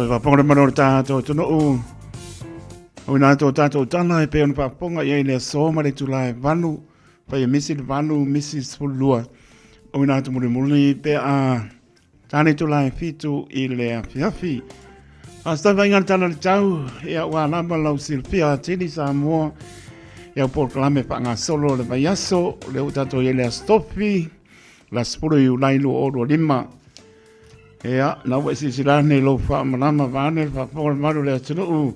Faafofoga le mamalu o le tatou atunuu. O ina atu o tatou tala e pei ona faafofoga i ai le aso ma le itula e 8, fai e misi le 8, misi le 12. O ina atu mulimuli pe a ta le itula e 7 i le afiafi. Faafetai vaaiga le tala o le tau, ia ua lava lau silafia atili Samoa i au polokalame faagasolo o le vaiaso, o lea ua tatou i ai le Aso Tofi, le aso 10 Iulai 2025. Ia, na ua e silasila ane i lou faamalama vaeane le faafofoga a le mamalu o le atunuu.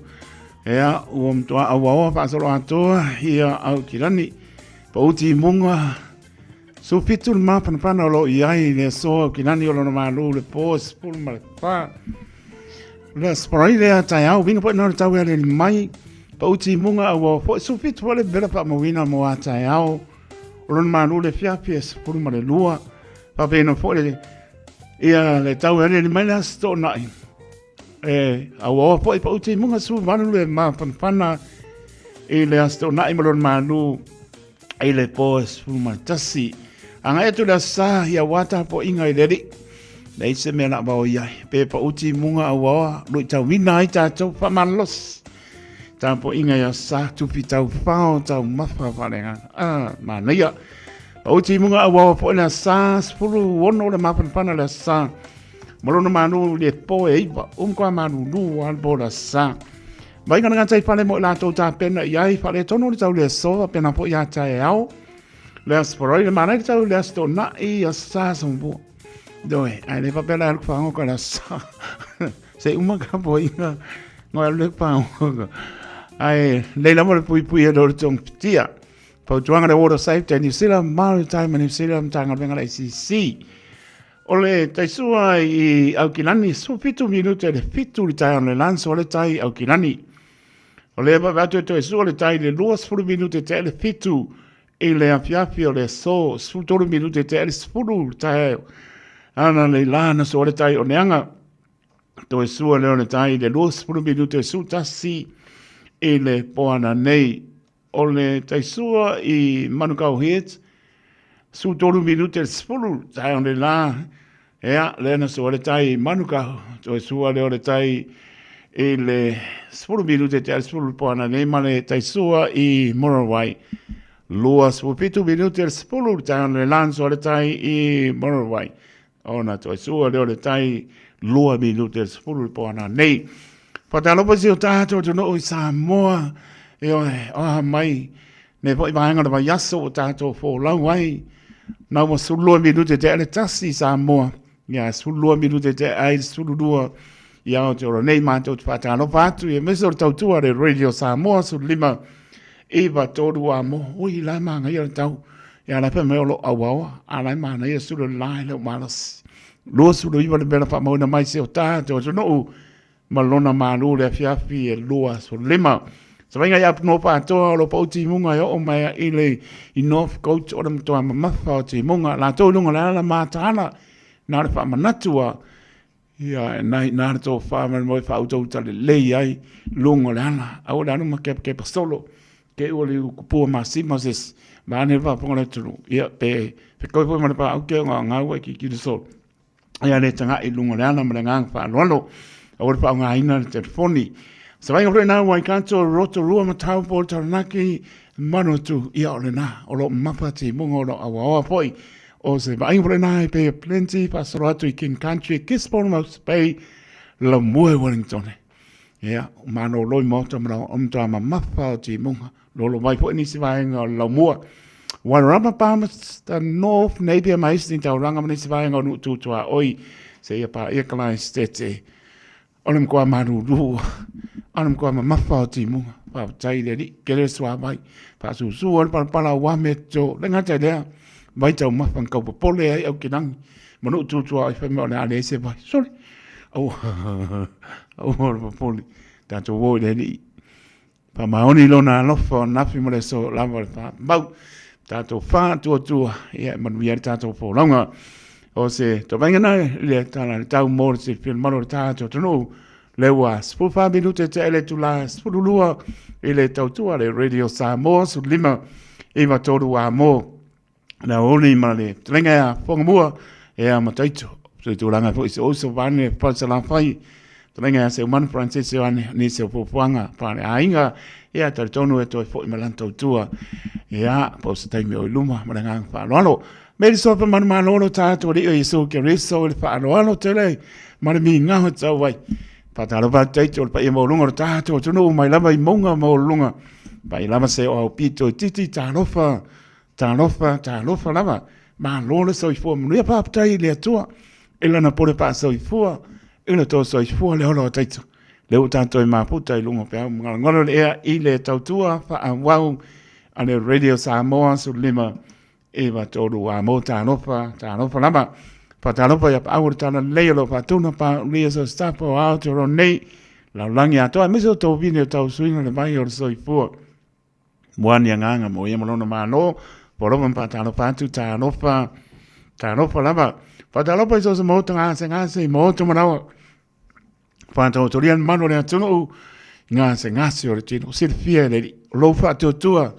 Ia, ua matua auaoa faasoloatoa ia Aukilani. Pau timuga, 17 le mapanapana o lo o i ai i le aso Aukilani o lona malu le po 14. O le Aso Faraile lea taeao, uiga foi na o le tau e aliali mai. Pau timuga auaoa foi, 17 foi le vela faamauina mo a taeao. O lona malu le afiafi e 12. Faapena foi le Ia le tau e aliali mai le Aso Toonai, e auaoa foi pau timuga 18 le mafanafana i le Aso Toonai ma lona malu i le po e 11. Agai atu le Aso Sa ia aua tapuaiga i le Alii. Leai se mea o le a vaoi ai. Pe pau timuga auaoa luitauina ai tatou faamalolosi. Tapuaiga i Aso Sa, tupi taufao, taumafa faaleagaga. Ah, manaia. Pau timuga auaoa foi le Aso Sa, 16 le mafanafana le Aso Sa. Ma lona malu le po e 9, ua matua malulu lava le po o le Aso Sa. Mai ka gata i fale mo i latou tapena i ai, faaletonu le tau le aso, faapena foi ia taeao. Le Aso Faraile, manaia le tau le Aso Toonai, Aso Sa, Aso Gafua. Ioe, ae le faapea la e alu fagoka i le Aso Sa. Se i uma ka poiga, ngoi alu le fagoka. Ae lelei lava le puipui e le o le togafitia. Fautuaga le Water Safety New Zealand, Maritime New Zealand, Matagaluega a le ACC. O le taisua i Aukilani, 17 minute le 7 le taeao le lanso o le tai Aukilani. O le vave atu e toe sua le tai le 20 minute tea le 7 i le afiafi o le aso, 13 minute tea le 10 le taeao. Ana le lana sua le tai o Neaga. Toe sua lea o le tai le 20 minute 11 i le poana nei. O le taisua i Manukau Heads, 13 minute le 10, taeao nei la, ea, lea na sua le tai i Manukau, toe sua lea o le tai i le 10 minute tea le 10 le poana nei ma le taisua i Murarewai. 27 minute le 10, taeao nei la na sua le tai i Murarewai. Ona toe sua lea o le tai 2 minute le 10 le poana nei. Faatalofa i si o tatou atunuu i Samoa, ioe, o a mai nei foi vaega o le vaiaso ua tatou folau ai. Na ua 12 minute tea le 1 i Samoa, ia 12 minute tea ai le 12 i Aotearoa nei. Matou te faatalofa atu aemaise o le tautua a le Radio Samoa 15 9 3 a mo, ui la e manaia le tau. Ia la e fai mai o lo o auaoa, a la e manaia sulu le la e le o malosi. 29 le mea na faamauina mai se o tatou atunuu ma lona malu le afiafi e 25. Savaiga i Apunoa Patoa o lo pau timuga e oo mai i le i North Coast o le matua mamafa o timuga. Latou i luga o le ala mataala na o le faamanatu a Ia, e nai ina le tofa ma le moe faautauta lelei ai luga o le ala. Aua le alu ma kepakepa solo. Te ua liu kupua masima se isi. Vaeane le faafofoga a le atunuu. Ia, pe fetoi foi ma le paau ke o gaogaua e kikilo solo. Ia le taga'i i luga o le ala ma le agaga faaaloalo. Aua le faaaogaina le telefoni. Savaiga foi lena Waikato, Rotorua ma Taupo, Taranaki, Manawatu. Ia, o lena, o lo o mamafa timuga o lo o auaoa foi. O se vaaiga foi lena e Bay of Plenty, faasolo atu i King Country, Gisborne, Moses Bay, Laumua i Wellington. Ia, malolo i maota ma o matua mamafa o timuga. Lolo mai foi nisi vaega o le Laumua. Wairarapa, Palmerston North, Napier ma Hastings, Tauranga ma nisi vaega o Nuu Tutuaoi, seia paia Kalaesetete. O le matua malulu, o le matua mamafa o timuga. Faafetai i le Alii, tele le suavai. Faasusu ai le palapala aua mea toto. Le gata i lea, vai taumafa na tau popole ai Aukilagi ma nuu tutua ai fai mai o le a leai se vai. Sole! Aua, aua le popole. Tatou o i le Alii. Faamaoni lona alofa o ananafi ma le aso lava o le faamau. Tatou faatuatua, ia e manuia ai le tatou folauga. O se tauvaga na i le tala le tau mo le silafia mamalu o le tatou atunuu. Lea ua 14 minute tea i le itula 12 i le tautua le Radio Samoa 15 93 a mo le aoauli ma le fetalaiga ia Fogamua ia Mataito. Se tulaga foi se oso vaeane Falesalafai. Fetalaiga ia Seumanu Francis Ioane, nisi o puapuaga faaleaiga, ia talitonu e toe foi ma lana tautua, ia, po o se taimi o i luma ma le agaga faaaloalo. Meri Sofa Manumalo lo tatou Alii o Iesu Keriso i le faaaloalo tele ma le migao e tatau ai. Faatalofa atu taito i le paia maualuga o le tatou atunuu mai lava i mauga maualuluga, pai lava se o aupito itiiti, talofa, talofa, talofa lava. Malo le soifua manuia, faafetai i le Atua i lana pule faasoifua i lo outou soifua le ola o taito. Lea ua tatou i mafuta i luga o peau magalogalo le ea i le tautua faaauau a le Radio Samoa 15 9 3 a mo talofa, talofa lava. Faatalofa ia paau o le tala lelei o lo o faatuna paulia so staff o Aotearoa nei, lalolagi atoa, aemaise o tou vine o tau suiga le vai o le soifua. Mua ni agaga mo ia ma lona Malo, ua lova ma faatalofa atu, talofa, talofa lava. Faatalofa i so o se maota gasegase i maota manawa. Whātaotoria le mamalu o le atunuu i gasegase o le tino. Silafia e le Alii, o lou faatuatua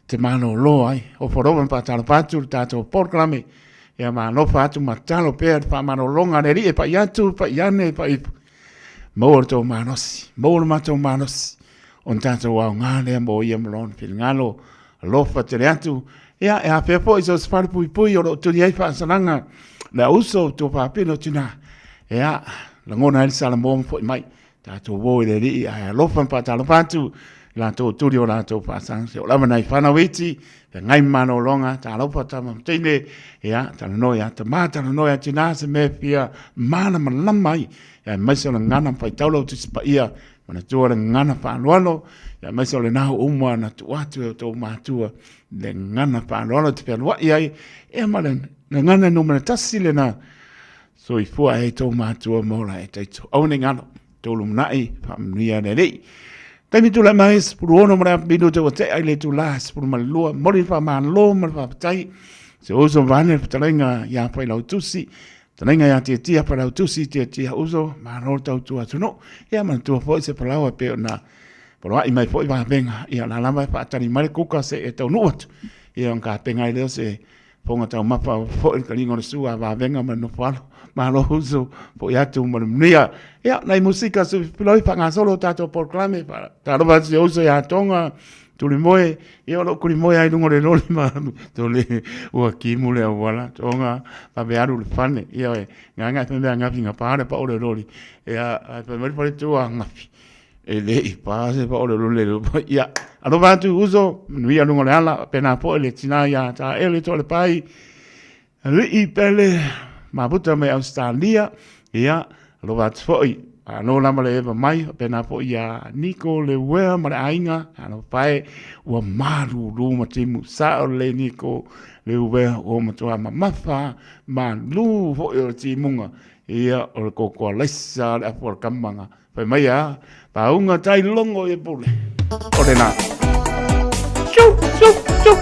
te malōlō ai. Ofo alofa ma faatalofa atu le tatou polokalame. Ia ma alofa atu ma tatalo pea le faamalologa a le Alii e pai atu, pai ane, pai ifo. Maua lo tou malosi, maua lo matou malosi. O tatou aoga lea mo ia ma lona finagalo. Alofa tele atu. Ia, e afea foi so o se falepuipui o lo o tuli ai faasalaga le auso o tuafafine o tina. Ia, lagona ai le Samoa ma foi mai. Tatou o i le Alii ae alofa ma faatalofa atu i latou o tuli o latou faasalaga. Se o lava nai fanau iti, feagai ma malologa, talofa tama ma teine, ia, talanoa ia tama, talanoa ia tina, se mea fia malamalama ai. Ia, aemaise o le gagana ma faitau lau Tusi Paia, manatua le gagana faaaloalo, ia, aemaise o lena uma na tuu atu e outou matua, le gagana faaaloalo e te fealuai ai, ia ma le gagana numera tasi lena, soifua ai tou matua ma ola e taito. Aua ne i galo, tou lumanai, faamanuia le Alii. Taimi tulai mai, 16 ma le afa minute ua tea i le itula 12, momoli le faamalo ma le faafetai. Se uso vaeane le fetalaiga ia Failautusi, fetalaiga ia Tiatia Failautusi, Tiatia uso, malo le tautua atunuu. Ia manatua foi se palaoa e pei ona poloai mai foi vavega, ia o la lava e faatali mai le kuka se e taunuu atu. Ia ona tapena ai lea o se fofoga taumafa foi le taliga o le sua a vavega ma le nofo alo. Malo uso, foi atu ma le manuia. Ia, nai musika sufiloi faagasolo o tatou polokalame, faatalofa atu i si ou uso ia Toga, Tulimoe, ia o lou kulimoe lava i luga o le loli ma tole ua timu le auala, Toga, vave alu i le fane. Ia oe, gaga e fai mea gafi gapa le pao o le loli. Ia, ae fai mai le faletua, gafi. E le i pa se pao o le loli. Ia, alofa atu uso, manuia luga o le ala, faapena foi le tina ia Taele Toalepai, Alii Pele, mafuta mai Ausetalia, ia, alofa atu foi, malo lava le eva mai, faapena foi ia Niko Leuea ma le aiga, alofa e, ua malulu ma timu sao lelei Niko Leuea, ua matua mamafa, malu foi o le timuga, ia, o le kokoa laisa le afu o le kamaga. Fai mai a, pauga tai logo i pule. O lena. Tchu, tchu, tchu.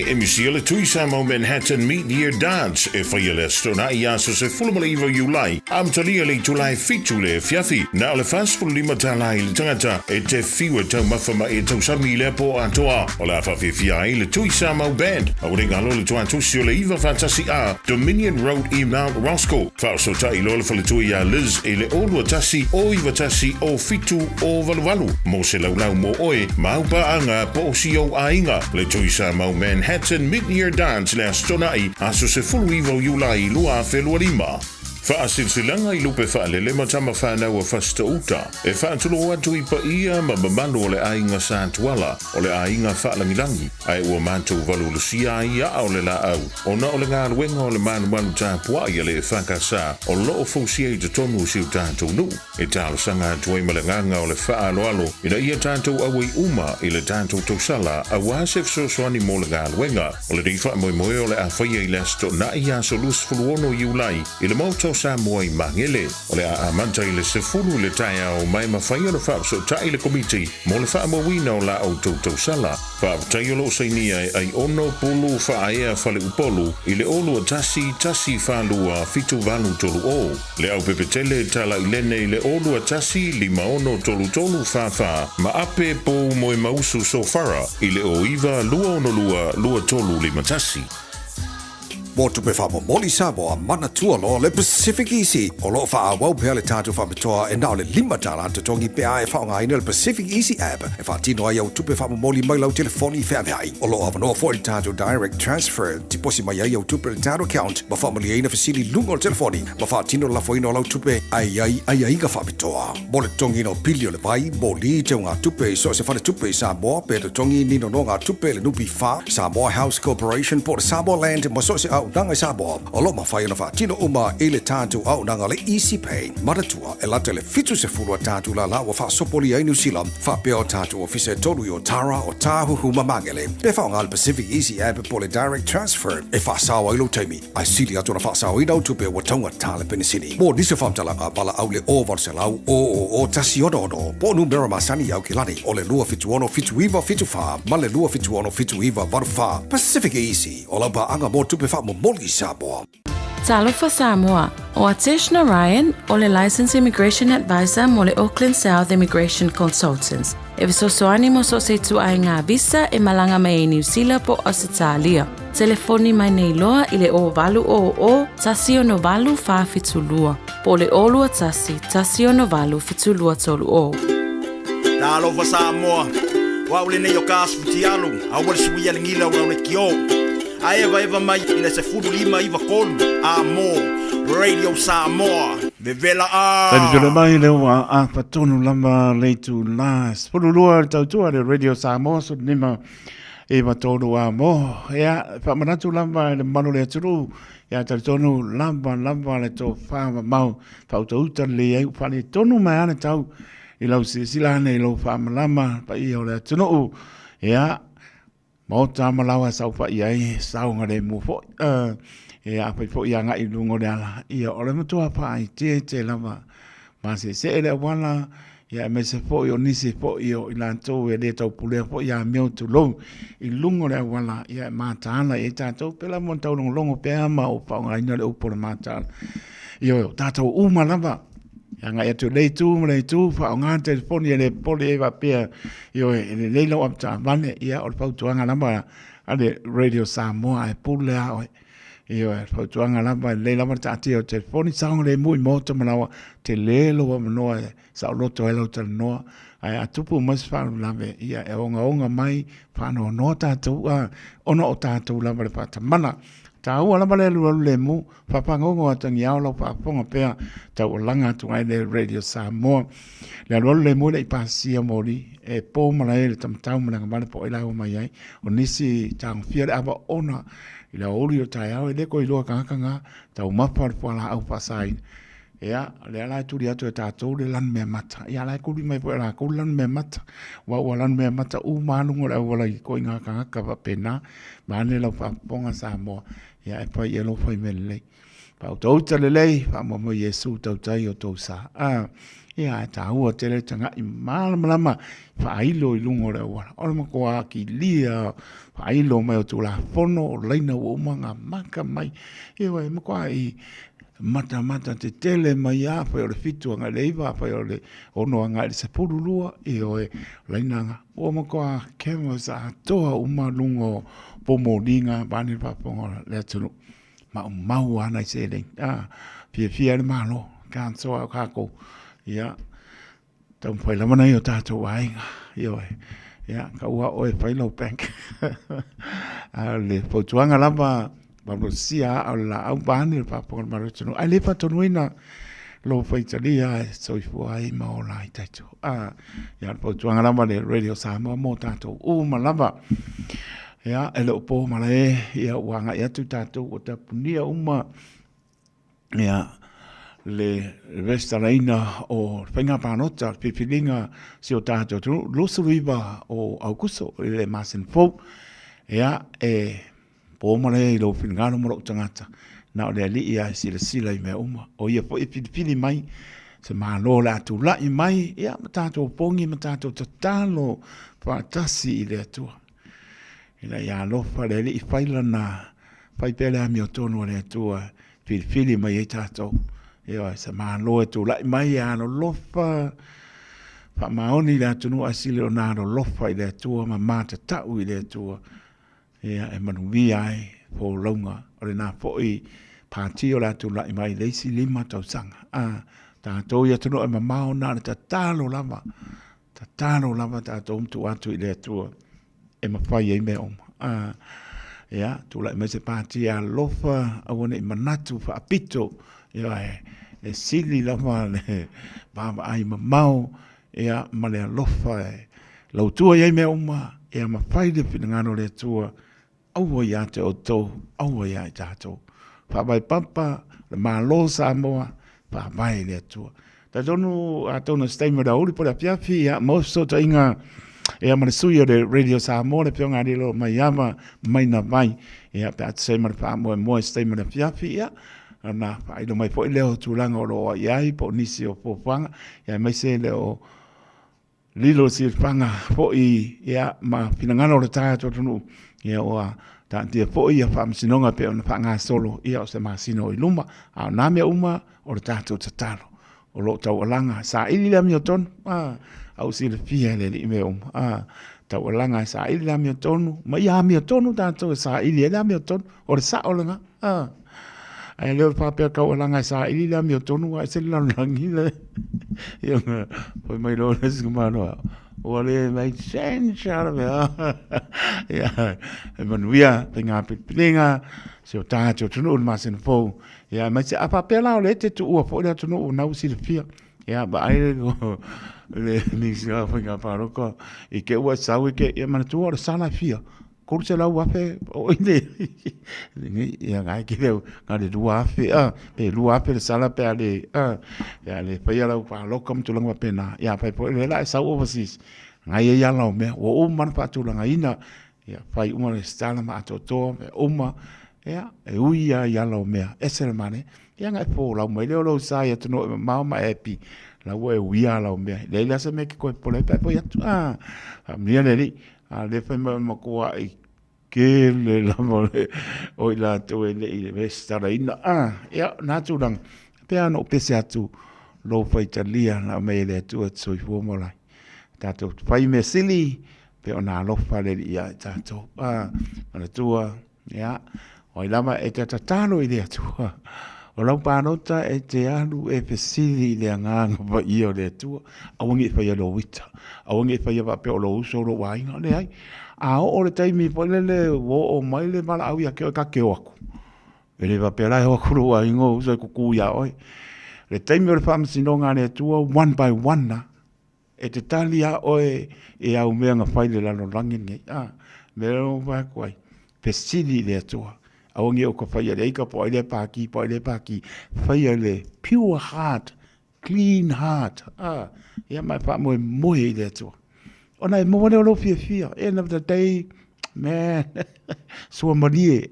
emisi le Tui Samoa Manhattan Meet Year Dance e faia le Aso Toonai aso 19 o Iulai, amatalia i le itula e 7 le afiafi. Na o le $45 tala i le tagata e te fiu e taumafa ma e tausami i lea po atoa. O le a faafiafia ai le Tui Samoa Band. Aua ne i galo le tuatusi o le 9 faatasi A, Dominion Road i Mount Roskill. Faaosootai loa le faletua iā Liz i le 0 21 0 91 07 0 88 mo se laulau mo oe ma au paaga po o si ou aiga. Le Tui Samoa Manhattan Mid-Year Dance le Aso Toonai, aso 19 o Iulai 2025. Faasilasilaga i lupe faalele ma tama fanau a Fasitouta e faatulou atu i paia ma mamalu o le aiga Sa Tuala, o le aiga faalagilagi, ae ua matou valuvalusia ai aa o le laau ona o le galuega o le malumalu tapuai a le EFKS o lo o fausia i totonu o si o tatou nuu. E talosaga atu ai ma le agaga o le faaaloalo ina ia tatou auai uma i le tatou tausala aua se fesoasoani mo le galuega. O lenei faamoemoe o le a faia i le Aso Toonai aso 26 Iulai i le Maota o Samoa i Magele. O le a amata i le 10 i le taeao ma e mafai ona faafesootai le Komiti mo le faamauina o la outou tausala. Faafetai o lo o sainia e Aiono Pulu Faaea Faleupolu i le 0 21 1 4 2 7 8 3 0. Le Aupepetele Talailene i le 0 2 1 5 6 3 3 4 4 ma Ape Pou Moemausu Sofara i le 0 9 2 6 2 2 3 5 1. Mo tupe faamomoli Samoa, manatua loa le Pacific Easy. O lo o faaauau pea le tatou faapitoa e na o le $5 totogi pe a e faaaogaina le Pacific Easy app e faatino ai au tupe faamomoli mai lau telefoni feaveai. O lo o avanoa foi le tatou Direct Transfer, tiposi mai ai au tupe i le tatou account ma faamalieina fesili i luga o le telefoni ma faatino le lafoina o lau tupe ae i ai aiaiga faapitoa. Mo le totogiina o pili o le vai, moli, teugatupe i so o se faletupe i Samoa pe totogi ni nonogatupe i le NPF, Samoa House Corporation po o le Samoa Land ma so o se auaunaga i Samoa, o lo o mafai ona faatino uma i le tatou auaunaga o le Easy Pay. Manatua, e lata i le 70 a tatou lala ua faasopolia ai Niu Sila, faapea o tatou ofisa e tolu i Otara, Otāhuhu ma Magele. Pe faaaoga le Pacific Easy App po o le Direct Transfer e faasao ai lou taimi, ae sili atu ona faasaoina au tupe ua taugata le penisini. Mo nisi o faamatalaga, valaau le 0800 000 166 po o numera masani i Aukilani o le 276 7974 ma le 276 7984. Pacific Easy, o lau paaga mo tupe faamomoli i Samoa. Talofa Samoa, ʻO Atesh Narayan, ʻo le Licensed Immigration Advisor mo le Auckland South Immigration Consultants, e fesoasoani mo so o se ituaiga visa e malaga mai ai Niu Sila po o Ausetalia. Telefoni mai nei loa i le 0800 168 472 po o le 021 168 7230. Talofa Samoa, o au lenei o ka asu futialu, aua le suia le gila o lau lekiō. A evaeva mai i le 15 9 3 a mo Radio Samoa. Vevela a! Taimi tonu mai lea ua afa tonu lava le itula 12 le tautua le Radio Samoa 15 9 3 a mo. Ea, faamanatu lava i le mamalu o le atunuu, ia talitonu lava lava le tofa mamao faautauta lelei ai ua faaletonu mai lava le tau i lau silasila ane i lou faamalama paia o le atunuu. Ea, Maota ma laoa e saofai ai, saogalemu foi, e afai foi agai i luga o le ala, ia o le matua faaeteete lava maseesee le auala, ia aemaise foi o nisi foi o i latou e le taupulea foi amio tulou i luga o le auala, ia e mataala i ai tatou, pēlā mo le taulogologo pea ma o faaaogaina le upu o le mataala. Ioe, o tatou uma lava, E agai atu i lea itu ma lea itu, faaaoga le telefoni e le popole ai faapea, ioe, e lelei lau avetaavale, ia o le fautuaga lava a le Radio Samoa ae pule lava oe. Ioe, o le fautuaga lava, e lelei lava le taatia o le telefoni, saogalemu i maota ma laoa, tele lou avanoa e saoloto ai lau talanoa, ae a tupu mai se faalavelave, ia e ogaoga mai, faanoanoa tatou, ona o tatou lava le faatamala. Taua lava le alualu lemu, Faafagogo atagiao lau faafofoga pea taualaga atu ai le Radio Samoa. Le alualu le mui le i pasia moli e pō malae le tamatau ma le agavale po o ai la e o mai ai. O nisi tagofia le ava ona i le aoauli o taeao e le ko iloa tagata ngā taumafa o le fualaau faasaina. Ia, o lea la e tuli atu e tatou le lanumeamata. Ia, la e kuli mai foi e lakou le lanumeamata. Aua ua lanumeamata uma lava luga o le auala i ituaiga tagata faapena, vaeane lau faafofoga Samoa, ia e fai i ai lou fai mea lelei. Faautauta lelei, faamoemoe i Iesu tautai o tou sa. A, ia, ae taua tele le tagai malamalama faailo i luga o le auala. O le matua kilia faailo mai o Tulafono, o laina ua uma ona maka mai. Ioe, e matua i matamata tetele mai lava, afai o le 7 agai i le 9, afai o le 6 agai i le 12, ioe, o laina na. Ua matua canvas atoa uma luga o poumoliga vaeane le faafofoga o le atunuu. Maumau lava nai seleni. A, fiafia ai le Malo, cancel lava tatou. Ia, taumafai lava nai o tatou aiga, ioe. Ia, tau lava oe e fai lau bank. A o le fautuaga lava, valuvalusia aa o le laau vaeane le faafofoga a le Malo o le atunuu, ae le faatonuina lou faitalia e soifua ai ma ola ai tatou. A, ia, o le fautuaga lava a le Radio Samoa mo tatou uma lava. Ia, e le o po malae, ia ua agai atu tatou ua tapunia uma ia le resitalaina o le faiga palota, le filifiliga si o tatou atunuu, 29 o Aokuso i le masina fou. Ia, e po malae i lou finagalo ma lou tagata, na o le Alii lava e silasila i mea uma. O ia foi e filifili mai se Malo o le a tulai mai, ia, ma tatou pogi ma tatou tatalo faatasi i le Atua. Ina ia alofa le Alii fai lana, fai pea le amiotonu a le Atua e filifili mai ai tatou. Ioe, se Malo e tulai mai e alolofa, faamaoni i le atunuu ae sili ona alolofa i le Atua ma matatau i le Atua, ia e manuia ai folauga o lena foi pati o le a tulai mai i le isi 5 tausaga. A tatou i atunuu e mamao na o le tatalo lava, tatalo lava tatou ma tuu atu i le Atua e mafai ai mea uma. A, ia, tulai mai se pati e alofa, aua ne i manatu faapito, ia, e sili lava le vaavaai mamao, ia, ma le alofa e lautua i ai mea uma, ia mafai le finagalo o le Atua Aua ia te outou, aua ia i tatou. Faavae papa, le Malo o Samoa, faavae i le Atua. Talitonu atonu o se taimi o le aoauli po o le afiafi, ia, maua se fesootaiga ia ma le sui o le Radio Samoa, le Afioga ia Lilo Maiava Mainavai, ia, pe a tusa ai ma le faamoemoe i se taimi o le afiafi, ia, ona faailo mai foi lea o tulaga o lo o i ai po o nisi o fuafuaga, ia aemaise le o lilo silafaga foi ia ma finagalo o le tatou atunuu ia ua taatia foi ia faamasinoga pei ona faagasolo ia o se masina o i luma. A o na mea uma o le tatou tatalo o lo o taualaga saili le amiotonu a au silafia e le Alii mea uma a taualaga e saili le amiotonu ma ia amiotonu tatou e saili ai le amiotonu o le sao lena a. Ae le o le faapea taualaga e saili le amiotonu ae ese le lalolagi le ia ona fai mai loa le isi tamaloa ua le make sense lava le mea. Ia e manuia faiga filifiliga si o tatou atunuu i le masina fou. Ia aemaise a faapea la o lea e te tuua foi le atunuu na ua silafia. Ia vaai le Minisita o Faiga Palota i te i ua e sau e te ia manatua o le sala e fia? 300,000 o i le ia na e kele na le 2,000 a pe 2,000 le sala pe a le a pe a le faia lau paloka ma tulaga faapena. Ia afai foi o lea la e sau overseas na e i ai ala o mea ua uma ona faatulagaina ia fai uma le resitala ma atoatoa mea uma ia e ui lava i ala o mea ese le manaia. Ia na e folau mai lea o lou sa i atunuu e mamao ma e happy la ua e uia ala o mea. E leai la se mea e te toe popole ai pe a e foi atu. A, faamanuia le Alii. A o lea fai mai o le matuai tele lava o i latou e le i resitalaina. Ia, o na tulaga, e pei lava ona ou pese atu lou faitalia na aumai e le Atua e te soifua ma ola ai. Tatou fai mea sili, pei ona alofa le Alii ia i tatou. Manatua, Ia, o ai lava e te tatalo i le Atua, o lau palota e te alu e fesili i le Agaga Paia o le Atua, aua ne i faia lou ita, aua ne i faia faapea o lou uso o lou aiga, leai. A oo le taimi foi lele ua oo mai le valaau ia te oe ta te o atu, e le faapea la e o atu lou aiga o uso e tutu ia oe. Le taimi o le faamasinoga a le Atua, one by one lava. E te tali lava oe i au mea na fai i le lalolagi lenei. A, mea lea ua fai atu ai, fesili i le Atua. Aua ne i ou ka faia le aika po o ai lea pākī po o ai lea pākī. Faia i le pure heart, clean heart, a, ia ma e faamoemoe i le Atua. Ona e maua lea o lou fiafia. End of the day, man, sua malie.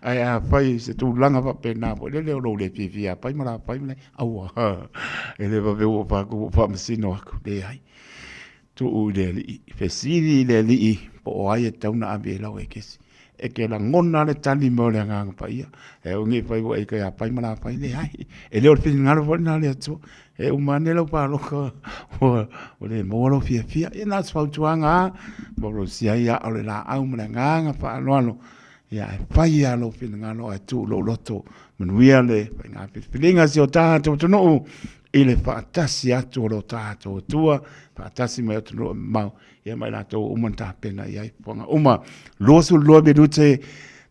Ae afai se tulaga faapena foi lele o lou le fiafia pai ma la pai ma le, aua, e le vave ua faaku ua faamasino aku. Leai. Tuu i le Alii, fesili i le Alii po o ai e tatau ona ave i lau ekesi. E te lagona le tali mai o le Agaga Paia. E aua ne i fai ua e ia pai ma la pai, leai. E le o le finagalo foi lena o le Atua. E uma ane lau palota ua le maua lou fiafia. Ia na o se fautuaga lava, malosia ai aa o le laau ma le agaga faaaloalo. Ia ae fai lava lou finagalo ae tuu lou loto. Manuia le faiga filifiliga a si o tatou atunuu i le faatasi atu o lo tatou Atua, faatasi mai atunuu e mamao, ia ma i latou ua uma ona tapena i ai fuafuaga uma. 22 minute,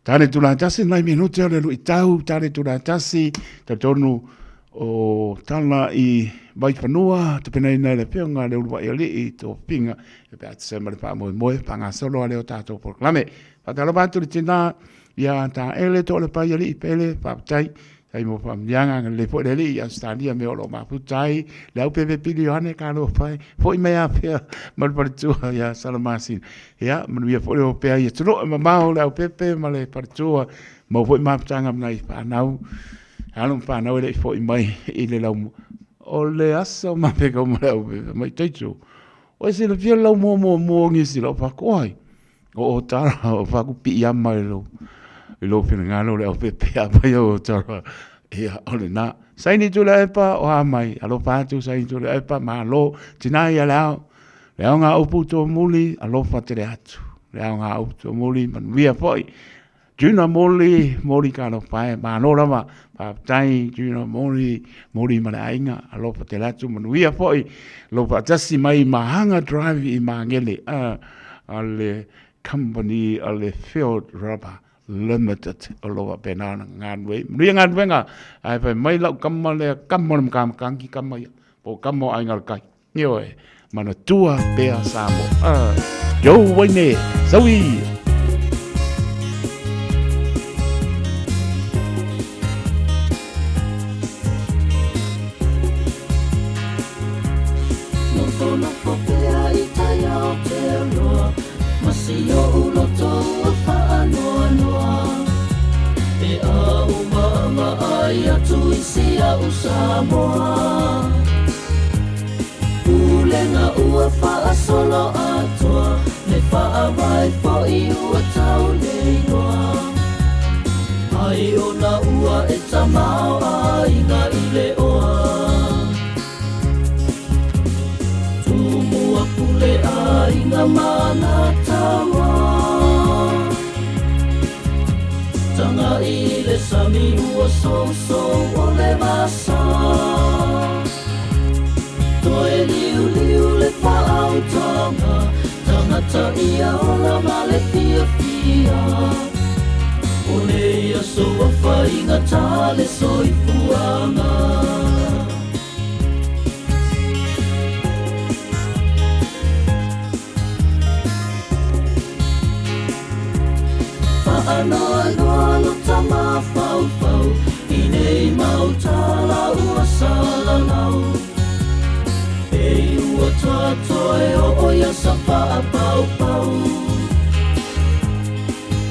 tane itula tasi, nai minute o le luitau, tane itula tasi, talitonu o tala i Vaifanua, tapenaina e le Afioga a le Uluai Alii i tofiga, e pe a tusa ma le faamoemoe, faagasolo a lea o tatou polokalame. Faatalofa atu i le tina ia Taele Toalepai Alii Pele, faafetai Tai mo faamanuiaga agalelei foi le Alii i Ausetalia mea o lo o mafuta ai le au pepe pili Ioane talofa e foi mai afea ma le faletua ia Salamasina. Ia manuia foi le o pea i atunuu e mamao le au pepe ma le faletua maua foi mafutaga ma nai fanau alo ma fanau e le i foi mai i le laumua. O le aso mafeka uma le au pepe mai taitu. Ua e silafia le laumua muamua o Niu Sila o faku ai. O Otara, o faku piiama i lou, i lou finagalo le au pepe a mai au Otara. Ia, o lena. Saini Tuilaepa, o a mai, alofa atu Saini Tuilaepa, malo, tina ia le ao. Le ao ngā upu tōmuli, alofa tele atu. Le ao ngā upu tōmuli, manuia foi. Juna Moli, Moli ka alofa e, malo lava, faafetai Juna Moli, Moli ma le aiga, alofa tele atu, manuia foi, lou faatasi mai i Mahanga Drive i Magele, a, a le company a le Field Rubber Limited, o lo o faapena ona galulue ai. Manuia galuega, ae fai mai lau kama lea, kama o le Makamakagi, kama ia, po o kama o Aiga i le Tai. Ioe, manatua pea Samoa. Ah, Joe Waine, saui! Nofonofo pea i tai Aotearoa Ma si oʻu loto ua faanoanoa E ʻāʻumaʻama ai atu i si aʻu Samoa Pulega ua faasolo atoa Le faavae foʻi ua tau le igoa Ai ona ua e tamaoaiga i le oa Tumua pule aiga ma na taua Taga i le sami ua sousou o le vasa Toe liuliu le faautaga Tagata ia ola ma le fiafia O nei aso ua faigata le soifuaga Faanoanoa lo tamafaufau I nei mau tala ua salalau Pei ua tatoe o ia sa faapaupau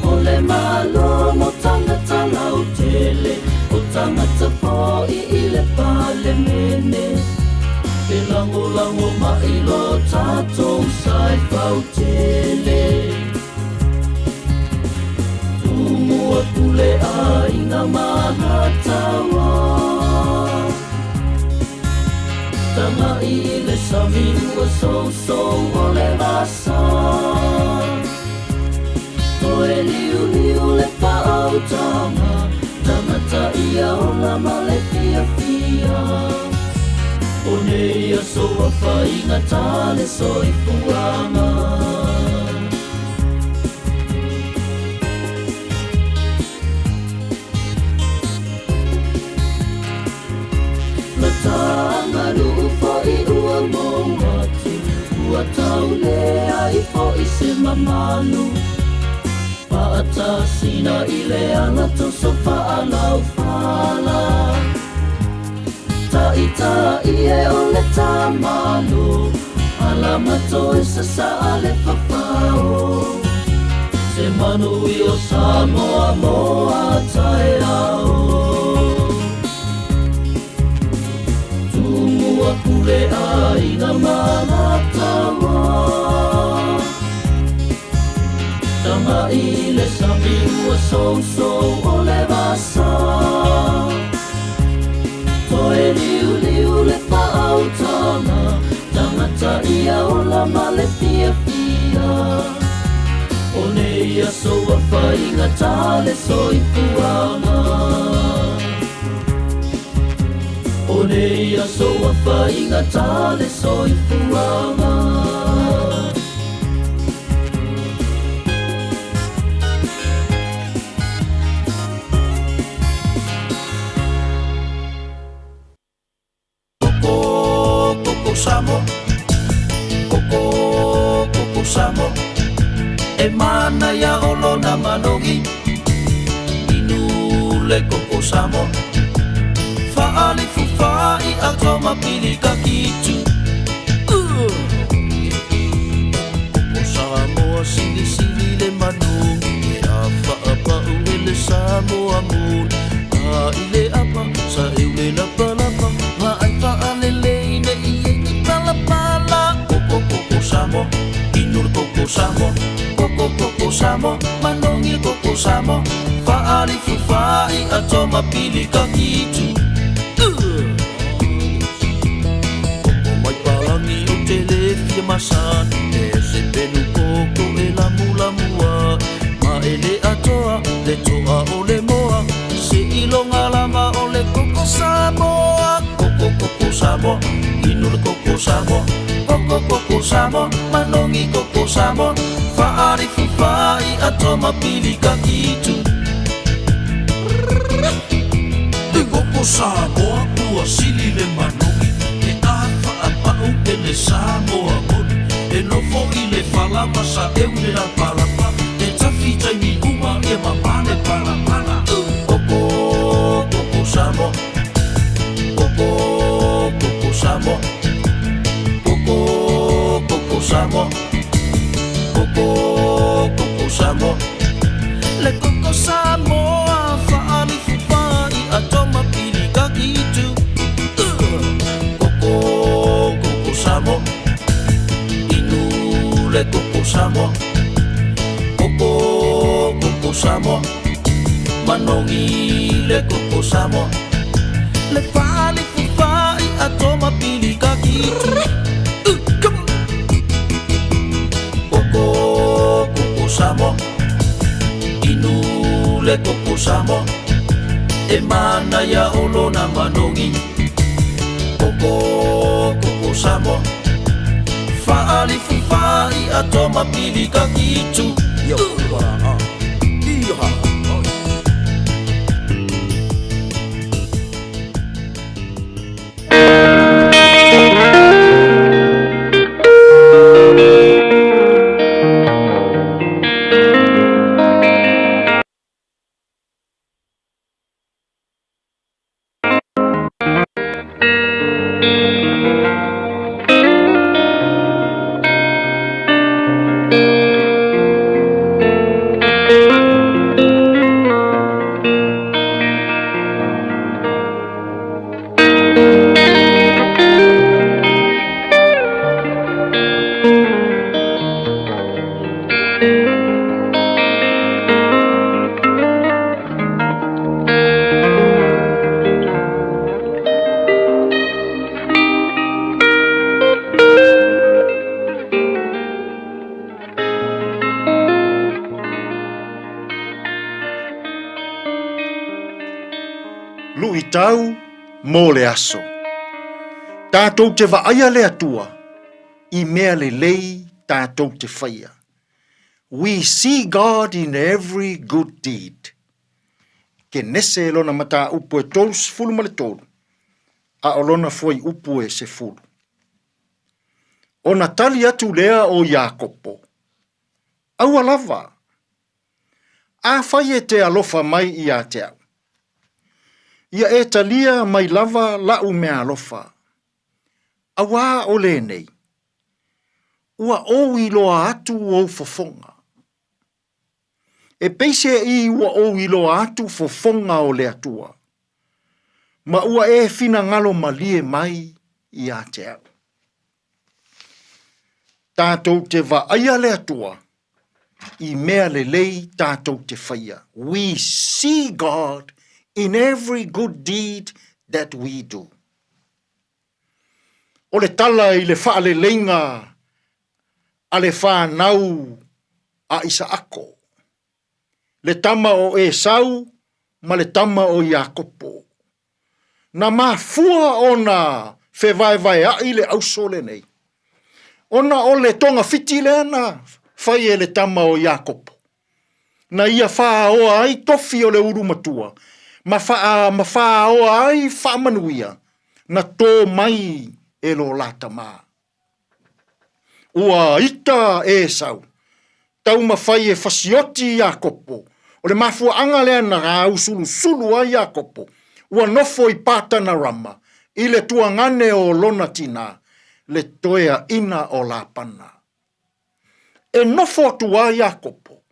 O le Malo mo tagata lautele O tagata foʻi i le Palemene E lagolago mai lo tatou sa e fautele Tumua pule aiga ma na taua Taga i le sami ua sousou o le vasa Toe liuliu le faautaga Tagata ia ola ma le fiafia O nei aso ua faigata le soifuaga Lata aganuu foʻi ua mou atu Ua tau leai foʻi se mamalu. Fa'atasina i le alatoso fa'alaufala Ta'ita'i e o le tamalo Alamato e sasa'a le fafao Se manui o Samoa mo a taeao Tumu aku le aiga ma Alataua Tama'i le sami ua sousou o le vasa Toe liuliu le faautaga Tagata ia ola ma le fiafia O nei aso ua faigata le soifuaga O nei aso ua faigata le soifuaga. Koko, koko Samoa Koko, koko Samoa E manaia o lona manogi Inu le koko Samoa Fa'alifufai atoa ma pili kakitu Koko Samoa silisili le manogi E a fa'apa'u e le Samoa moni A i le apa sa eu le lapalapa Va'ai fa'alelei ne'i ai ni palapala Koko koko Samoa Inu le koko Samoa Koko koko Samoa Manogi le koko Samoa Fa'alifufa'i atoa ma pili kakitu Koko mai palagi o te le fia masani E se pelu koko e lamulamu ai Ma e le atoa le toa o le moa Se iloga lava o le koko Samoa Koko koko Samoa Inu le koko Samoa Koko koko Samoa Manogi koko Samoa Fa'alifufa'i atoa ma pili kakitu Le koko Samoa ua sili le manogi E a fa'apa'u e le Samoa moni E nofo i le fala ma sa'eu le lapalapa E tafi taimi uma ia mama le palapala Koko, koko Samoa Koko, koko Samoa Koko, koko Samoa Koko, koko Samoa Le koko Samoa Fa'alifufa'i atoa ma pili kakitu Koko, koko Samoa Inu le koko Samoa Koko, koko Samoa Manogi le koko Samoa Le fa'alifufa'i atoa ma pili kakitu Koko, koko Samoa Inu le koko Samoa E manaia o lona manogi Koko, koko Samoa Fa'alifufa'i atoa ma pili kakitu Lu'itau mo le aso. Tatou te vaaia le Atua i mea lelei tatou te faia. We see God in every good deed. Kenese lona mataupu e 33, a o lona fuaiupu e 10. Ona tali atu lea o Iakopo, Aua lava! Afai e te alofa mai ia te au, ia e talia mai lava la'u meaalofa, auā o lenei, ua ou iloa atu ou fofoga. E peiseai ua ou iloa atu fofoga o le Atua, ma ua e finagalo malie mai ia te au. Tatou te vaaia le Atua i mea lelei tatou te faia. We see God in every good deed that we do. O le tala i le faaleleiga a le fanau a Isaako, le tama o Esau ma le tama o Iakopo. Na mafua ona fevaevaeaʻi le auso lenei, ona o le togafiti lea na fai e le tama o Iakopo, na ia faaoa ai tofi o le ulu matua, ma, faa, ma faaoa ai faamanuia na tō mai e lo la tamā. Ua ita e Esau, taumafai e fasioti Iakopo. O le mafuaaga lea na ausulusulu ai Iakopo, ua nofo i Patanarama, i le tuagane o lona tinā, le toeaina o Lapana. E nofo atu a Iakopo,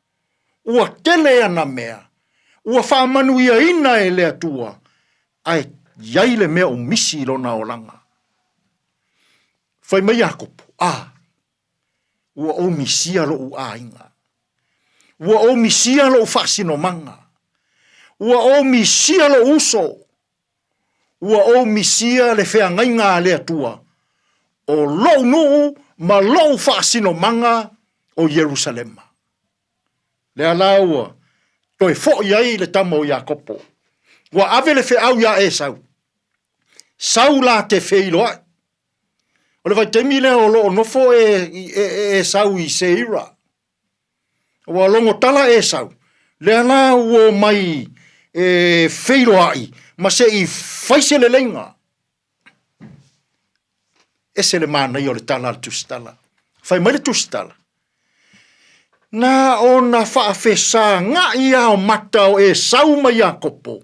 ua tele ana mea, ua faamanuiaina e le Atua, ae i ai le mea o misi i lona olaga. Fai mai Iakopo, A, ua ou misia loʻu aiga. Ua ou misia loʻu faasinomaga. Ua ou misia loʻu uso. Ua ou misia le feagaiga a le Atua, o loʻu nuu ma loʻu faasinomaga o Ierusalema. Lea la ua toe foʻi ai le tama o Iakopo. Ua ave le feau iā Esau. Sau la te feiloai. O le vaitaimi lea o lo o nofo e, e, e Esau i Seira. Ua logo tala Esau, lea la ua omai e feiloai ma se i fai se leleiga. Ese le manaia o le tala a le Tusitala. Fai mai le Tusitala, na ona faafesagaʻi ao mata o Esau ma Iakopo.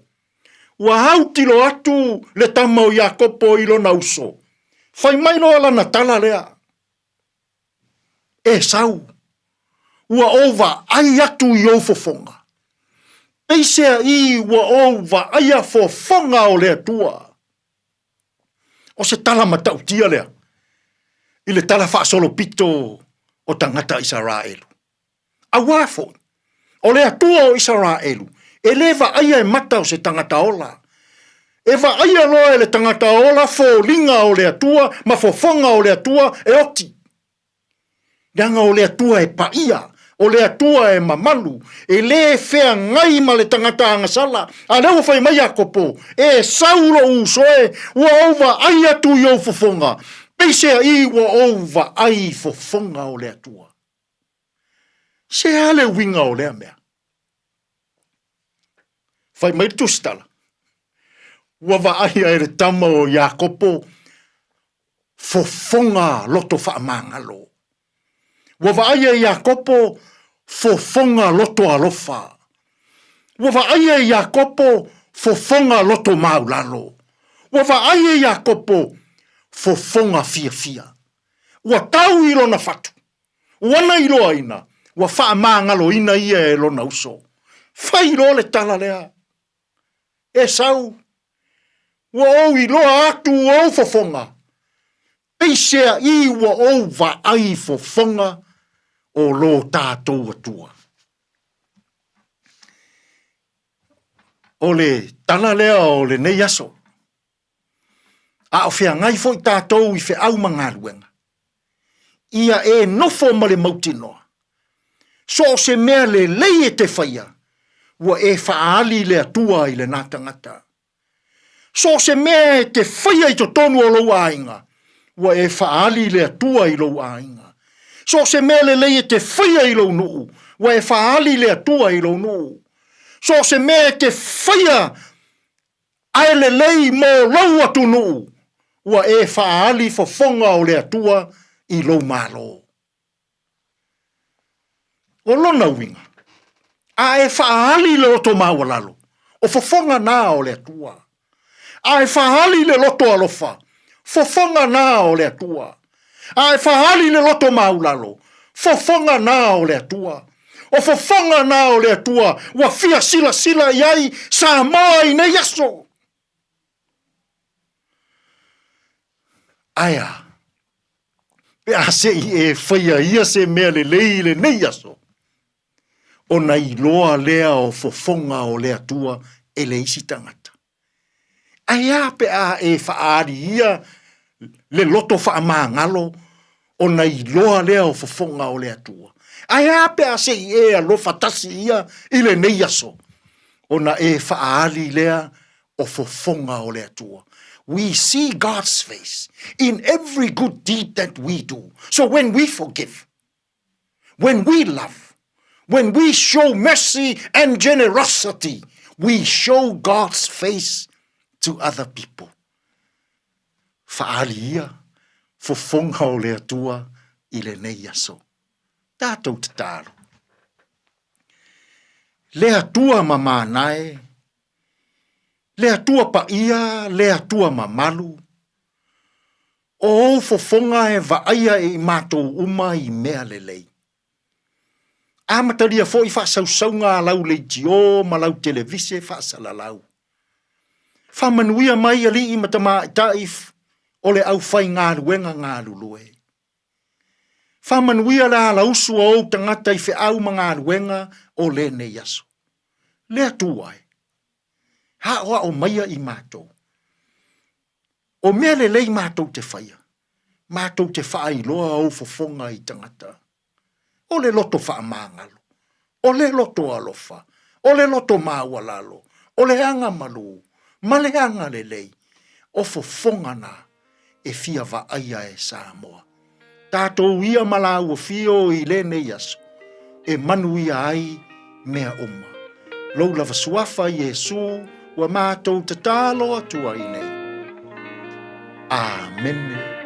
Ua autilo atu le tama o Iakopo i lona uso. Fai mai loa lana tala lea, Esau, ua ou vaai atu i ou fofoga. Peiseai ua ou vaaia fofoga o le Atua. O se tala matautia lea i le tala faasolopito o tagata Isaraelu. Auā foi, o le Atua o Isaraelu e lē vaaia e mata o se tagata ola. E vaaia loa e le tagata ola foliga o le Atua ma fofoga o le Atua e oti. Leaga o le Atua e paia, o le Atua e mamalu, e lē feagai ma le tagata agasala. A lea ua fai mai Iakopo, E sau loʻu uso e, ua ou vaai atu i ou fofoga, peiseai ua ou vaai i fofoga o le Atua. Se a le uiga o lea mea? Fai mai le tusitala, ua vaaia e le tama o Iakopo fofoga loto faamagalo. Ua vaaia e Iakopo fofoga loto alofa. Ua vaaia e Iakopo fofoga loto maulalo. Ua vaaia e Iakopo fofoga fiafia. Ua tau i lona fatu. Ua na iloaina, ua faamagaloina ia e lona uso. Fai loa le tala lea. Esau, ua ou iloa atu ou fofoga, peiseai ua ou vaai fofoga o lo tatou Atua. O le tala lea o lenei aso. A o feagai foi tatou i feau ma galuega, ia e nofo ma le mautinoa, so o se mea lelei e te faia, ua e faaali le Atua i lena tagata. So o se mea e te faia i totonu o lou aiga, ua e faaali le Atua i lou aiga. So o se mea lelei e te faia i lou nuu, ua e faaali le Atua i lou nuu. So o se mea e te faia Ae lelei mo lou atunuu, ua e faaali fofoga o le Atua i lou malo. O lona uiga, A e faaali i le loto maualalo, o fofoga na o le Atua. A e faaali i le loto alofa, fofoga na o le Atua. A e faaali i le loto maulalo, fofoga na o le Atua. O fofoga na o le Atua ua fia silasila i ai Samoa i nei aso. Ae a? Pe a se i e faia ia se mea lelei i lenei aso, ona iloa lea o fofoga o le Atua e le isi tagata. Ae a pe a e faaali ia le loto faamagalo ona iloa lea o fofoga o le Atua. Ae a pe a se i e alofa tasi ia i lenei aso, ona e faaali lea o fofoga o le Atua. We see God's face in every good deed that we do. So when we forgive, when we love, when we show mercy and generosity, we show God's face to other people. Faaali ia fofoga o le Atua i lenei aso. Tatou tatalo. Le Atua mamana e, le Atua paia, le Atua mamalu, o ou fofoga e vaaia e i matou uma i mea lelei. Amatalia foi faasausauga a lau leitio ma lau televise faasalalau. Faamanuia mai alii ma tamaitai o le aufaigaluega galulue. Faamanuia le alausu a ou tagata i feau ma galuega o lenei aso. Le Atua e, aoao maia i matou. O mea lelei matou te faia, matou te faailoa ou fofoga i tagata. O le loto faamagalo, o le loto alofa, o le loto maualalo, o le aga malū, ma le aga lelei, o fofoga na e fia vaaia e Samoa. Tatou ia ma lāua fio i lenei aso, e manuia ai mea uma. Lou lava suafa Iesu ua matou tatalo atu ai nei. Amene.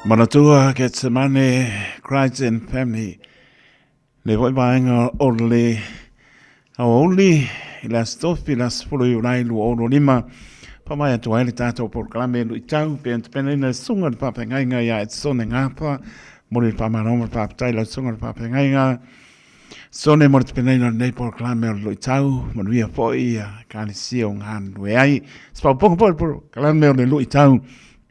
Manatua Getsemane Christ and Family. Le foi vaega o le aoauli i le Aso Tofi, le aso 10 Iulai 2025. Whamai atu ai le tātou polokalame luitau pe ona tapenaina le susuga i le faafeagaiga ia Etisone Gapa. Momoli le faamalo ma le faafetai i lau susuga i le faafeagaiga. Sone mo le tapenaina o lenei polokalame o le luitau, manuia foi ia Ekalesia o galulue ai. Se faaopoopoga foi o le polokalame o le luitau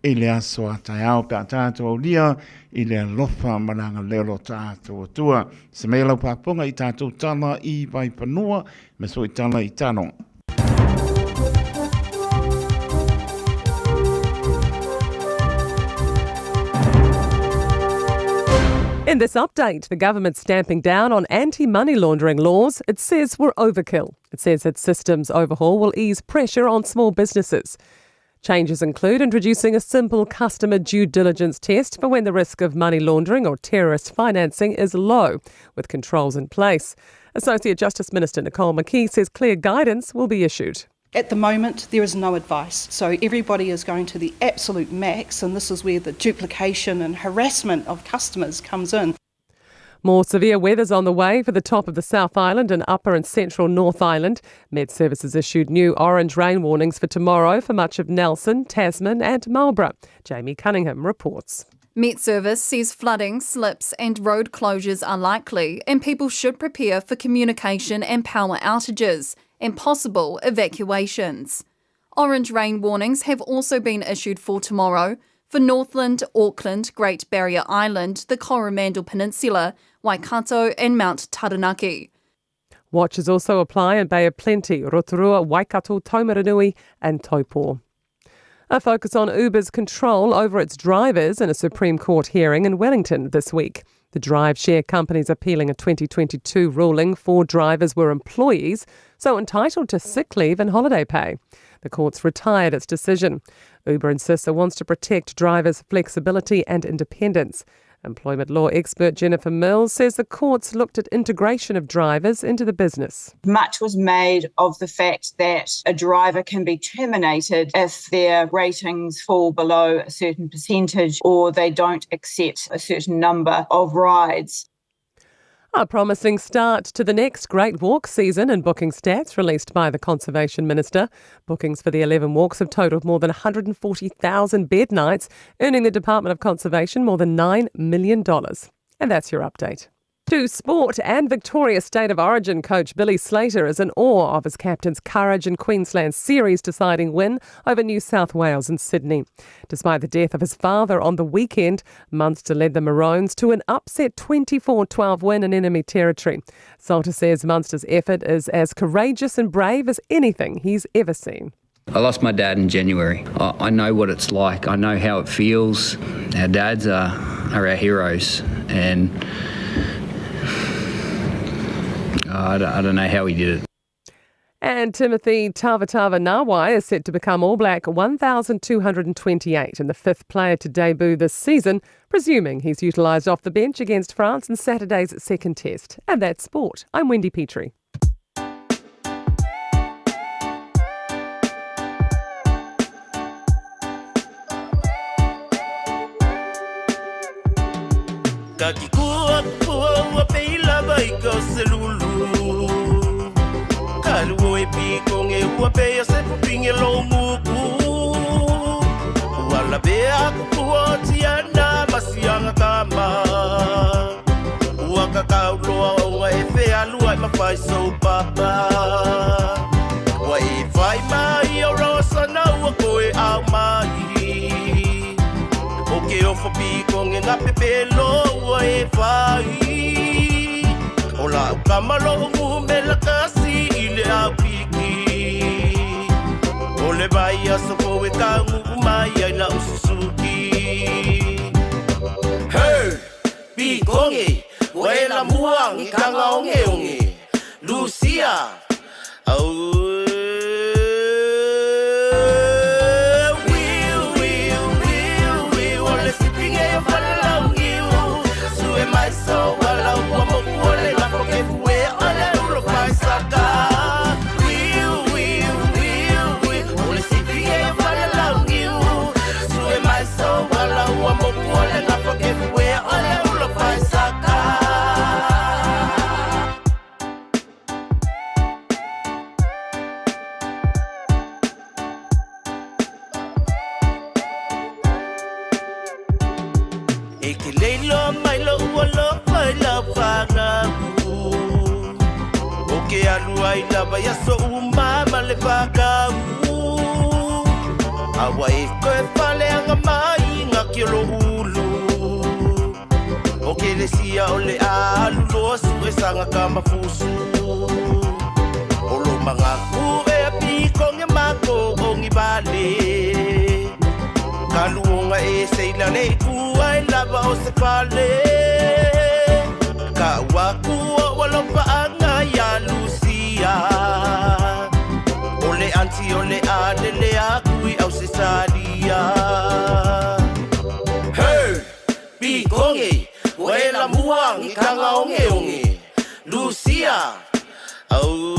i le aso a taeao pe a tatou aulia i le alofa ma le agalelei o lo tatou Atua. Se mea lau faafofoga i tatou tala i Vaifanua me foi tala i Tano. In this update, the government stamping down on anti money laundering laws it says were overkill. It says its systems overhaul will ease pressure on small businesses. Changes include introducing a simple customer due diligence test for when the risk of money laundering or terrorist financing is low, with controls in place. Associate Justice Minister Nicole McKee says clear guidance will be issued. At the moment, there is no advice, so everybody is going to the absolute max, and this is where the duplication and harassment of customers comes in. More severe weather's on the way for the top of the South Island and upper and central North Island. Met Services issued new orange rain warnings for tomorrow for much of Nelson, Tasman and Marlborough. Jamie Cunningham reports. Met Service says flooding, slips and road closures are likely and people should prepare for communication and power outages and possible evacuations. Orange rain warnings have also been issued for tomorrow for Northland, Auckland, Great Barrier Island, the Coromandel Peninsula, Waikato and Mount Taranaki. Watches also apply in Bay of Plenty, Rotorua, Waikato, Taumarunui and Taupo. A focus on Uber's control over its drivers in a Supreme Court hearing in Wellington this week. The drive share company's appealing a 2022 ruling four drivers were employees, so entitled to sick leave and holiday pay. The court's retired its decision. Uber insists it wants to protect drivers' flexibility and independence. Employment law expert Jennifer Mills says the courts looked at integration of drivers into the business. Much was made of the fact that a driver can be terminated if their ratings fall below a certain percentage or they don't accept a certain number of rides. A promising start to the next Great Walk season and booking stats released by the Conservation Minister. Bookings for the 11 walks have totaled more than 140,000 bed nights, earning the Department of Conservation more than $9 million. And that's your update. To sport and Victoria State of Origin coach Billy Slater is in awe of his captain's courage in Queensland's series deciding win over New South Wales and Sydney. Despite the death of his father on the weekend, Munster led the Maroons to an upset 24-12 win in enemy territory. Salter says Munster's effort is as courageous and brave as anything he's ever seen. I lost my dad in January. I, I know what it's like. I know how it feels. Our dads are, are our heroes, and I, don't, I don't know how he did it. And Timothy Tavatavanawai is set to become All Black 1,228 and the fifth player to debut this season, presuming he's utilised off the bench against France in Saturday's second test. And that's sport. I'm Wendy Petrie. Ka ki kua pua ua pei lava i ka selulu Ka luo e pikonge ua pei a se pupinge lo muku Ua la bea ku pua tiana masianga kama Ua kakau loa onga e whea lua i mawhai so papa Ua e whai mai o rosa na ua koe au mai O ke ofo pikonge ngā pepelo ua e whai O la ukama lo ngu me la kasi i le au piki O le vai a soko e ka ngu mai ai la ususuki Hey! Pikonge! Ua e la mua ngi kanga onge onge Lucia! Au vaiaso uma ma le FAKAU. A ua e toe faleaga mai ga ki o lou ulu. O kelesia o le a alu loa sue saga ka mafusu. O lo magaku e a pikonge mako ongi vale. Kaluonga e seila le kua e lava o se fale. Ka ua ku o alofa anga ia Lucia. O le anti o le a lele aku i au se salia. Hey! Pikonge, ua e la mua ngi kanga onge onge. Lucia! Au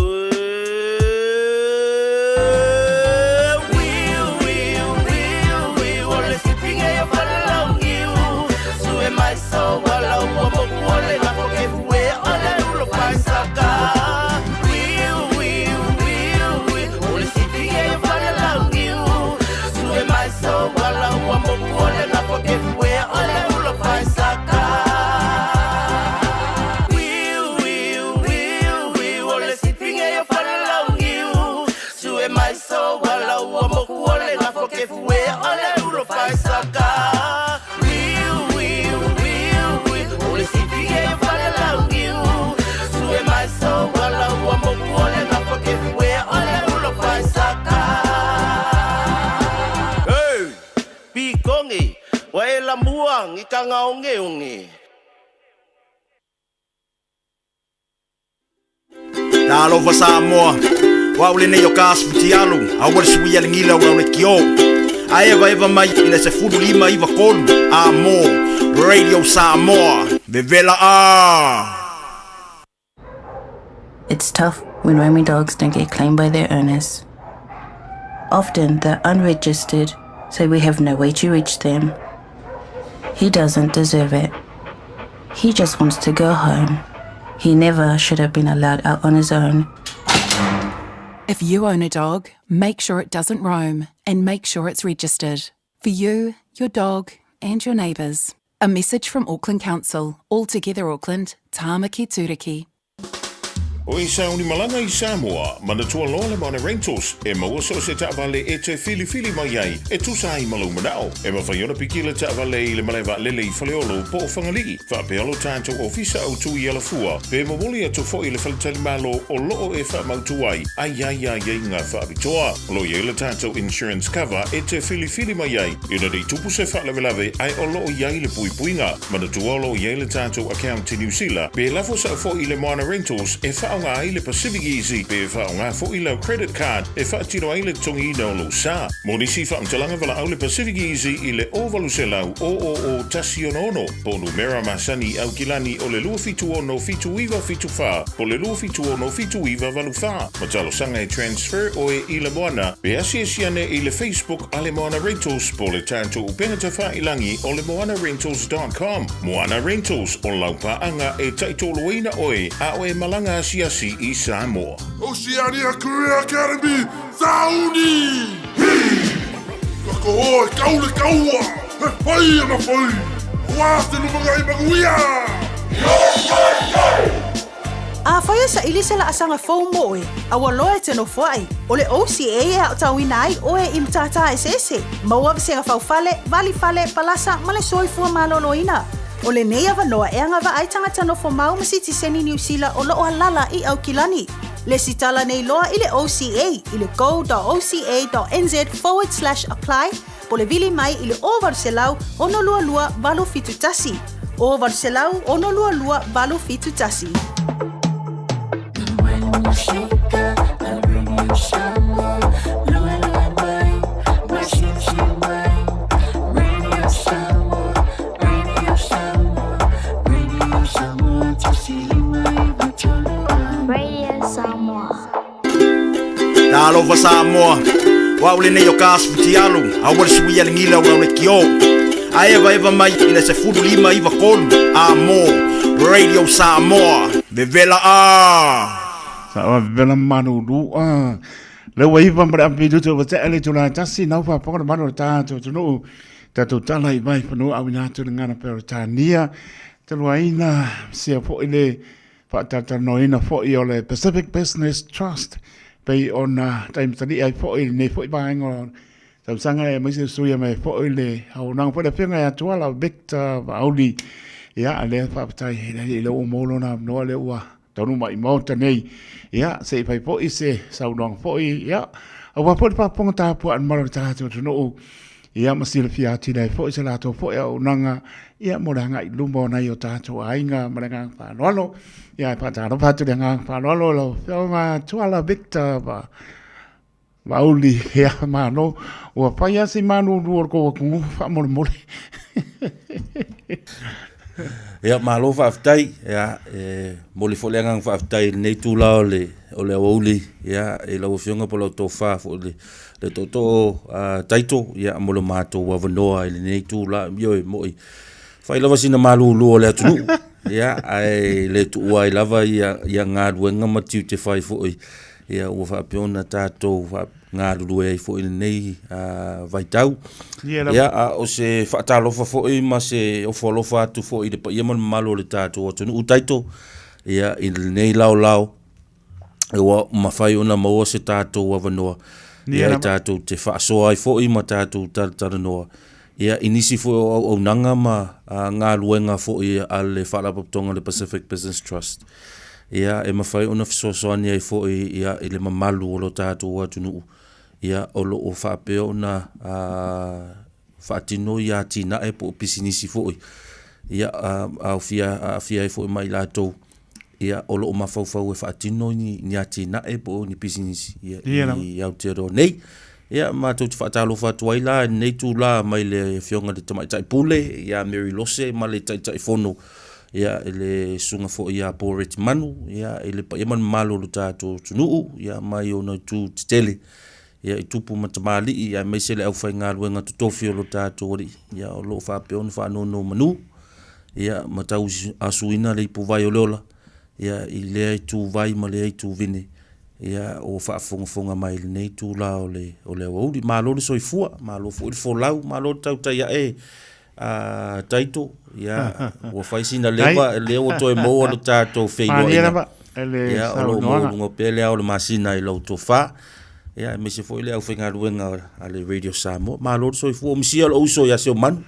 Talofa Samoa, o au lenei o ka Asfutialu, a ua le sui a le gila ua le kio. A evaeva mai i le 15 93 a mo Radio Samoa, vevela a! It's tough when roaming dogs don't get claimed by their owners. Often they're unregistered, so we have no way to reach them. He doesn't deserve it. He just wants to go home. He never should have been allowed out on his own. If you own a dog, make sure it doesn't roam and make sure it's registered. For you, your dog, and your neighbours. A message from Auckland Council, All Together Auckland, Tāmaki Tūriki. O i sauni malaga i Samoa, manatua loa le Moana Rentals, e maua so o se taavale e te filifili mai ai, e tusa ai ma lou manao. E mafai ona piki le taavale i le malae vaalele i Faleolo po o Fagalii, faapea lo tatou ofisa autu i Alafua, pe momoli atu foi i le faletalimalo o loo e faamautu ai, a iai aiaiga faapitoa. O lo o i ai le tatou insurance cover e te filifili mai ai, ina nei tupu se faalavelave ae o lo o i ai le puipuiga. Manatua o lo o i ai le tatou account i Niu Sila, pe lafo sao foi i le Moana Rentals e faaaoga ai le Pacific Easy pe faaaoga foi lau credit card e faatino ai le totogiina o lou sa. Mo nisi faamatalaga valaau le Pacific Easy i le 0800 000 166 po o numera masani i Aukilani o le 276 7974 po o le 276 7984. Ma talosaga e transfer oe i le Moana pe asiasi ane i le Facebook a le Moana Rentals po o le tatou upega tafailangi o le moanarentals.com. Moana Rentals, o lau paaga e taitoloina oe a o e malaga asiasi i Samoa. Oceania Career Academy, Sauni! Hi! Ka koho e kau le kaua, he whai ana whai, Wā te lumangai manuia! Yo, yo, yo! Afai e saili se laasaga fou mo oe, a ua loa e te nofoai, o le OCA e aotauina ai oe i matata eseese, maua vasega faufale, vali fale, palasa ma le soifua maloloina. O lenei avanoa e agavaa ai tagata nofo mau ma sitiseni Niu Sila o loo alala i Aukilani. Lesitala nei loa i le OCA i le go.oca.nz/apply po le vili mai i le 0800 622 871. 0800 622 871. Radio Samoa. Talofa Samoa, o au lenei o ka Asfutialu, a ua le sui a le gila ua le kio. A evaeva mai i le 15 93 a mo Radio Samoa, vevela a! Sa oa vevela malulu a. Le ua iva ma le api tutu ua tea le tula tasi nau whaponga le manu o le tātou tunuu. Tātou tala i vai whanua au ina atu le ngana peo le tānia. Taluaina sia foi le faatalatalanoaina foi o le Pacific Business Trust pei ona taimatali'i ai foi i lenei foi vaega o tausaga aemaise suia mai foi le auaunaga foi le afioga ia Tuala Victor Vaauli. Ia, lea faafetai i le Alii lea ua maua lona avanoa lea ua taunuu mai i Maota nei. Ia, se i fai foi se saunoaga foi, ia, aua foi le faafofoga tapuai a le mamalu o le tatou atunuu, ia, ma silafia atili ai foi se latou foi auaunaga, ia, mo le agai i luma o nai o tatou aiga ma le agaga faaaloalo. Ia, e faatalofa atu i le agaga faaaloalo i lau Afioga Tuala Victor Vaauli, ia, malo. Ua fai lava si malulu o le tou atunuu faamolemole. Ia, malo faafetai. Ia, e momoli foi le agaga faafetai i lenei itula o le, o le aoauli, ia, i lau Afioga po o lau tofa foi i le, le tootoo Taito, ia, mo le matou avanoa i lenei itula. Ioe, e moni, fai lava sina malulu o le atunuu, ia, ae le tuua ai lava ia, ia galuega ma tiute fai foi Ia ua faapea ona tatou galulue ai foi i lenei vaitau. Ia, a o se faatalofa foi ma se ofo alofa atu foi i le paia ma le mamalu o le tatou atunuu Taito, ia, i lenei laolao, ua mafai ona maua se tatou avanoa, ia, e tatou te faasoa ai foi ma tatou talatalanoa, ia, i nisi foi o auaunaga ma galuega foi a le Faalapotopotoga o le Pacific Business Trust. Ia, e mafai ona fesoasoani ai foi ia, i le mamalu o lo tatou atunuu, ia, o lo o faapea ona faatino ia atinae po o pisinisi foi, ia, aofia, aafia ai foi ma i latou, ia, o lo o mafaufau e faatino ni, ni atinae po o ni pisinisi ia, i Aotearoa nei. Ia, matou te faatalofa atu ai la i lenei itula mai le Afioga i le Tamaitai Pule ia Mary Lose ma le Taitaifono ia i le Susuga foi ia Paul Retimanu, ia i le paia ma le mamalu o le tatou atunuu, ia mai ona itu tetele, ia i tupu ma tamalii aemaise le aufaigaluega totofi o lo tatou Alii, ia o lo o faapea ona faanonomanu, ia ma tauasuina le ipuvai o le ola, ia i lea ituvai ma lea ituvine, ia ua faafogafoga mai i lenei itula o le, o le aoauli. Malo le soifua, malo foi le folau, malo le tautai ae a Taito, ia ua fai sina leva, lea ua toe maua lo tatou feiloaiga. Ia, o lo o maualuga pea le ao o le masina i lau tofa. Ia, aemaise foi le aufaigaluega a le Radio Samoa. Malo le soifua, ua misia lou uso ia Seumanu.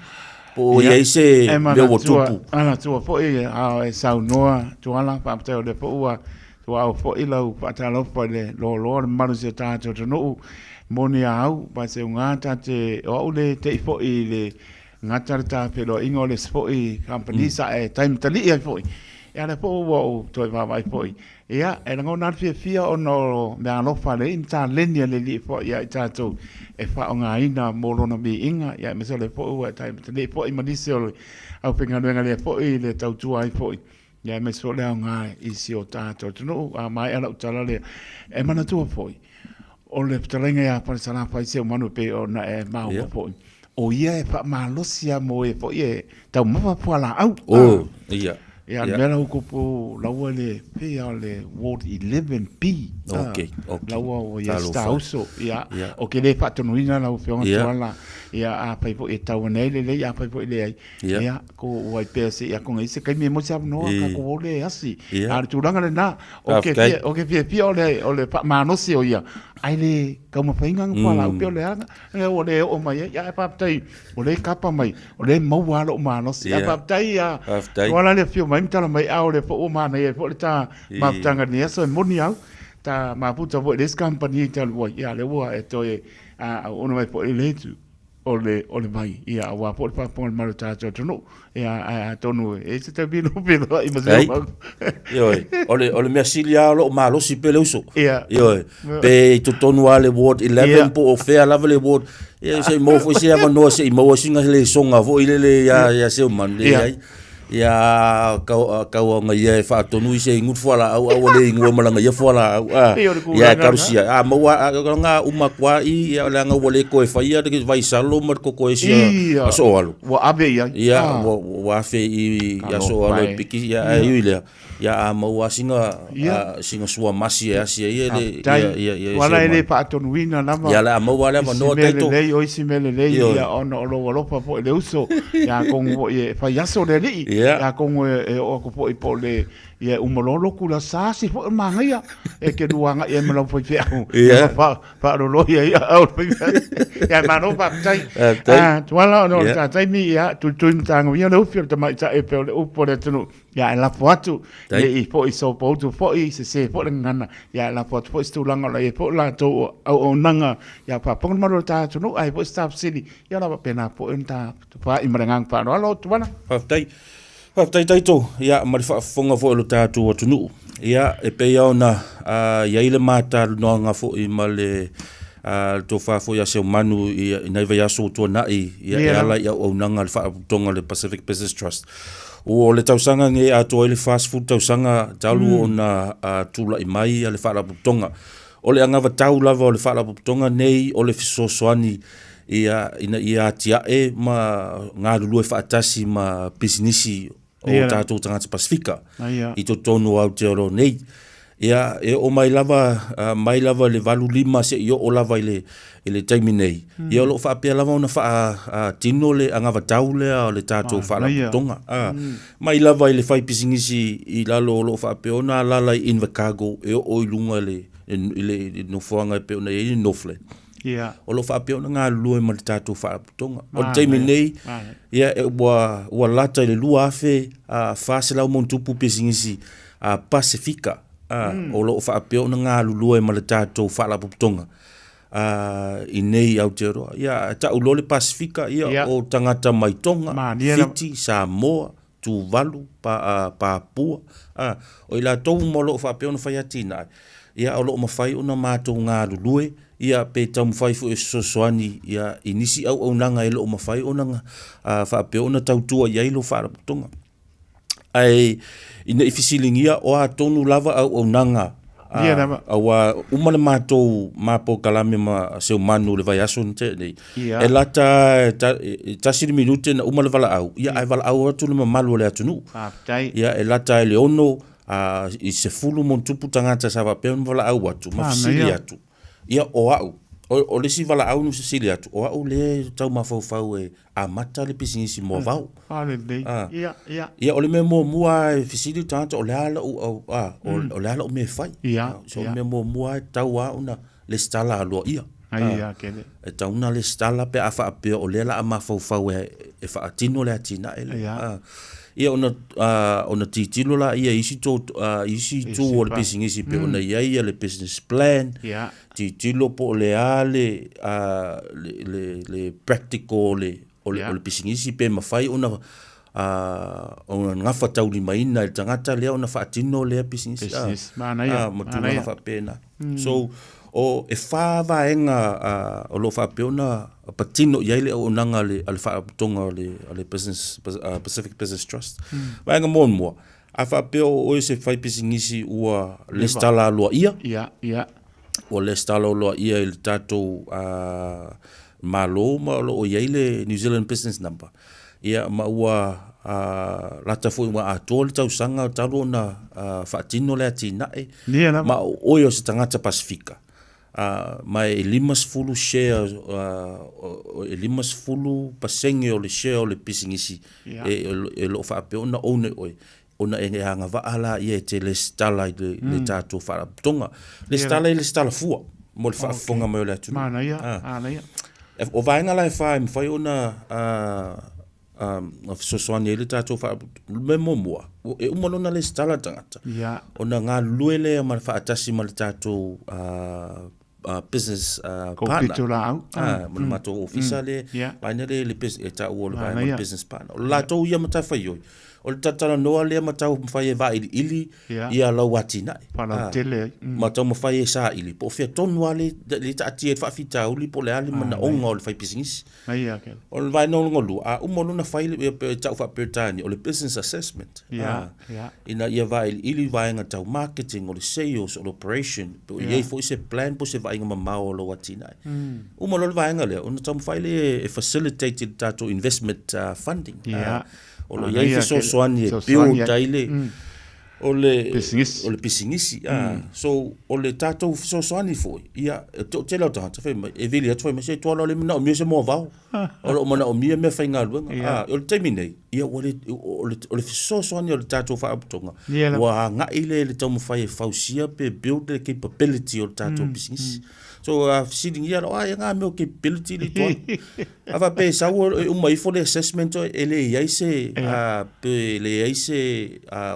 Po o i ai se mea ua tupu. E manatua foi a e saunoa Tuala, faafetai o lea foi ua tuaau foi lau faatalofa i le loaloa o le mamalu o si o tatou atunuu. Moni a au, ba se uga ta te, o au le tei foi i le gata le ta feiloaiga o le isi foi kamupani sa e taimatalii ai foi. Ia lea foi ua ou toe vaavaai foi. Ia, e lagona lava le fiafia ona o meaalofa a le Alii ma taleni a le Alii foi ia i tatou e faaaogaina mo Lona viiga, ia aemaise o lea foi ua e taimatalii foi ma nisi o le aufaigaluega lea foi i le tautua ai foi, ia aemaise foi o le aoga i si o tatou atunuu. A maea lau tala lea, e manatua foi, o le fetalaiga ia Falesalafai Seumanu e pei ona e maua foi, o ia e faamalosi lava mo e foi e taumafa fualaau. Oh, ia. Ia, le mea la ua tupu laua le pei lava o le Ward 11B. Okay, okay. Laua ua ia Tauso. Ia, o ke le faatonuina lau Afioga Tuala. Ia, afai foi e tau ane ai lelei, afai foi e leai. Ia, ko ua i pea se ia konga i se kaimi e mo se avanoa, ka ko ole e asi. A o le tulaga lena, o ke fia, o ke fiafia o le, o le faamalosi o ia, ai le taumafaiga na fualaau pei o le aga, lea ua le oo mai ai. Ia, ae faafetai, o lea e kapa mai, o lea e maua lava lou malosi. Ae faafetai ia, Tuala le afio mai ma tala mai, a o lea foi ua manaia ai foi le ta mafutaga i lenei aso, e moni au, ta mafuta foi i le isi kamupani talu ai, ia lea ua e toe auauna mai foi i le itu. o le, o le vai, ia, aua foi le faafofoga a le mamalu o le tatou atunuu. Ia, ae atonu e i ai se taimi lou feiloai ma si ou Ioe, o le, o le mea sili lava o lo o malosi pea le uso. Ia. Ioe, pe i totonu lava le Ward 11 Ia. po o fea lava le ward, ia se i maua foi se avanoa se i maua sina lesona foi lele ia, ia Seumanu, leai. Ia kau kau anga ia e faatonu i se ingu fualaau a ua le ingua ma lana ia fualaau a. Pei o le Ia tulaga karusia a maua a nga uma kua i ia leaga ua le toe faia le vaisalo ma le koko esi Ia. aso o alu. Ua ave i ai. Ia Ah. ua ua afe i aso o alu e piki ia ae ui lea. Ia a maua sina sina suamasi e asi ai e le ia ia ia Wala e le faatonuina lava. Ia le a maua le avanoa Taito. Lelei o isi mea lelei ia ona o lou alofa foi i le uso. Ia atonu foi e fai aso le alii. Atonu e oo atu foi po o le, ia e uma loa lotu le Aso Sa, asi foi o le manaia e te lua agai ai ma lau faifeau ma faaloloi ai aao o le faifeau. Ia ae malo faafetai. Faafetai. Tuala ona o le ta taimi, ia, tulituli ma tagoia le ufi o le tamaitai e pei o le upu a le atunuu. Ia ae lafo atu ne i foi sopoutu foi, sese foi le gagana, ia ae lafo atu foi se tulaga o la e i ai foi latou o auaunaga ia faafofoga le mamalu o le ta atunuu, a i ai foi se ta fesili, ia o le a faapena foi ona ta tufaai ma le agaga faaaloalo. Tuala. Faafetai. Faafetai Taito, ia ma le faafofoga foi o lo tatou atunuu. Ia e pei lava ona i ai le matalanoaga foi ma le tofa foi a Seumanu i nai vaiaso ua tuanai ia e ala i auaunaga a le Faalapotopotoga o le Pacific Business Trust. O le tausaga lenei e atoa ai le 40 tausaga talu ona tulai mai le Faalapotopotoga. O le anavatau lava o le Faalapotopotoga nei o le fesoasoani ia, ina ia atiae ma galulue faatasi ma pisinisi o tatou tagata Pasefika i totonu o Aotearoa nei. Ia, e oo mai lava, mai lava i le 85 seia oo lava i le, i le taimi nei, ia o lo o faapea lava ona faatino le anavatau lea o le tatou Faalapotopotoga. Mai lava i le faipisinisi i lalo o lo o faapea ona alaala i Invercargill e oo i luga i le, i le nofoaga e pei ona i ai le Northland. Ia. O lo o faapea ona galulue ma le tatou Faalapotopotoga. O le taimi nei, ia, ua, ua lata i le 2,400 ma ona tupu pisinisi Pasefika o lo o faapea ona galulue ma le tatou Faalapotopotoga i nei Aotearoa. Ia, e tau loa le Pasefika, ia, o tagata mai Tonga, Fiti, Samoa, Tuvalu, Papua, o i latou uma o lo o faapea ona fai atinae, ia o lo o mafai ona matou galulue, ia pe taumafai foi e fesoasoani ia i nisi auaunaga e le o mafai ona faapea ona tautua i ai lou faalapotopotoga. Ae ina i fesiligia o a tonu lava auaunaga Ia lava. Aua uma le matou ma polokalame ma Seumanu i le vaiaso na tea nei. Ia. E lata e tasi le minute na uma le valaau, ia ae valaau atu le mamalu o le atunuu. Faafetai. Ia e lata i le 6 i 10 ma ona tupu tagata sa faapea ona valaau atu ma fesili atu. Ia o au, o le isi valaau na fesili atu, o au lea e tau mafaufau e amata le pisinisi moavao. Ah, lelei. Ah. Ia, ia. Ia, o le mea muamua e fesili le tagata, o le a lau, ah, o le a lau mea e fai. Ia, So, o le mea muamua e tatau lava ona lesitala aloaia. Ai, ia, kele. E tatau ona lesitala pe a faapea o lea o le a mafaufau e faatino le atinae lea. Ia. Ah. Ia, ona, ona tilotilo laia i isi isi itu o le pisinisi pei ona i ai le business plan. Ia. Tilotilo po o le a le, le, le, le practical o le, o le, o le pisinisi pe mafai ona, ona gafataulimaina e le tagata lea ona faatino lea pisinisi. Pisinisi. Manaia. Ma tulaga faapena. So, o, e whā vaega o lo o faapea ona patino i ai le auaunaga a le, a le Faalapotopotoga o le, a le Business, Pacific Business Trust. Vaega muamua, A faapea o oe se faipisinisi ua lesitala aloaia, Ia, ia. ua lesitala aloaia i le tatou Malo ma o lo o i ai le New Zealand Business Number, ia ma ua lata foi ua atoa le tausaga talu ona faatino le atinae, Ia lava. ma o oe o se tagata Pasefika, ma e 50 share, e 50 pasene o le share o le pisinisi e lo o faapea ona own e oe, ona e agavaa laia e te lesitala i le tatou faalapotopotoga. Lesitala e lesitala fua mo le faafofoga mai o le atunuu. Manaia, manaia. O vaega la e fa e mafai ona fesoasoani ai le tatou faalapotopotoga. O le mea muamua, e uma loa ona lesitala le tagata, ona galulue lea ma le faatasi ma le tatou business partner. Pitolaau. Ma le matou ofisa le, vaega lea le e taua o le vaega o le business partner. O le latou ia matafaioi, o le talatalanoa lea ma taumafai e vailiili ia lau atinae. Faalautele ai. Ma taumafai e saili, po o fea tonu lava le taatia ai le faafitauli po o le a le manaoga o le faipisinisi. O le vaega lona lua, a uma loa ona fai le, e tau faa-Peretania, o le business assessment. Ina ia vailiili vaega tau marketing, o le sales, o le operation, po o i ai foi se plan po o se vaaiga mamao o lou atinae. Uma loa le vaega lea, ona taumafai lea e facilitate i le tatou investment funding. O lo o i ai fesoasoani e build ai le o le pisinisi, o le pisinisi so o le tatou fesoasoani foi ia e toatele o tagata fai mai e vili atu fai mai se Tuala o le manaomia se moavao o lo o manaomia meafaigaluega o le taimi nei. Ia ua le, o le, o le fesoasoani o le tatou faalapotopotoga, ua agai lea i le taumafai e fausia pe build le capability o le tatou pisinisi. So a fesiligia loa, ai nga mea o capability le tua. A faapea e sau e uma ifo le assessment e le i ai se, pe le i ai se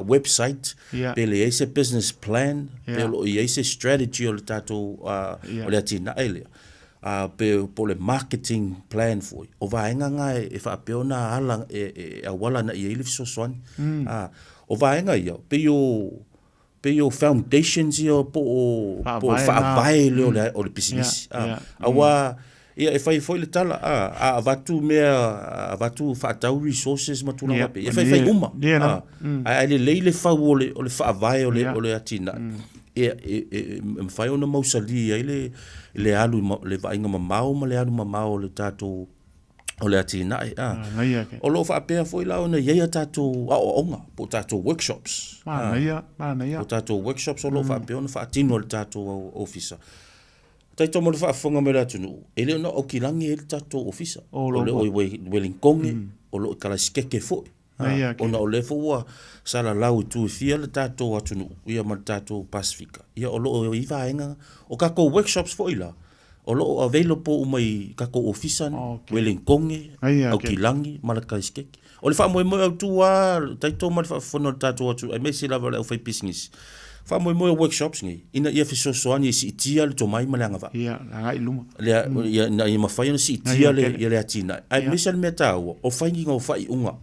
website, pe le i ai se business plan, pe o lo o i ai se strategy o le tatou, o le atinae lea. Ā, pe, po o le marketing plan foi, o vaega na e faapea ona ala, e auala agai i ai le fesoasoani. Ā, o vaega ia, pei o, pei o foundations ia po o, po o faavae lea o le, o le pisinisi. Ā, aua, ia e fai foi le tala, ā, a avatu mea, a avatu faatau resources ma tulaga faapea, ia e faifai uma. Ā, ae lelei le fau o le, o le faavae o le, o le atinae. Ia, e mafai ona mausali ai le, le alu, le vaaiga mamao ma le alu mamao o le tatou, o le atinae. A. Manaia ke. O lo o faapea foi la ona i ai a tatou aoaoga, po o tatou workshops. Manaia, manaia. Po o tatou workshops o lo o faapea ona faatino e le tatou ofisa. Taito mo le faafofoga mai o le atunuu, e le o na o Aukilagi e i ai le tatou ofisa. O lo o i Wellington, o lo o i Kalasikeke foi. Ona o lea foi ua salalau i itu e fia le tatou atunuu ia ma le tatou Pasefika, ia o lo o i ai vaega, o tatou workshops foi la, o lo o available uma i tatou ofisa nei, Welenkone, Aukilagi ma le Kaisikeke. O le faamoemoe autu lava, taito ma le faafofoga o le tatou atunuu aemaise lava le aufaipisinisi, faamoemoe o workshops nei ina ia fesoasoani e siitia le tomai ma le agavaa. Ia, agai i luma. Lea, ia, ina ia mafai ona siitia le, ia le atinae. Aemaise le mea taua, o faiga o faaiuga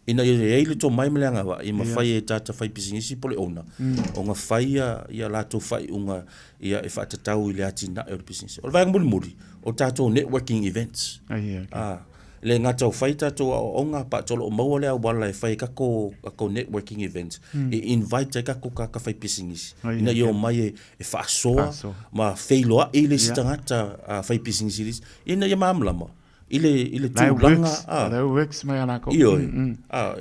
ina ia i ai le tomai ma le agavaa ia mafai e tagata faipisinisi po o le owner ona fai ia latou faaiuga ia e faatatau i le atinae o le pisinisi. O le vaega mulimuli, o tatou networking events. E le gata o fai tatou aoaoga, but o lo o maua le auala e fai ai tatou, tatou networking events, e invite ai tatou tagata faipisinisi ina ia omai e faasoa ma feiloai le isi tagata faipisinisi i le isi, ina ia malamalama i le, i le tulaga. La e works mai a lakou. Ioe,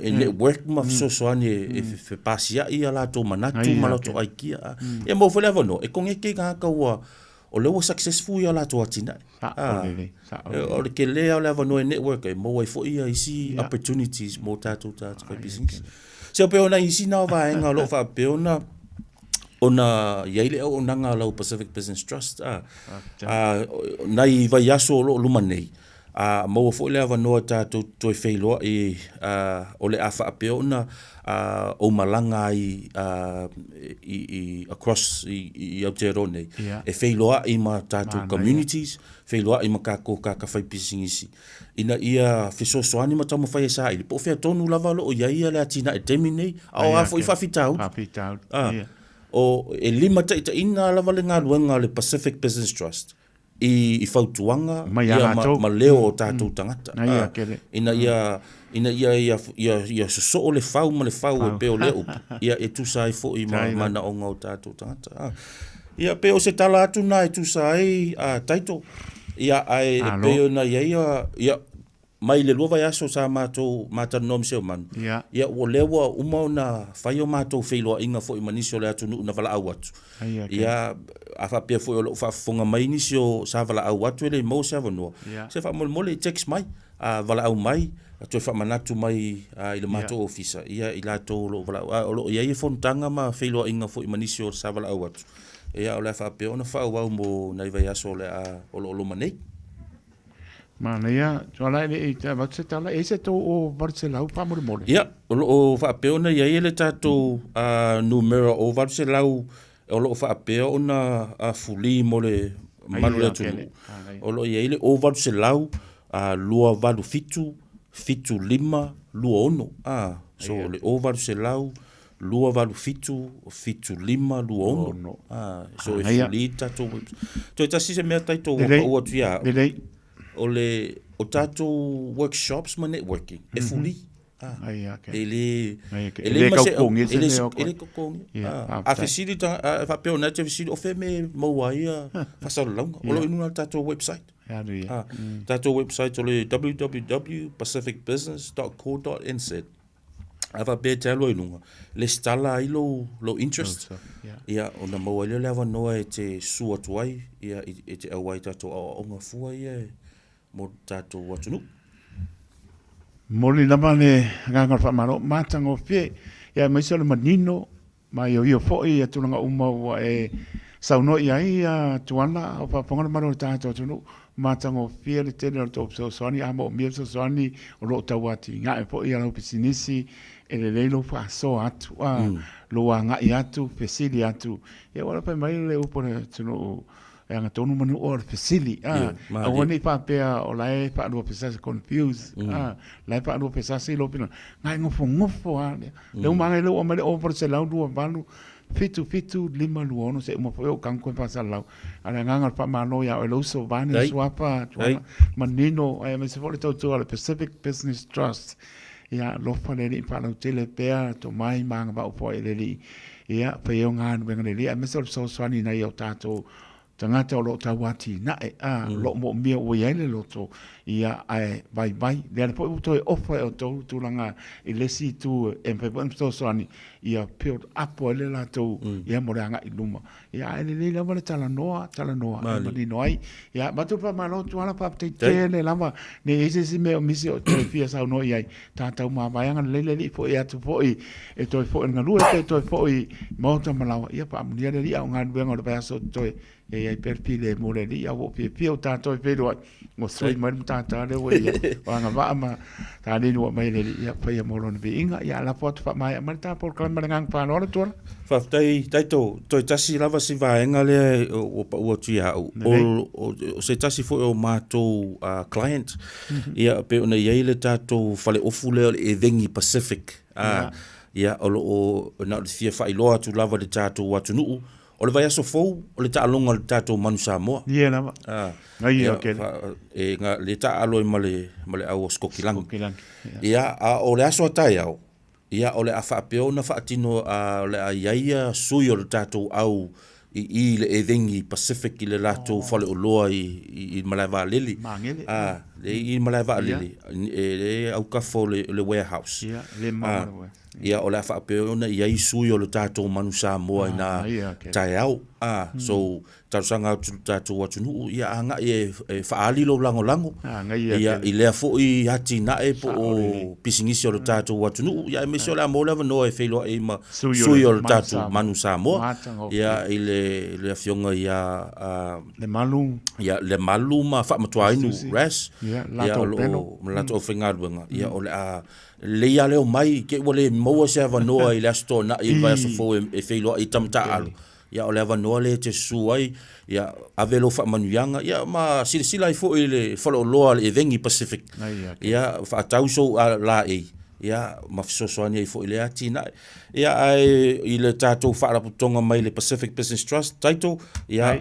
e network ma fesoasoani e fepasiai a latou manatu ma latou aikia. Ia maua foi le avanoa e koneke i tagata ua o lea ua successful ia latou atinae. Sao lelei, sao lelei. O le tele lava o le avanoa e network ai, maua ai foi ia isi opportunities mo tatou tagata faipisinisi. So pei o nai isi na o vaega o lo o faapea ona ona i ai le auaunaga a lau Pacific Business Trust, a, a, nai vaiaso o lo o luma nei, a maua foi le avanoa tatou te toe feiloai, a, o le a faapea ona a, ou malaga ai a, i, i, across i, i Aotearoa nei, e feiloai ma tatou communities, feiloai ma tatou tagata faipisinisi, ina ia fesoasoani ma taumafai e saili, po o fea tonu lava o lo o i ai le atinae i le taimi lenei, a o a foi faafitauli. Faafitauli, ia. O, e limataitaiina lava le galuega a le Pacific Business Trust i fautuaga ia ma leo o tatou tagata, ina ia ina ia ia ia sosoo le fau ma le fau e pei o lea upu, ia e tusa ai foi ma manaoga o tatou tagata. Ia pei o se tala atu na e tusa ai a Taito, ia ae e pei ona i ai ia mai le lua vaiaso sa matou matalanoa ma Seumanu, ia o lea ua uma ona fai o matou feiloaiga foi ma nisi o le atunuu na valaau atu. Ia, a faapea foi o lo o faafofoga mai nisi o sa valaau atu e le i maua se avanoa, se faamolemole text mai, a valaau mai, toe faamanatu mai i le matou ofisa, ia i latou o lo o valaau. A o lo o i ai fonotaga ma feiloaiga foi ma nisi o sa valaau atu, ia o le a faapea ona faaauau mo nai vaiaso o le a o lo o loma nei. Manaia, tuala e le i avatu se tala, e i se tou o 800 faamolemole? Ia, o lo o faapea ona i ai le tatou numera o 800 o lo o faapea ona fuli mo le mamalu o le atunuu. O lo o i ai le 0800 287 75 26. So o le 0800 287 75 26. So e fuli le tatou website. Toe tasi se mea tatou ua pau atu ia au. Lelei. O le o tatou workshops ma networking e fuli. E le e le ma se e le e le totogi. A fesili a faapea o na te fesili o fea mea e maua ai ia faasalalauga. O lo o i luga o le tatou website. Tatou website o le www.pacificbusiness.co.nz. A faapea e te alu ai i luga, lesitala ai lou, lou interest, ia, ona maua ai lea o le avanoa e te susu atu ai, ia, e te auai i tatou aoaoga fua ia mo le tatou atunuu. Momoli lava le agaga o le faamalo matagofie, ia aemaise o le manino maioio foi ia tulaga uma ua e saunoa i ai ia Tuala a o faafofoga le mamalu o le tatou atunuu. Matagofie le tele o le tou fesoasoani, a moomia fesoasoani o lo o tau atinae foi ia lau pisinisi, e lelei lou faasoa atu, a, lou agai atu, fesili atu. Ia ua fai mai le upu a le atunuu, e agatonu manu o le fesili, a, aua ne i faapea o la e faaluafesasi, confuse, a, la e faaluafesasi lou finagalo, na e nofonofo lava lea. Le uma lea ua aumai le ova o le 128, 7 7 5 2 6, se uma foi ou tago toe faasalalau. A o le agaga o le faamalo ia oe le uso, vaeane le suafa, Tuala, manino, aemaise foi le tautua a le Pacific Business Trust. Ia alofa le Alii ma faalautele pea tomai ma agavaa foi i le Alii. Ia fai ai galuega lelei aemaise o le fesoasoani i nai o tatou tagata o lo o tau atinae, a, o lo o moomia ua i ai le loto, ia, ae vaivai. Lea foi ua toe ofa e outou le tulaga i le isi itu e mafai foi ona fesoasoani ia build up ai le latou, ia, mo le agai i luma. Ia, ae lelei lava le talanoa, talanoa e manino ai. Ia, avatu le faamalo Tuala, faafetai tele lava. Ne i i ai se isi mea o misi o toe fia saunoa i ai, tatou mavae agalelei le Alii foi atu foi e toe foi i le galue pe toe foi i maota ma laoa. Ia faamanuia le Alii a o galuega o le vaiaso o totoe e i ai pea le filemu o le Alii. A ua ou fiafia ua tatou feiloai, ua sui mai le matata lea ua i ai, o agavaa ma taleni ua aumai e le Alii, ia faia mo lona viiga. Ia lafo atu faamaea mai le ta polokalame ma le agaga faaaloalo Tuala. Faafetai Taito, toe tasi lava si vaega lea ua pau atu ia au, o se tasi foi o matou client, ia pei ona i ai le tatou faleofu lea o le Evengi Pacific, ia o lo o na o le fia faailoa atu lava i le tatou atunuu, o le vaiaso fou o le taaloga o le tatou Manu Samoa. Ia lava. Ia, e le taaalo ai ma le au o Sikokilagi. Ia, a o le aso a taeao, Ia, o le a faapea ona faatino, o le a i ai ia sui o le tatou au i i i le Evengi Pacific i le latou faleoloa i i le malae vaalele. Magele. A, le i i le malae vaalele, e le autafa o le warehouse. Ia, le ma Ia, o le a faapea ona i ai sui o le tatou Manu Samoa i na taeao. A, so, talosaga atu i le tatou atunuu, ia agai e faaali lou lagolago ia, i lea foi atinae po o pisinisi o le tatou atunuu, ia aemaise o le a maua le avanoa e feiloai ai ma sui o le tatou Manu Samoa, ia, i le afioga ia Lemalu, ia, Lemalu ma Faamatuainu Ras, ia, o lo o ma latou aufaigaluega, ia, o le a lelei lava le omai, i te i ua le maua se avanoa i le Aso Toonai i le vaiaso fou e feiloai i tama taaalo. Ia o le avanoa lea e te susu ai, ia ave lou faamanuiaga, ia ma silasila ai foi i le faleoloa a le Evengi Pacific. Ia faatau sou laei, ia ma fesoasoani ai foi i lea atinae. Ia ae i le tatou faalapotopotoga mai le Pacific Business Trust title, ia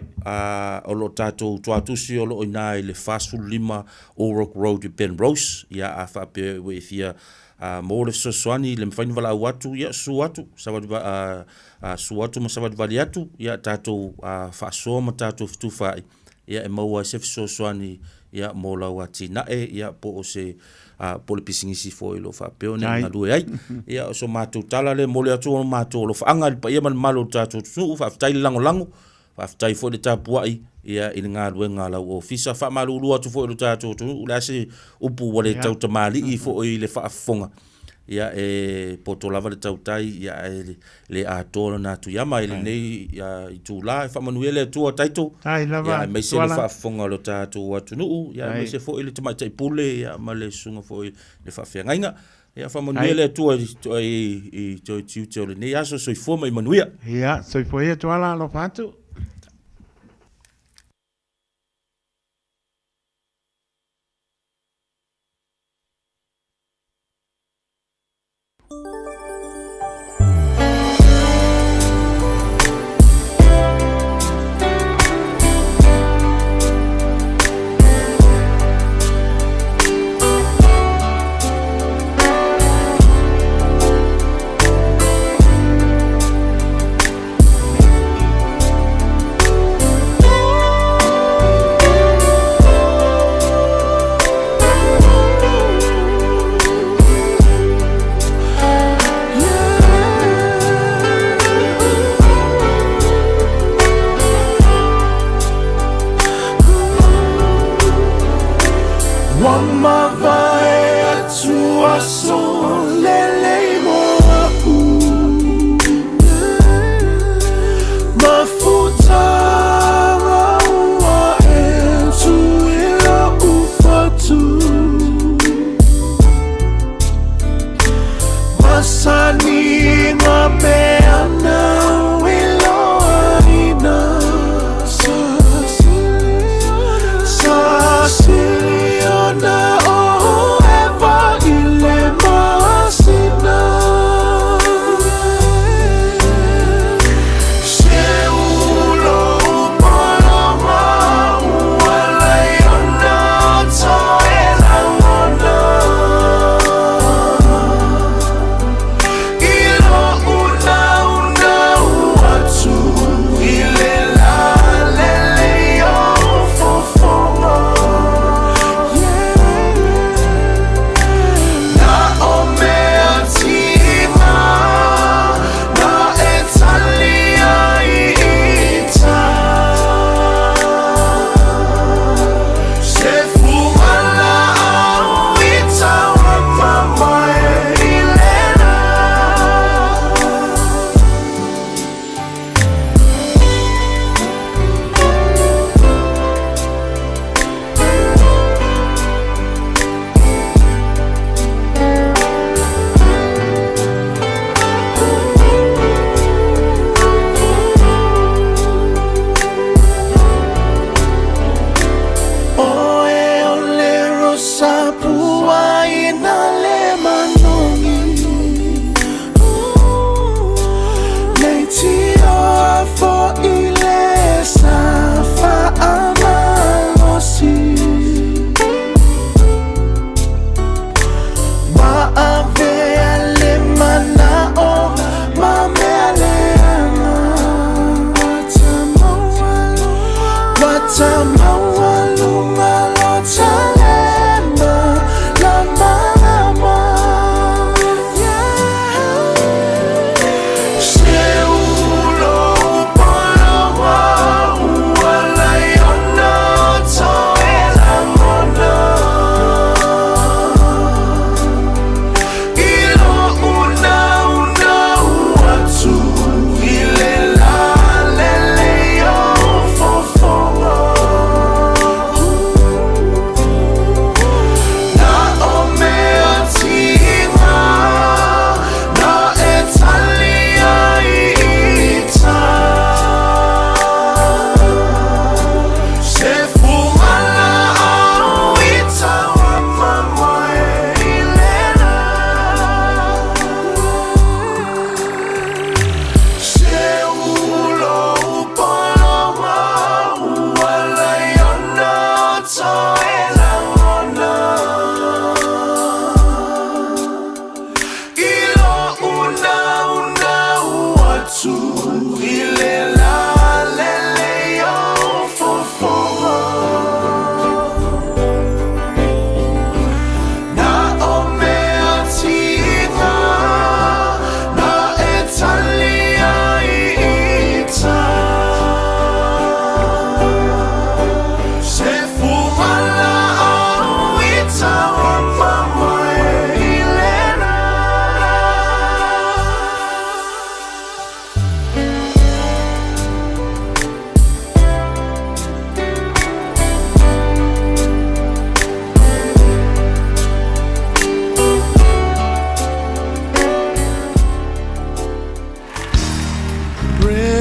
o lo o tatou tuatusi o lo o i ina i le 45 Orrock Road i Penrose, ia a faapea ua e fia maua le fesoasoani, le mafai ona valaau atu, ia susu atu, savali Sua atu ma savalivali atu, ia tatou faasoa ma tatou fetufaai, ia e maua ai se fesoasoani ia mo lau atinae, ia po o se po o le pisinisi foi o lo o faapea ona e galue ai. Ia o so matou tala lea e momoli atu o matou alofaaga i le paia ma le mamalu o le tatou atunuu, faafetai le lagolago, faafetai foi le tapuai ia i le galuega a lau ofisa. Faamalulu atu foi i lo tatou atunuu, o le a se upu ua le tautamalii foi i le faafofoga, ia e poto lava le tautai ia ae le atoa lona atuiama i lenei itula. E faamanuia le Atua Taito, ia aemaise le faafofoga o lo tatou atunuu, ia aemaise foi le Tamaitai Pule ia ma le susuga foi i le faafeagaiga. Ia faamanuia le Atua i toe tiute o lenei aso. Soifua ma ia manuia. Ia, soifua ia Tuala, alofa atu.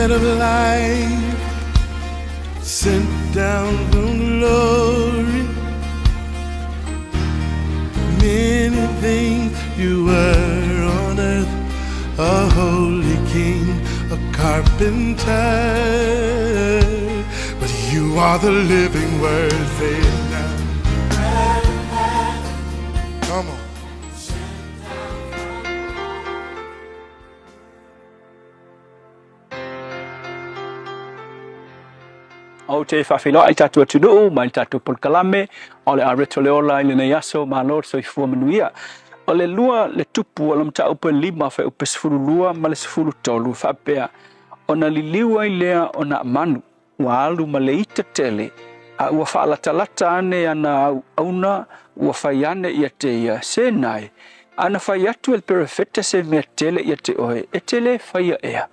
Bread of life sent down from glory. Many things you were on earth, a holy king, a carpenter. But you are the living word, say it now. Come on. Ou te faafeiloai i tatou atunuu ma i tatou polokalame o le a reto le ola i lenei aso malo le soifua manuia. O le lua le tupu o le mataupu e 5 fuaiupu 12 ma le 13 e faapea, Ona liliu ai lea o Naamanu, ua alu ma le ita tele, a ua faalatalata ane ana auauna ua fai ane ia te ia, Se nae, ana fai atu e le perofeta se mea tele ia te oe, e te le faia ea.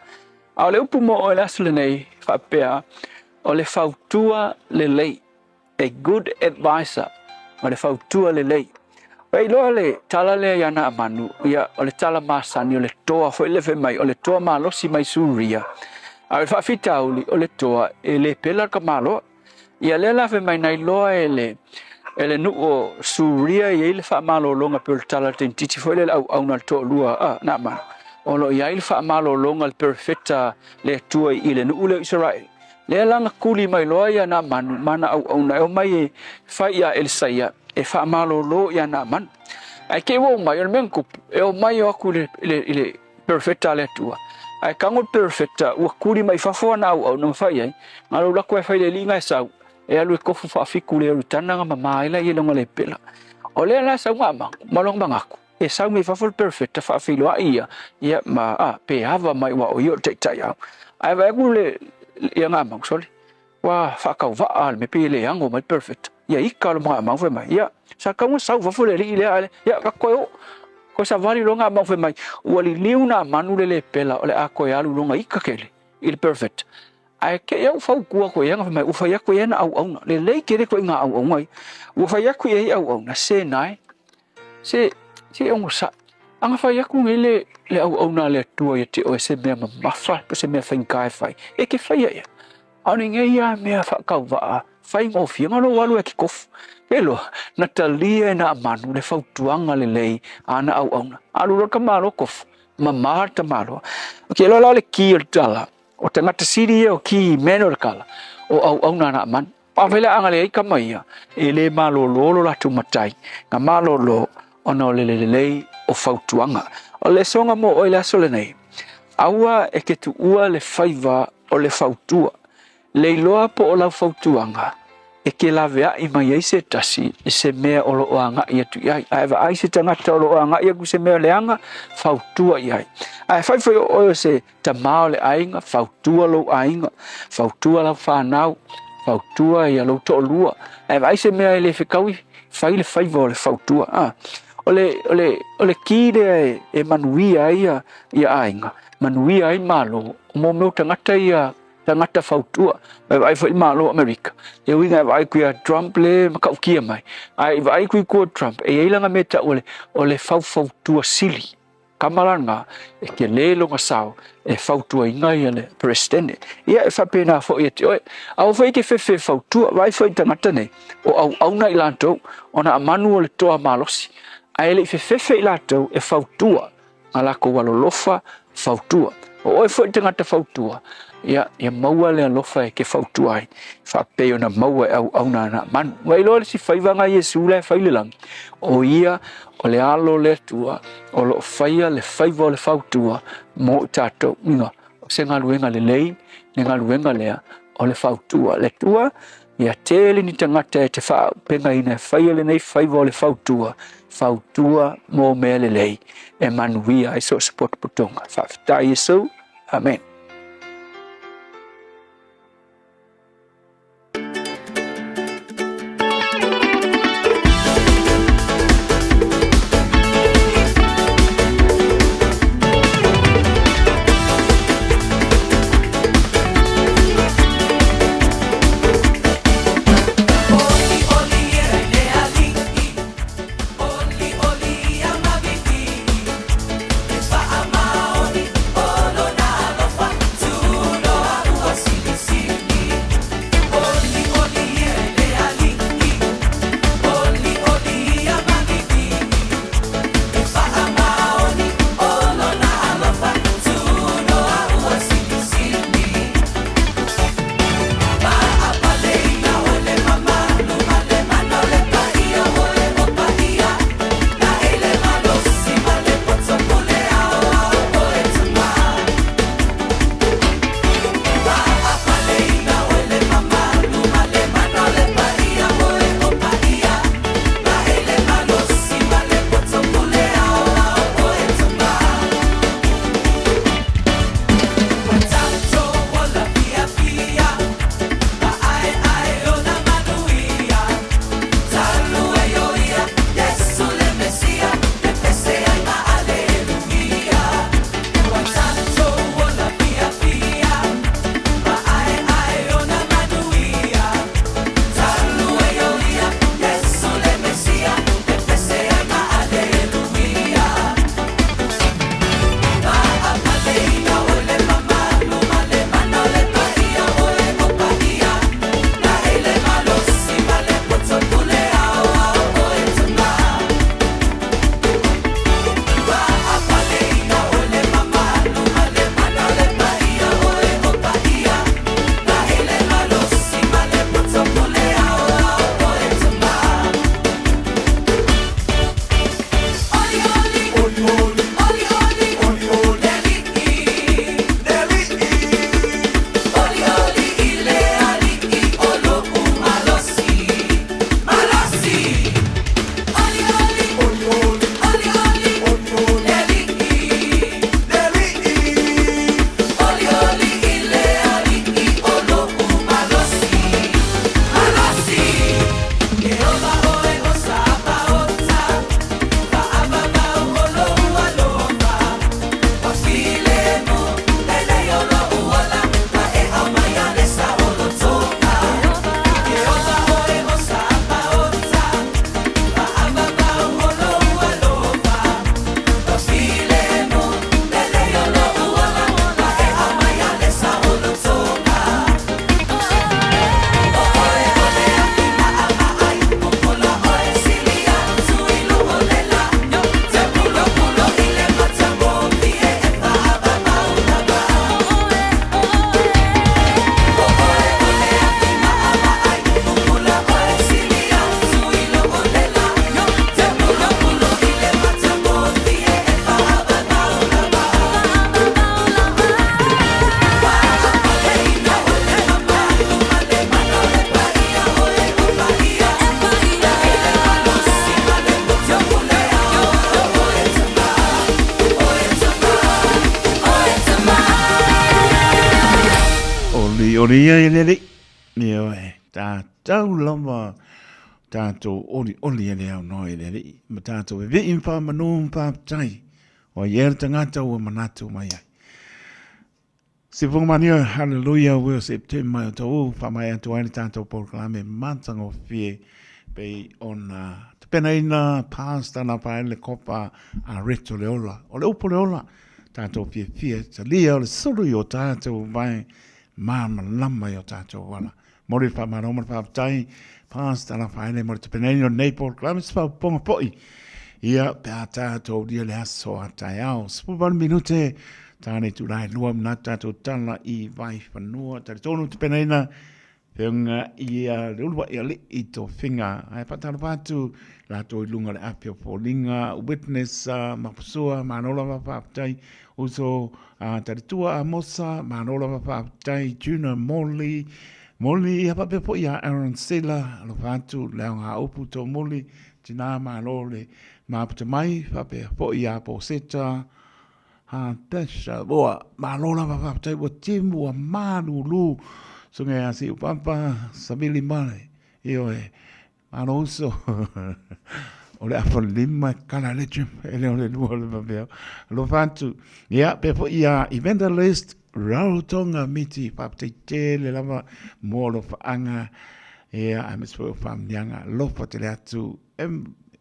A o le upu mo oe le aso lenei, faapea, o le fautua lelei, a good adviser, o le fautua lelei. Ua iloa le tala lea ia Naamanu, ia, o le tala masani, o le toa foi le fai mai, o le toa malosi mai Suria. A o le faafitauli, o le toa e le pela ka maloa. Ia lea la fai mai na iloa e le e le nuu o Suria i ai le faamalologa pei o le tala a le teinititi foi lea le auauna a le toalua a Naamanu. O lo o i ai le faamalologa a le perofeta le Atua i le nuu lea o Isaraele. Lea la na kuli mai loa ia Naamanu ma ana auauna e omai e fai iā Elisaia e faamalolo iā Naamanu. Ae te i ua omai, o le mea na tupu, e omai o atu i le, i le, i le perofeta a le Atua. Ae tago le perofeta ua kuli mai fafo ana auauna ma fai ai, na lou lako e fai le alii na e sau, e alu e tofu faafitu le Ioritana na mama ai laia i lona lepela. O lea la e sau Naamanu ma lona manatu, e sau mai fafo le perofeta faafeiloai ia, ia ma, a, pe ava mai ua o ia o le taitai au. Ae vaai atu le, ia Naamanu, sole, ua faatauvaa le mea pei e le ano mai le perofeta. Ia ika lo Naamanu fai mai, ia, sa tau na sau fafo le alii lea, ae le, ia, ka toe oo. Koe savali loa Naamanu fai mai, ua liliu Naamanu le lepela o le a toe alu lona ika kele i le perofeta. Ae te i au fautua koe ia na fai mai, ua fai atu e ia na auauna. Lelei tele koe i ngā auauna ia. Ua fai atu ia i auauna, se nae, se, se onosai. A na fai atu nei le, le auauna a le Atua ia te oe se mea mamafa, po se mea faigata e fai, e ke faia ia. Aole nei ia mea faatauvaa, faigofie, na lou alu e ke kofu. Ke loa, na talia e Naamanu le fautuaga lelei a ana auauna. Alu loa le tamaloa kofu, mama le tamaloa. Ok, loa la o le ki o le tala, O tagata sili ia o ki mea o le kala, o auauna a Naamani. Afai la a leai kama ia, e le malōlō lo latou matai, na malōlō ona o le lelei o fautuaga. O le soga mo oe i le aso lenei, aua e ke tuua le faiva o le fautua. Le iloa po o lau fautuaga, e ke laveai mai ai se tasi i se mea o lo o agai atu i ai. A e vaai se tagata o lo o agai atu i se mea leaga, fautua i ai. A e fai foi o oe o se Tamā o le aiga, fautua lou aiga, fautua lau fanau, fautua ia lou toalua. Ae vaai se mea e le fetaui, fai le faiva o le fautua. A, o le, o le, o le ki lea e, e manuia ai ia, ia aiga, manuia ai Malo, o mo mea o tagata ia, tagata fautua. E vaai foi i Malo o Amerika, e uiga e vaai ku ia Trump le matautia mai. Ae i vaai ku i kua Trump, e i ai lana mea e tau o le, o le faufautua sili. Kama la lena, e tele lona sao e fautuaina ia le Peresetene. Ia e faapena foi ia te oe. Aua foi e te fefe fautua, vaai foi i tagata nei, o auauna i latou, ona a manu o le toa malosi, ae le i fefefe i latou e fautua a latou alolofa fautua. O oe foi le tagata fautua, ia, ia maua le alofa e te fautua ai, faapei ona maua e auauna a Naamanu. Ua iloa le isi faiva na Iesu la e fai i le lagi, o ia o le Alo o le Atua o lo o faia le faiva o le fautua mo i tatou. Uiga, o se galuega lelei le galuega lea o le fautua. Le Atua, ia tele ni tagata e te faaaupegaina e faia lenei faiva o le fautua, fautua mo mea lelei e manuia ai so o se potopotoga. Faafetai Iesu. Amen. Olioli ia i le Alii. Ioe, tātou lava, tātou olioli e le aunoa i le Alii, ma tātou vevii ma whamanū ma whāpitai, o ai ea le tangata ua manatu mai ai. Sifunga mania, hallelujah, ua September mai o tau, whamai atu ai le tātou polokalame matagofie pei ona tapenaina Pastor Rafaele Kopa a Reto le Ola. O le upu le ola, tātou fiafia, talia o le sulu i o tātou vai māmalama i o tātou ala. Mori le whamaro ma le whāpitai, Pastor Rafaele mo le tapenaina o nei polokalame se whauponga poi. Ia, pe a tātou ria le aso a taeao. 18 minute, tāne tūrai lua manatu tātou tala i Vaifanua. Tari tonu tapenaina, Whiunga i a le ulua'i ali'i tofiga. Ae whaatalofa atu latou i lunga o le api o Foliga, Witness, Mapusua, malo lava faafetai, Uso a Taritua Amosa, malo lava faafetai, Juna Moli, Moli ia faapea foi ia Aaron Sela, alofa atu, le aoga upu tō moli, tinā malo le maputa mai, faapea foi ia Poseta, Ha Tasha, ua malo lava faafetai ua timu ua malulu suga ia Siupapa Savili Male, ioe, malo uso. O le afa lima e kala le gym, e le o le lua o le mea. Alofa atu. Ia, pea foi ia Evangelist Rarotonga Miti, faafetai tele lava mo alofaanga, ia, aemaise foi o faamanuiaga. Alofa tele atu.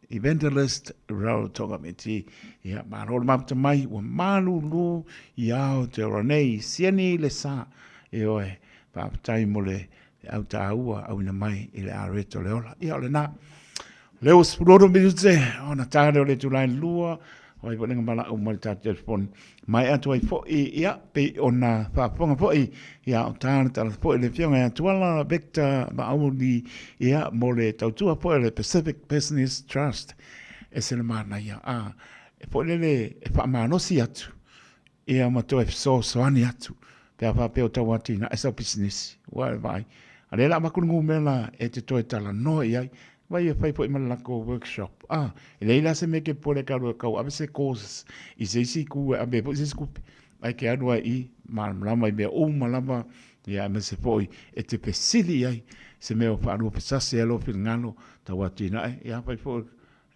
Evangelist Rarotonga Miti. Ia, malo le mafuta mai, ua malulu i Aotearoa nei, siani le sa. Ioe, faafetai mo le au tāua auina mai i le areto le ola. Ia, o lena. Lea ua 16 minute, ona tāne o le itula e lua, o ai foi lenga malau mai le tātou telefoni. Mai atu ai foi, ia, pei ona faafofoga foi, ia, o tāna tala foi le Afioga ia Tuala Victor Maauli, ia, mo le tautua foi o le Pacific Business Trust. E se le manaia, a, e foi lele e faamalosi atu, ia, ma toe fesoasoani atu, pe a faapea o tau atinae sau pisinisi, ua e vaai. A lea o le a avatu le numera e te toe talanoa i ai, Vai e fai foi ma le latou workshop. Ah, e leai la se mea ke popole ke alu e kau ave se courses i se isi itu e ave ai foi se isi tupe. Ae ke alu ai i malamalama i mea uma lava, ia aemaise foi e te fesili i ai se mea o faalua fasasi ai lou finagalo tau atinae, ia afai foi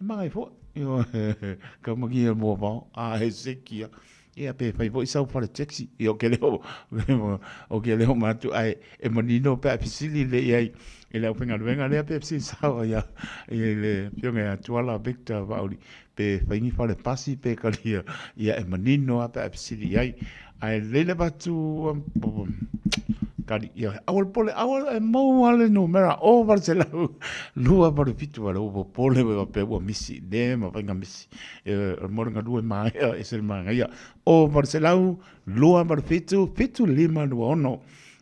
e magai foi. Ioe, kau magia mua vao, a he seki ia. Ia pe fai foi sau fale taxi. Ia o ke leo, o ke leo manatu ae e manino pe a fesili lelei i ai i le aufaigaluega lea pe fesili sao ia i le Afioga ia Tuala Victor Vaauli pe fai ni fale pasi pe kalia ia e manino lava pe a fesili i ai. Ae lelei le avatu kali ia aua le popole aua e maua le numera 0800 287 ua popole faapea ua misi le mafai ona misi. E mo le galue maea e se manaia. O 800 287 7526.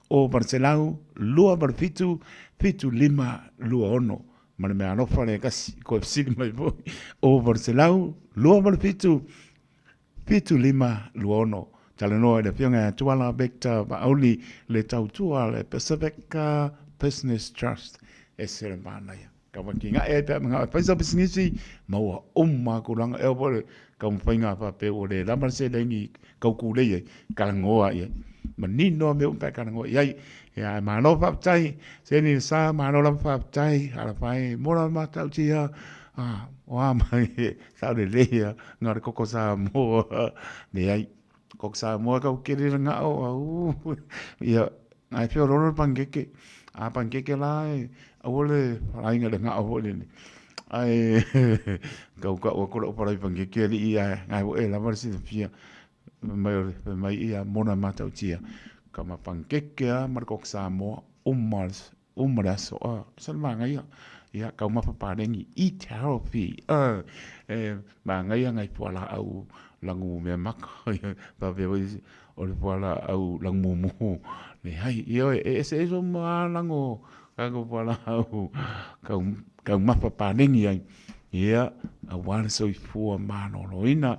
O 800 287 7526. Ma le mea alofa le kasi koe fesili mai foi. O 800 287 7526. Talanoa i le Afioga ia Tuala Victor Vaauli le tautua le Pacific Business Trust e se le manaia. Ka whakinga'e ai pea manga'o e whai sau pisinisi, maua uma a tulaga e ao foi le taumafaiga faapea ua le lava le seleni kau kūlei ai, kalangoa i ai. Manino a mea uma pe a kalangoa i ai. Ia ae malo faafetai, seleni le sa, malo lava faafetai, alofa e mo la matautia, a, o a mai e sao lelei a, na o le koko Samoa, leai, koko Samoa kau kele le nga'o, au, ia, Ae feoloolo le panikeke. A panikeke la e aua le palaiga i le gao foi lele. Ae tau tau atu lau palai panikeke alii ae ae foi e lava le silafia. Fai mai o le fai mai ia mona matautia. Kama panikeke lava ma le koko Samoa uma uma le aso. Ah, ese le manaia. Ia taumafa paleni, eat healthy. Ah, e manaia nai fualaau lanu meamata. Faapea foi isi, o le fualaau lanumumu. Leai, ioe, e eseese uma lava lago tatou fualaau taumafa paleni ai, ia, aua le soifua maloloina.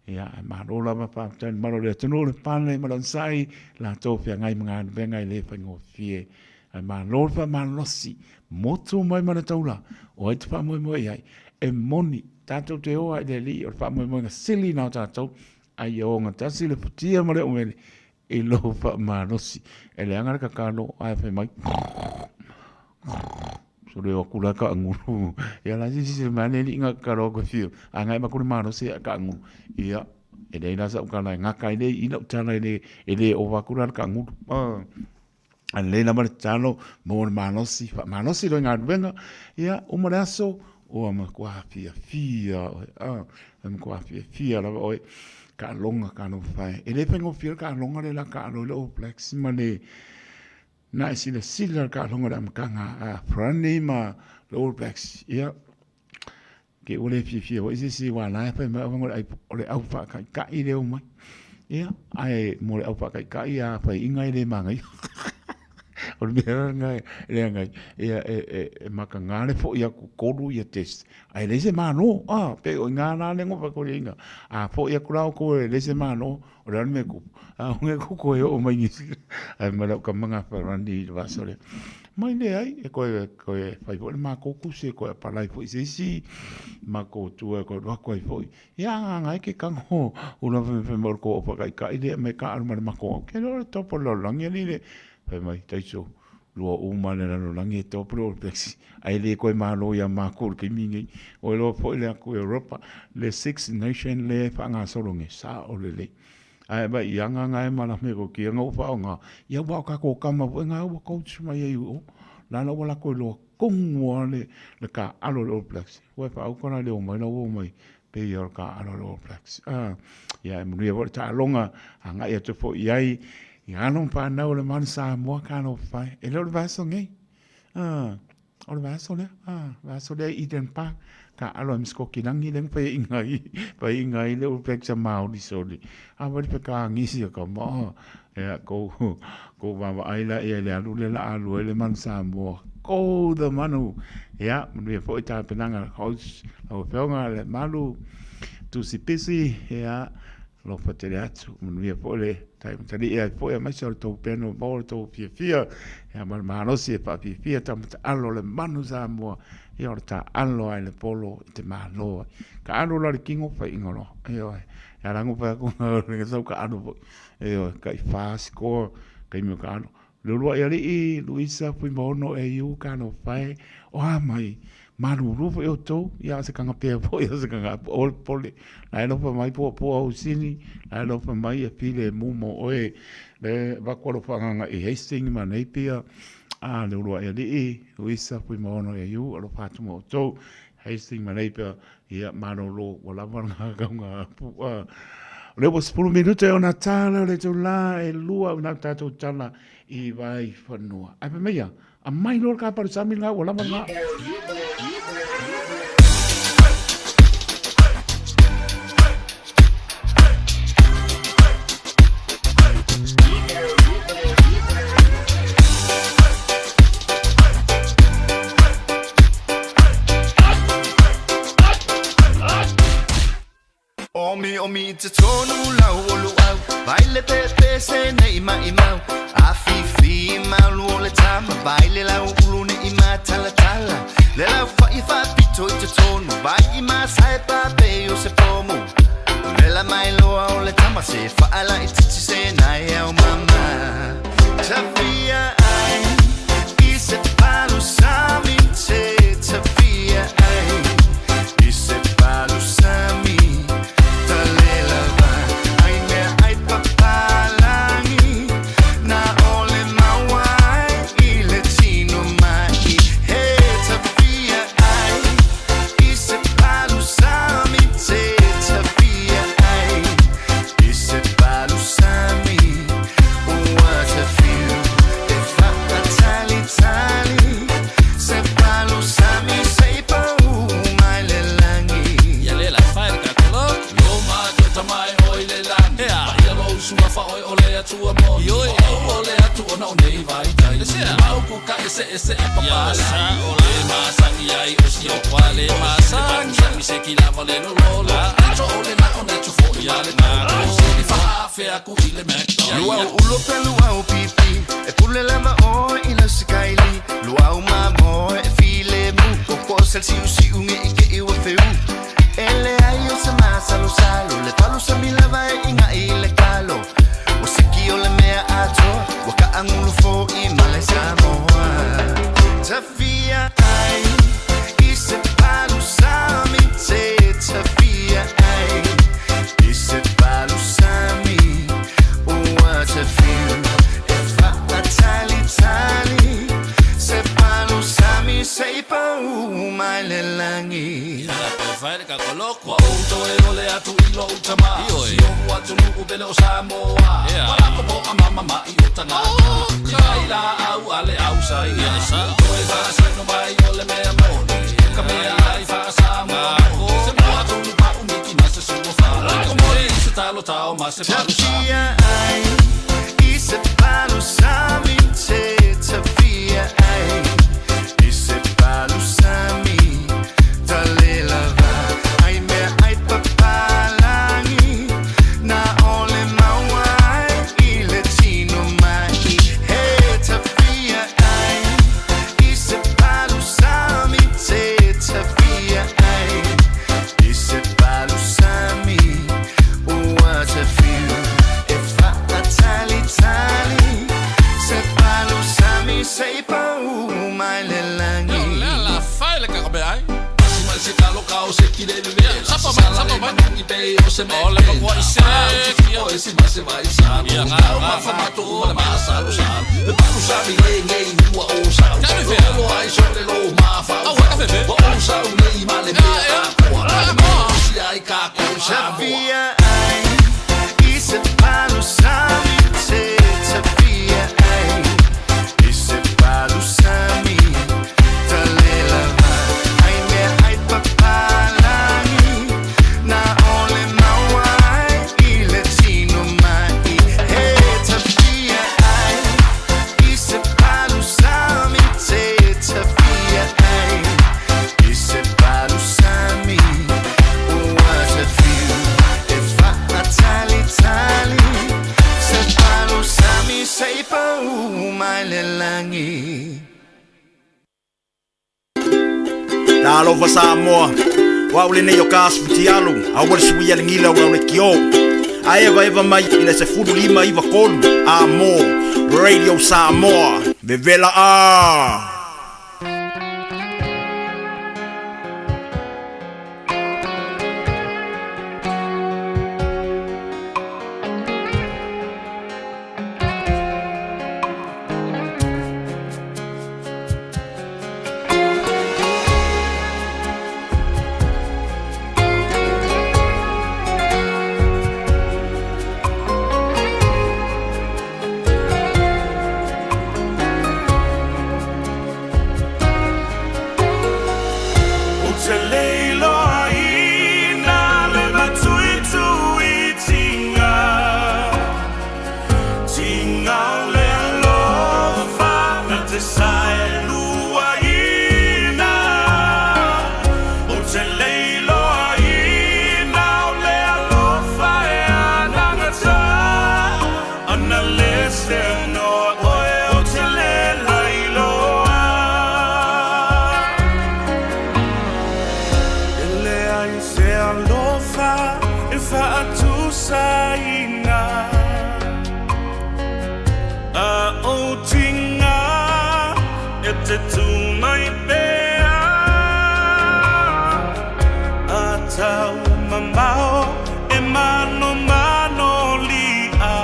Ia, ae malo lava faafetai i le mamalu o le atunuu, le pale ma le onosai, latou feagai ma galuega e le faigofie. Ae malo le faamalolosi, motu mai ma le taula, o ai te faamoemoe i ai? E moni, tatou te o lava i le Alii, o le faamoemoega sili na o tatou, a ia ogatasi le futia ma le umele. i lou faamalosi. E leaga le kakalo ae fai mai Sole o aku la kaangulu. Ia la sisi se mai le liʻi kakalo aku e fio. A ngai ma ku le malosi ia kaangulu. Ia, e leai la sa'u tala e gaka ai le i la'u tala e le e le ova aku la le kaangulu. A lelei lava le tatalo, maua le malosi, faamalosi loa i galuega, ia, uma le aso, ua matua fiafia oe, ua matua fiafia lava oe, taaloga talofa e. E le faigofie le taaloga lea o le a taalo ai le All Blacks ma le na e silasila le taaloga i le amataga a Ferrani ma le All Blacks, ia, Ke ua le fiafia foi se isi aua la e fai mai o le au faataitai lea e omai. Ia, ae mo le au faataitai a faiaina e le manaia. O le mea la lena e leaga ai, ia e mataga le foi atu 3 ia test, ae leai se malo, a, pei o i ina la lea na ou fai atu ai, a foi atu la outou e leai se malo, o le a le mea e tupu? A o e toe oo mai Niu Sila. Ae ma lau tama na Farani i le vasa lea. Mai leai, e toe, toe fai foi le matou tusi, e toe apalai foi i se isi matou tua e toe alu atu ai foi. Ia agaga ai ke tago ula fai fai mai o le tou faataitai lea e aumai taaalo ma le matou au. Ke loa le top o le lalolagi alii le fai mai Taiso, lua uma le lalolagi e top le All Blacks ae le toe malo ia matou i le taimi lenei. Ua iloa foi le atu Europa le Six Nation lea e faagasolo nei, sao lelei. Ae vaai i aga na e malama i kokia na ua faaaoga, ia aua o tatou tama foi na ua coach mai ai i o, la ua latou iloa tonu lava le taaalo o le All Blacks. Ua e faauta la i le omai la ua omai pei o le taaalo a le All Blacks. Ia e manuia foi le taaloga, agai atu foi i ai i alo ma fanau o le Manu Samoa, talofa e. E le o le vaiaso nei. O le vaiaso lea, vaiaso lea i Eden Park, taaalo ai ma Sikokilagi lea na faiaina ai, faiaina ai le All Blacks a Maori soli. A wali pe ka ngisi a ka ma, ia kou, kou vaavaai la ia i le alu lea la alu ai le Manu Samoa. Go the Manu! Ia, manuia foi tapenaga coach, lau afioga le Malu, Tusi Pisi, ia, Alofa tele atu, manuia foi le tai matalii ai foi aemaise o le tou peno maua le tou fiafia ia ma le malosi e faafiafia tama taalo le manu Samoa ia o le taalo ai le polo i te malo ai. Taalo la le kino faiinga loa. Ioe. E ala ngo fai atu le sau taalo foi. Ioe, kai fa score taimi o taalo. Le uluai alii Luisa Fuimaono AU talofa e, o a mai, malulu foi outou, ia o se kagapea foi o se kagapu, aua le popole, la e alofa mai Puapua Hosini, la e alofa mai e filemu mo oe, le avatu alofa agaga i Hastings ma Napier, a le uluai alii Luisa Fuimaono AU, alofa atu ma outou, Hastings ma Napier, Ia, malolo, ua lava lena kauga pu'a. O lea ua 10 minute ona tala o le itulā e lua o nā tatou tala i Vaifanua. Ae fai mai ia, amai loa le kapalusami lena ua lava lena. Omi omi i te tonu lau o luau Vai le pepe se nei mai mau A fifi malu o le tama Vai le lau ulu ne i matalatala Le lau whai whapito i te tonu Vai i masae pape o se pomu Vela mai loa o le tama se whaala i titi se nai au mama Tawhia ai i se palu sami te Tawhia ai i se palu sami Talela va ai mea ai papalangi Na ole maua ai i le tino mai He tawhia ai i se palu sami te Tawhia ai i se palu sami Ua te whiu e whaatalitali Se palu sami sei pau mai le langi Ia le la fai le kakolo Lo ma to tamai oi le langi Ea Ia lo usua fa oi o le atua mo Ioi O o le atu ona o nei vai tai Le mau ku ka ese ese a papa la Le ma sangi ai o si o kwa le ma sangi Mi se ki lava le lo lo la To o le na o na to fo ia le na I fa afe aku i le McDonald's Luau ulo pe luau pipi E pule lava oe i lau sikaili Luau mamoe e file mu Koko sel siu siu nge i ke iwa feu E le ai o se masalosalo Le palu sa mi lava e inga i le kalo O siki o le mea le kakoloko. Ua ou toe ole atu i lo'u tamā. Si oʻu atunuu pele o Samoa. Ua lako po'a ma mama'i o tagata. I ai laau a le au saina. Toe faasaino mai o le mea moni. Ka mea ai faa-Samoa moni. Se mua tonu pa'u miki ma se sua fā. Lako moli i se talo tao ma se palu sami. Tafia ai i se palu sami te tafia ai i se palu sami ta le lava ai mea ai papalangi na ole maua ai i le tino mai he tafia ai i se palu sami te tafia ai i se palu sami ua tafiu e faatalitali se palu sami se i pau mai le lagi. La fai le kakabe ai. Asi mai se talo kao se kile veve. Sapa mai, sapa mai. Mangi pe o se me. O le pakua i se. O e si ma se vai sa. Au ma fa mato o le ma sa lo sa. Le palu sa mi le ngei ua o sa. Lo ai so le lo ma fa. Au ka fe. O o sa u nei ma le mea a koa. Le ma si ai ka ko sa. Tafia ai i se palu sami te tafia ai i se palu sami ta le lava ai mea ai papalangi na ole maua ai i le tino mai he tafia ai i se palu sami te tafia ai i se palu sami ua tafiu e faatalitali se palu sami se i pau mai le lagi. Talofa Samoa, o au lenei o ka aso futialu, aua le suia le gila o lau lekiō. A evaeva mai i le 15 93 a mo Radio Samoa, vevela a! Ou te leiloaina le matuituitiga, tiga o le alofa na te saeluaina. Ou te leiloaina o le alofa e anagata, ana le seanoa oe ou te le lailoa. E leai se alofa e faatusaina A o tiga e te tū mai pea A tau mamao e manomano li'a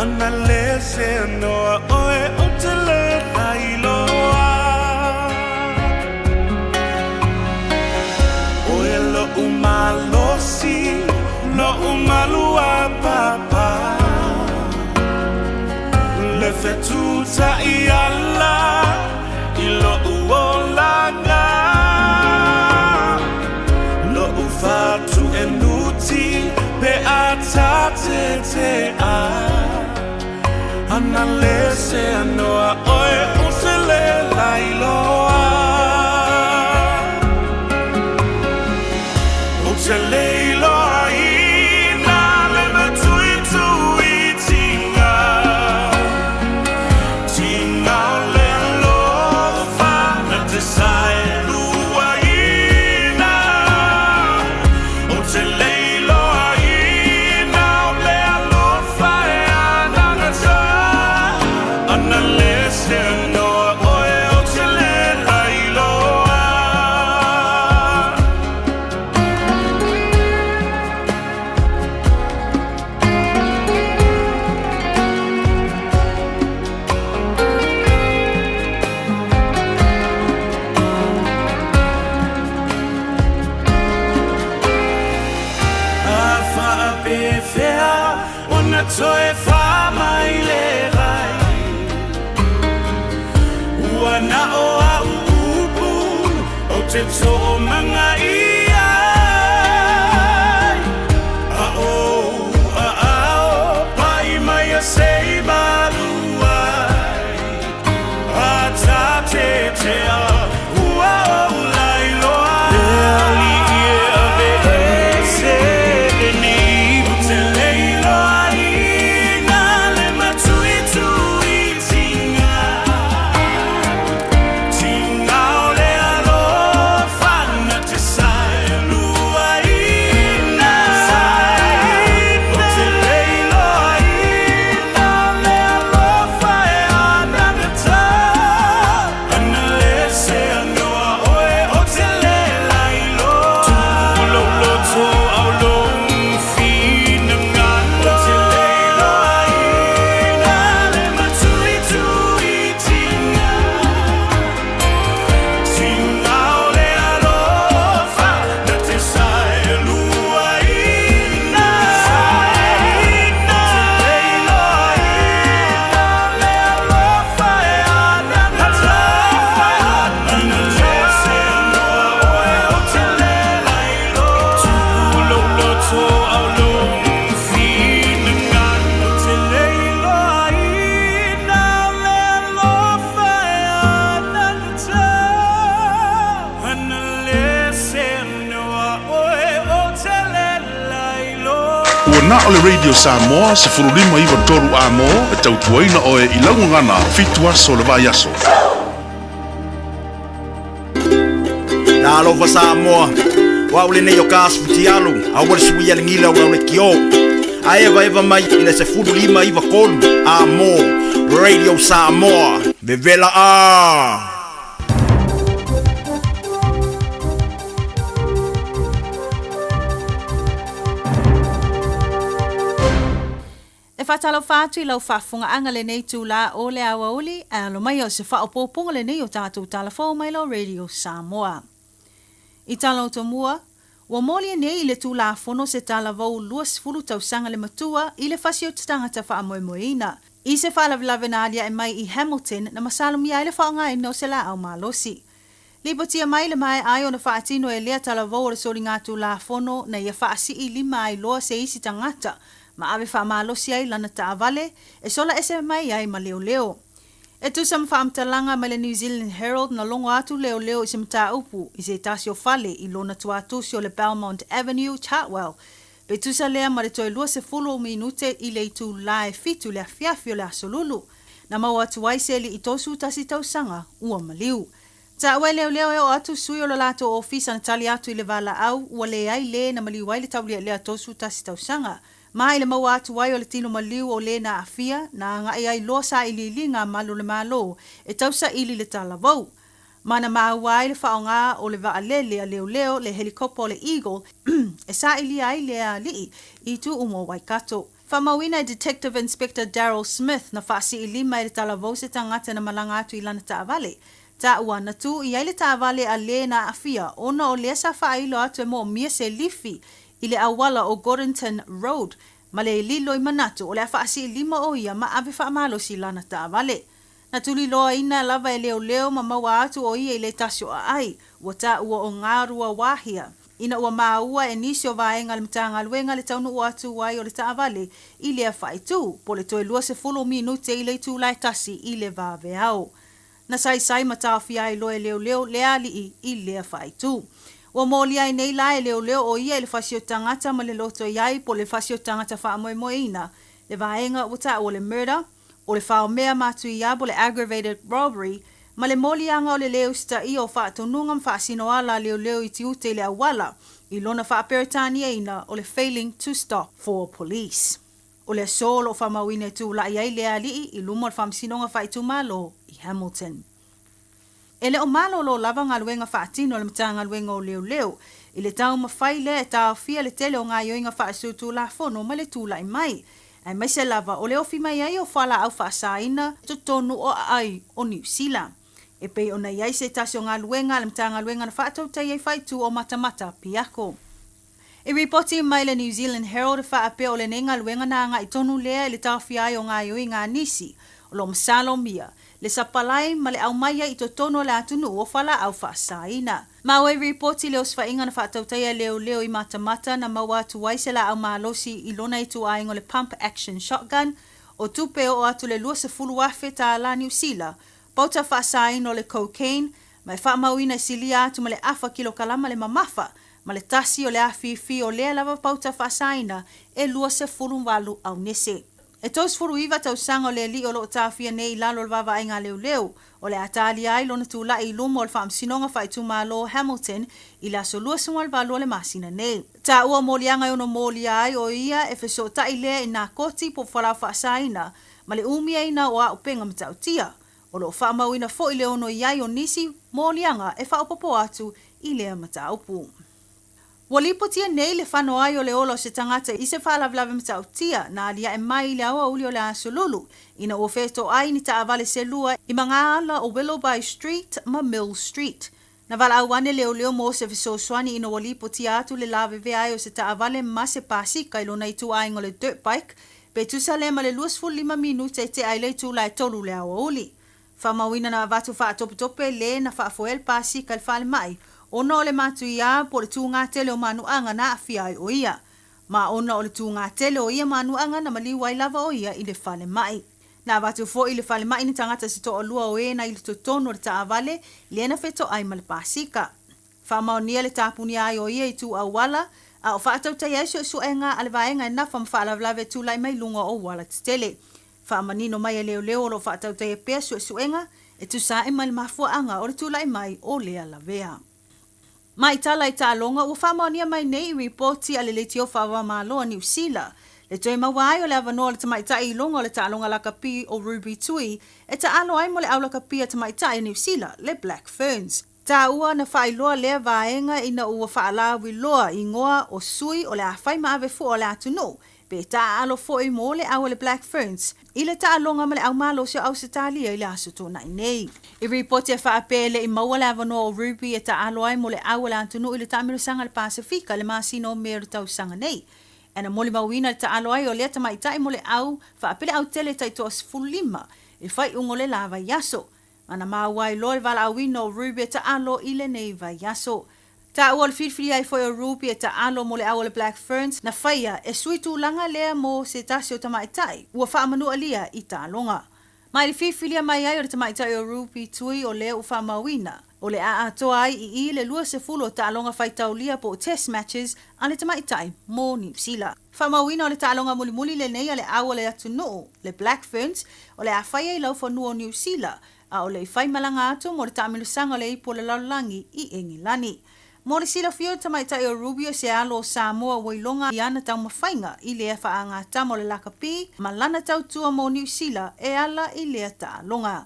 Ana le seanoa oe ou te le lailoa. Oe lo'u malosi, lo'u maluapapa, Le fetuta'i ala i lo'u olaga, Lo'u fatu'enuti pe a tatete'a Ana le seanoa oe ou te le lailoa. Ou te leiloaina le matuituitiga, Tiga o le alofa na te saeluaina. Ou te leiloaina o le alofa e anagata, Ana le seanoa oe ou te le te toomaga i ai A ou aao pai mai a sei malu ai A tatetea ua ou lailoa Le alii e aveese lenei Ou te le iloaina le matuituitiga Tiga o le alofa na te saeluaina Ou te le iloaina le alofa e anagata Ana le se anoa oe o te le lailoa Tulou loto au lou finagalo Ou te le iloaina le matuituitiga Tiga o le alofa na te saeluaina Ou te le iloaina le alofa e anagata Ana le se anoa oe o te le lailoa Tulou loto au lou finagalo Ou te le iloaina le alofa e anagata Ana le se anoa oe o te le lailoa Ua na o le Radio Samoa 1593 A-mo e tautuaina oe i lau gagana fitu aso o le vaiaso. Talofa Samoa, o au lenei o ka aso futialu, aua le suia le gila o lau lekiō. A evaeva mai i le 1593 A mo Radio Samoa, vevela a! E faatalofa atu i lau faafofogaaga lenei itulā o le aoauli, ae alo mai o se faaopoopoga lenei o tatou tala fou mai lau Radio Samoa. I tala o tomua, ua molia nei i le Tulafono se talavou 20 tausaga le matua i le fasi o te tagata faamoemoeina i se faalavelave na aliae mai i Hamilton na masalomia ai le faaaogaina o se laau malosi. Lipotia mai le maea ai ona faatino e lea talavou o le soligatulafono na ia faasii lima ai loa se isi tagata ma ave faamalosi ai lana taavale e sola ese mai ai ma leoleo. E tusa ma faamatalaga mai le New Zealand Herald na logo atu leoleo i se mataupu i se tasi o fale i lona tuatusi o le Belmont Avenue, Chartwell, pe tusa lea ma le toe 20 o minute i le itulā e fitu le afiafi o le Aso Lulu. Na maua atu ai se alii 31 tausaga ua maliu. Taua e leoleo e oo atu sui o lo latou ofisa na tali atu i le valaau ua leai le na maliu ai le tauliaʻlea 31 tausaga. Ma i le maua atu ai o le tino maliu o le na aafia, na agaʻi ai loa sailiiliga a malu o le Malo e tausaili le talavou. Ma na maua ai le faaaoga o le vaalele a leoleo le helikopa o le Eagle e sailia ai lea alii i itu uma o Waikato. Faamauina e Detective Inspector Daryl Smith na faasii lima e le talavou se tagata na malaga atu i lana taavale. Taua, na tū i ai le taavale a lē na aafia ona o lea sa faailo atu e moomia se lifi i le auala o Gordonton Road ma le lilo i manatu o le a faasii lima o ia ma ave faamalosi i lana taavale. Na tuliloaina lava e leoleo ma maua atu o ia i le tasi o aai, ua taua o Ngāruawāhia. Ina ua maua e nisi o vaega a le Matagaluega le taunuu atu ai o le taavale i lea faaitu, po o le toe 20 minute i le itula e tasi i le vaveao. Na saisai ma taofia ai loa e leoleo le alii i lea faaitu. Ua molia ai nei la e leoleo o ia i le fasi o tagata ma le loto i ai po o le fasi o tagata faamoemoeina, le vaega ua taua o le murder, o le faomea matuia po o le aggravated robbery, ma le moliaga o le lē usitaia o faatonuga ma faasinoala a leoleo i tiute i le auala, i lona faa-Peretaniaina o le failing to stop for police. O le aso o lo o faamauina e tulai ai lea alii i luma o le Faamasinoga Faaitumalo i Hamilton. E le o malolo lava galuega faatino a le Matagaluega o Leoleo i le taumafai lea e taofia le tele o gaoioiga faasolitulafono mai le tulai mai, aemaise lava o le ofi mai ai o fualaau faasaina i totonu o aai o Niu Sila. E pei ona i ai se tasi o galuega a le Matagaluega na faatautai ai faaitu o Matamata Piako. I ripoti mai le New Zealand Herald e faapea o lenei galuega na agai tonu lea i le taofia ai o gaoioiga a nisi O lo o masalomia le sapalai ma le aumai ai i totonu o le atunuu o falaau faasaina. Ma ua i ripoti le osofaiga na faatautaia leoleo i Matamata na maua atu ai se laau malosi i lona ituaiga o le pump action shotgun, o tupe e oo atu le 20,000 tālā Niu Sila, pauta faasaina o le cocaine, ma e faamauina e silia atu ma le afa kilokalama le mamafa, ma le tasi o le afifi o lea lava pauta faasaina e 28 aunese. E 39 tausaga o le alii o lo o taofia nei i lalo o le vaavaaiga a leoleo, o le a talia ai lona tulai i luma o le Faamasinoga Faaitumalo o Hamilton i le aso 28 o le masina nei. Taua o moliaga e ono molia ai o ia e fesootai lea i nā koti po o fualaau faasaina ma le umiaina o auupega matautia. O lo o faamauina foi le ono i ai o nisi moliaga e faaopoopo atu i lea mataupu. Ua lipotia nei le fano ai o le ola o se tagata i se faalavelave matautia na aliae mai i le aoauli o le Aso Lulu ina ua fetoai ni taavale se lua i magaala o Willoughby Street ma Mill Street. Na valaau ane leoleo mo se fesoasoani ina ua lipotia atu le lavevea ai o se taavale ma se pasika i lona ituaiga o le dirt bike pe tusa lea ma le 25 minute e tea ai le itula e tolu le aoauli. Faamauina na avatu faatopetope le na faafoea le pasika i le falemai ona o le matuiā po o le tūgā tele o manuaga na aafia ai o ia. Ma ona o le tūgā tele o ia manuaga na maliu ai lava o ia i le falemai. Na avatu foi i le falemai ni tagata se toalua o e na i totonu o le taavale lea na fetoai ma le pasika. Faamaonia le tapunia ai o ia i tū auala, a o faatautaia ai suesuega a le vaega e nafa ma faalavelave e tulai mai luga o auala tetele. Faamanino mai e leoleo o lo o faatautaia pea suesuega e tusa ae ma le mafuaaga o le tulai mai o lea lavea. Ma i tala i taaloga, ua faamaonia mai nei i ripoti a le Leitio Faava-o-Malo a Niu Sila, le toe maua ai o le avanoa o le tamaitai i luga o le taaloga lakapi o Ruby Tui e taalo ai mo le au lakapi a tamaitai a Niu Sila, le Black Ferns. Taua na faailoa lea vaega ina ua faalauiloa igoa o sui o le a fai ma ave fua o le atunuu, pe taaalo foi mo le au a le Black Ferns i le taaloga ma le au malosi o Ausetalia i le Aso Toonai nei. I ripoti e faapea e le i maua le avanoa o Ruby e taaalo ai mo le au a le atunuu i le taamilosaga a le Pasefika i le masina o Me o le tausaga nei. E na molimauina le taaalo ai o lea tamaitai mo le au faapeleau tele taitoa 15 i le faaiuga o le la vaiaso. Ma na maua ai loa le valaauina o Ruby e taalo i lenei vaiaso. Taua o le filifili ai foi o Ruby e taalo mo le au o le Black Ferns na faia e sui tulaga lea mo se tasi o tamaitai ua faamanualia i taaloga. Ma i le filifilia mai ai o le tamaitai o Ruby Tui o lea ua faamauina, o le a atoa ai i i le 20 o taaloga faitaulia po o test matches a le tamaitai mo Niu Sila. Faamauina o le taaloga mulimuli lenei a le au o le atunuu, le Black Ferns, o le a fai ai laufanua o Niu Sila, a o le i fai malaga atu mo le taamilosaga o le ipu o le lalolagi i Engelani. Mo le silafia o le tamaitai o Ruby o se alo o Samoa ua iloga i ana taumafaiga i lea faagatama o le lakapi ma lana tautua mo Niu Sila e ala i lea taaloga.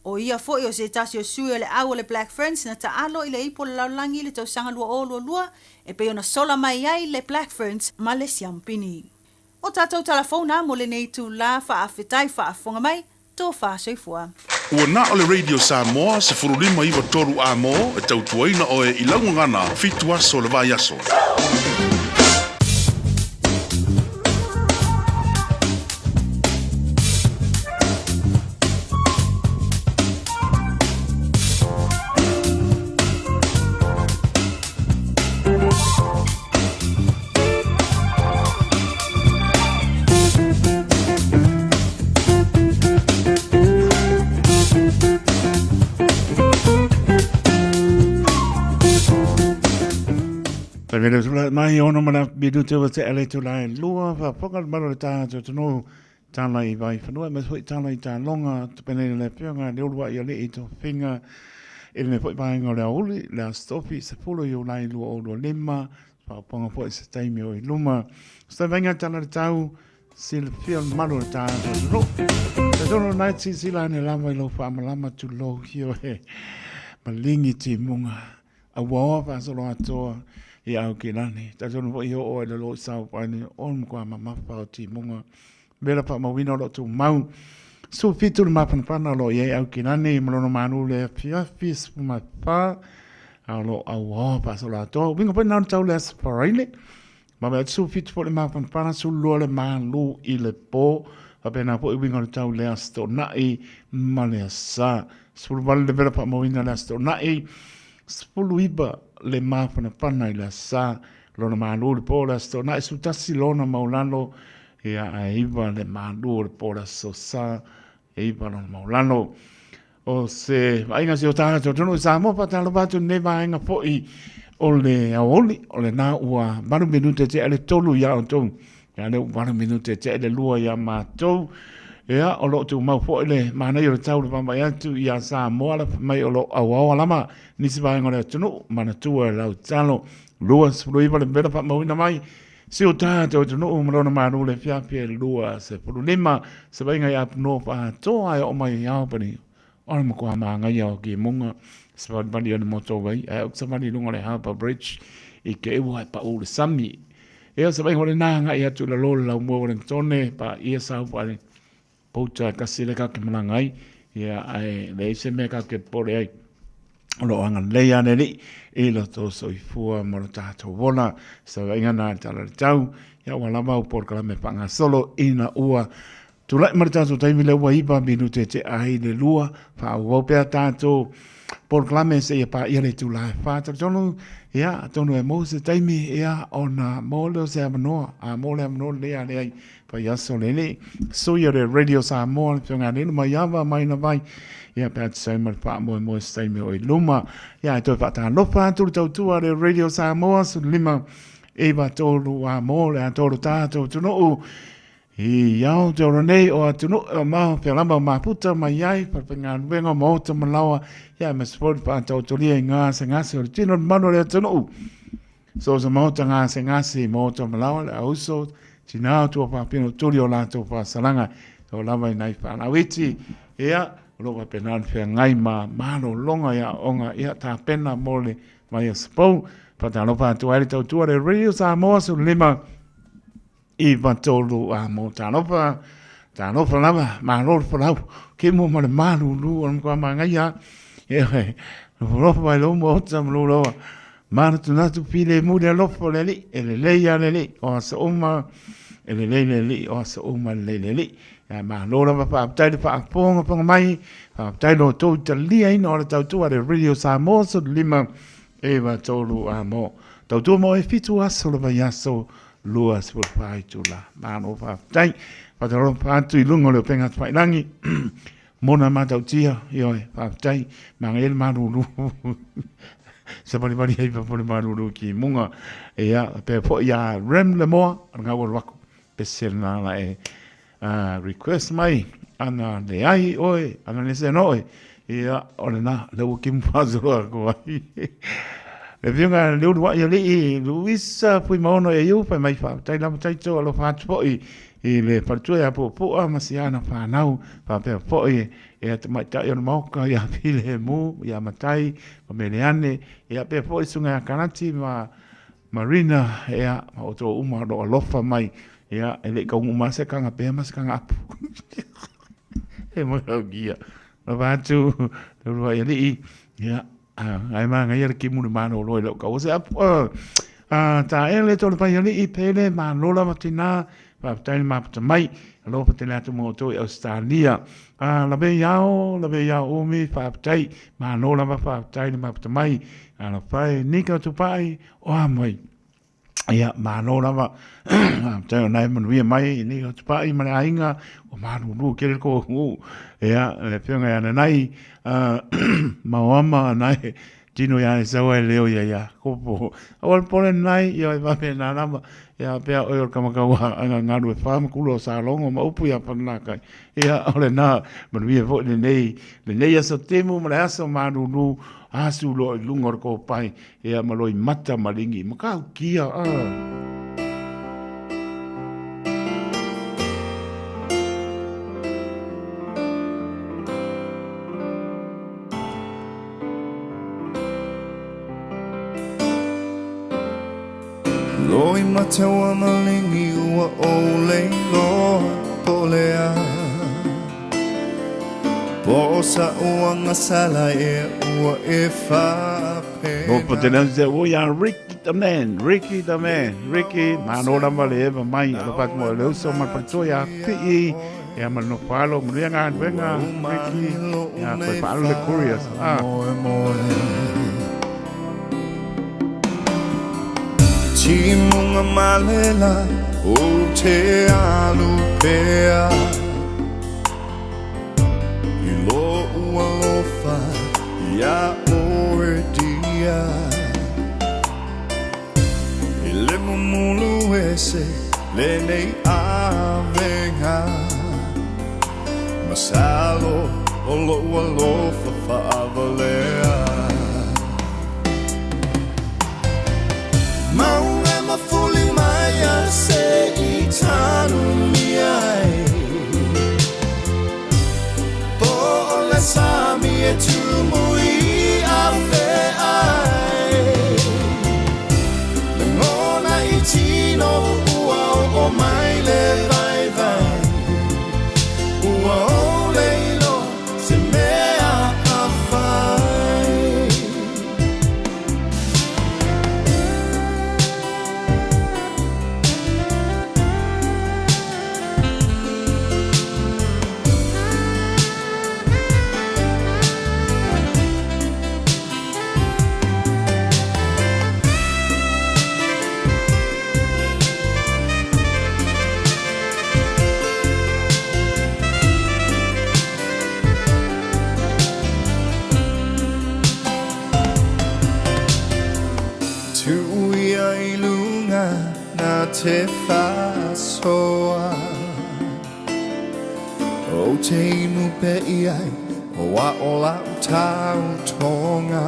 O ia foi o se tasi o sui o le au o le Black Ferns na taalo i le ipu o le lalolagi i le tausaga 2022 e pei ona sola mai ai le Black Ferns ma le Siampini. O tatou tala fou na mo lenei itulā faafetai faafofoga mai, tofa soifua. Ua na o le Radio Samoa 15 93 A mo e tautuaina oe i lau gagana fitu aso o le vaiaso. Tae mele tula mai ono mana minute o te ele tula e lua whaponga le malo le tātou tonu tāna i vai whanua me foi tāna i tālonga te pene le whionga le ulua i ale i tō whinga i le foi vaenga o le auli le a stofi se polo i o lai lua o lua lima whaponga foi se taimi o i luma se vainga tāna le tau silafia le malo le tātou tonu te tonu nai sisila ane lava i lau whaamalama tu lou hio he malingi timunga A ua oa faasolo atoa i Aokelani. Talitonu foi i oo ai le lo i Saopaine o le matua mamafa o timuga. Mela faamauina o lo o tumau. 17 le mafanafana o lo o i ai Aokelani ma lona manu le afiafi 14 a o lo o auaoa faasolo atoa. Uiga foi na o le tau le Aso Faraile. Ma mea 17 foi le mafanafana, 12 le malu i le po. Faapena foi uiga o le tau i le Aso Toonai ma le Aso Sa. 18 le vela faamauina i le Aso Toonai, 19 le mafanafana i le Aso Sa. Lona malu i le po o le Aso Toonai, 11 lona maulalo, ia ae 9 le malu o le po o le Aso Sa, 9 lona maulalo. O se vaaiga si o tātou atunuu i Samoa, faatalofa atu i lenei vaega foi o le aoauli, o lena ua 8 minute tea le 3 iā outou, ia lea ua 8 minute tea le 2 iā matou. Ia, o lo o tumau foi le manaia o le tau le vaavaai atu iā Samoa, la mai o lo o auaoa lava nisi vaega o le atunuu, manatua e lau tatalo. 29 le vela faamauina mai si o tātou atunuu ma lona malu le afiafi e 25 se vaiga i Apunoa faatoa e oo mai i Albany. O le matua māngaia o Kimunga, savalivali o le motorway, ae ou te savali i luga o le Harbour Bridge i te ua e paʻū le sami. Ea se vaiga o lena agai atu i lalo o le laumua o Wellingtone, paia sau pae pouta e tasi lea tatou te malaga ai, ia ae leai se mea tatou te popole ai. O lo o agalelei lava le Alii i lo outou soifua ma lo tatou ola. Se vaaiga lena i le Tala o le Tau, ia ua lava au polokalame faagasolo ina ua tulai mai le tatou taimi lea ua 9 minute tea ai le 2, faaauau pea tatou polokalame seia paia le itula e 4. Talitonu, ia, atonu e maua se taimi, ia, ona maua lea o se avanoa, a maua le avanoa lenei a leai, Vaiaso lenei, sui o le Radio Samoa, le Afioga ia Lilo Maiava mai na vai, ia pe a tusa ai ma le faamoemoe se taimi o i luma. Ia e toe faatalofa atu le tautua a le Radio Samoa, 15 9 3 a mo le atoa o lo tatou atunuu i Aotearoa nei o atunuu e mamao pea lava o mafuta mai ai falefaigaluega o maota ma laoa, ia aemaise foi le faataotolia i gasegase o le tino o le mamalu o le atunuu. So se maota gasegase i maota malaoa le auso, tinā o tua faapena o tuli o latou faasalaga e o lava i nai whanau iti. Ia, o lo o faapena ona feagai ma malologa i aoaoga, ia, tapena mo le vaiaso fou. Faatalofa atu ai le tautua le Radio Samoa 15 9 3 a mo talofa, talofa lava, malo le folau, ke mua ma le malūlū o le matua māngaia. E oe, nofonofo mai lou maota ma lou loa. Manatunatu filemu le alofa o le Alii, e lelei lava le Alii, o aso uma, e lelei le Alii, o aso uma e lelei le Alii. Ia, malo lava, faafetai le faafogafoga mai, faafetai lo outou taliaina o le tautua a le Radio Samoa 15 9 3 a mo. Tautua mo e 7 aso le vaiaso, 24 itula. Malo faafetai. Faatalofa atu i luga o le upega tafailagi. Mona matautia, ioe, faafetai. Manaia le malulu. Savalivali ai fafo le malulu ki munga. Ia, pea foi ia Rem Lemoa, ngā ua waku. Pese lena la e request mai, ana leai oe, ana le se no oe. Ia, o lena, le ua kimu whāsolo aku ai. Le whiunga le uru wai alii, Luisa Fuimaono e iu, whai mai whātai lama taito, alofa atu foi i le faletua ia Puapua ma si ana whānau, whāpea foi e atamaitai o le maoka ia Filemu, ia Matai, ma Meleane, ia pea foi sunga ia Karati ma Marina, ia, ma outou uma o lo o alofa mai, ia, e le i kauga uma se kanga pea ma se kanga apu. E moe au kia. Alofa atu, te uru ai alii, ia, ai māngaia le kimu le mālolo i lau kaua se apu. Ta ele tō le pai alii, pele, mālo lava tina, faafetai le maputa mai, alofa tele atu mo outou i Australia. Lawe i ao, lawe i ao umi, faafetai, mālo lava, faafetai le maputa mai, alofa e, nika tupai, o a mai. Ia, malo lava, faafetai o na e manuia mai i nei atupai ma le aiga, ua malūlū tele le kou Ia, le afioga ia Nanai, Maoama, nai, tino ia e sau ai leo ia Iakopo. Aua le pole Nanai, ia e faapena lava, ia pea oe o le kamakau a galu e wha makulu o Salogo ma upu ia Whananakai. Ia, o lena, manuia foi lenei, lenei aso timu ma le aso malūlū, asu loa i luga o le kōpae, Ea ma loi mata ma ringi ma ka ukia a. Loi mata wa malingi ua ou lei loa po lea Po sa uanga sala e ua e Mo pa te leo se o ia Ricky the man, Ricky the man, Ricky, mano lava le eva mai, alofa atu mo le uso ma le faletoa ia Pii, Ia ma le nofo alo, manuia galuega, Ricky. Ia, toe faaalu le courier. Ah. Timuga malela o te alu pea I lo'u alofa iā oe dia I le mumulu ese lenei avega Masalo o lo'u alofa fa'avalea Mauga mafuli mai a se i tanumia ai Po o le sami e tumu i afe ai Lagona i tino ua oo mai le vaivai Ua ou le iloa se mea a fai. Tuu ia i luga na te faasoa Ou te inu pea i ai o a o lau tautoga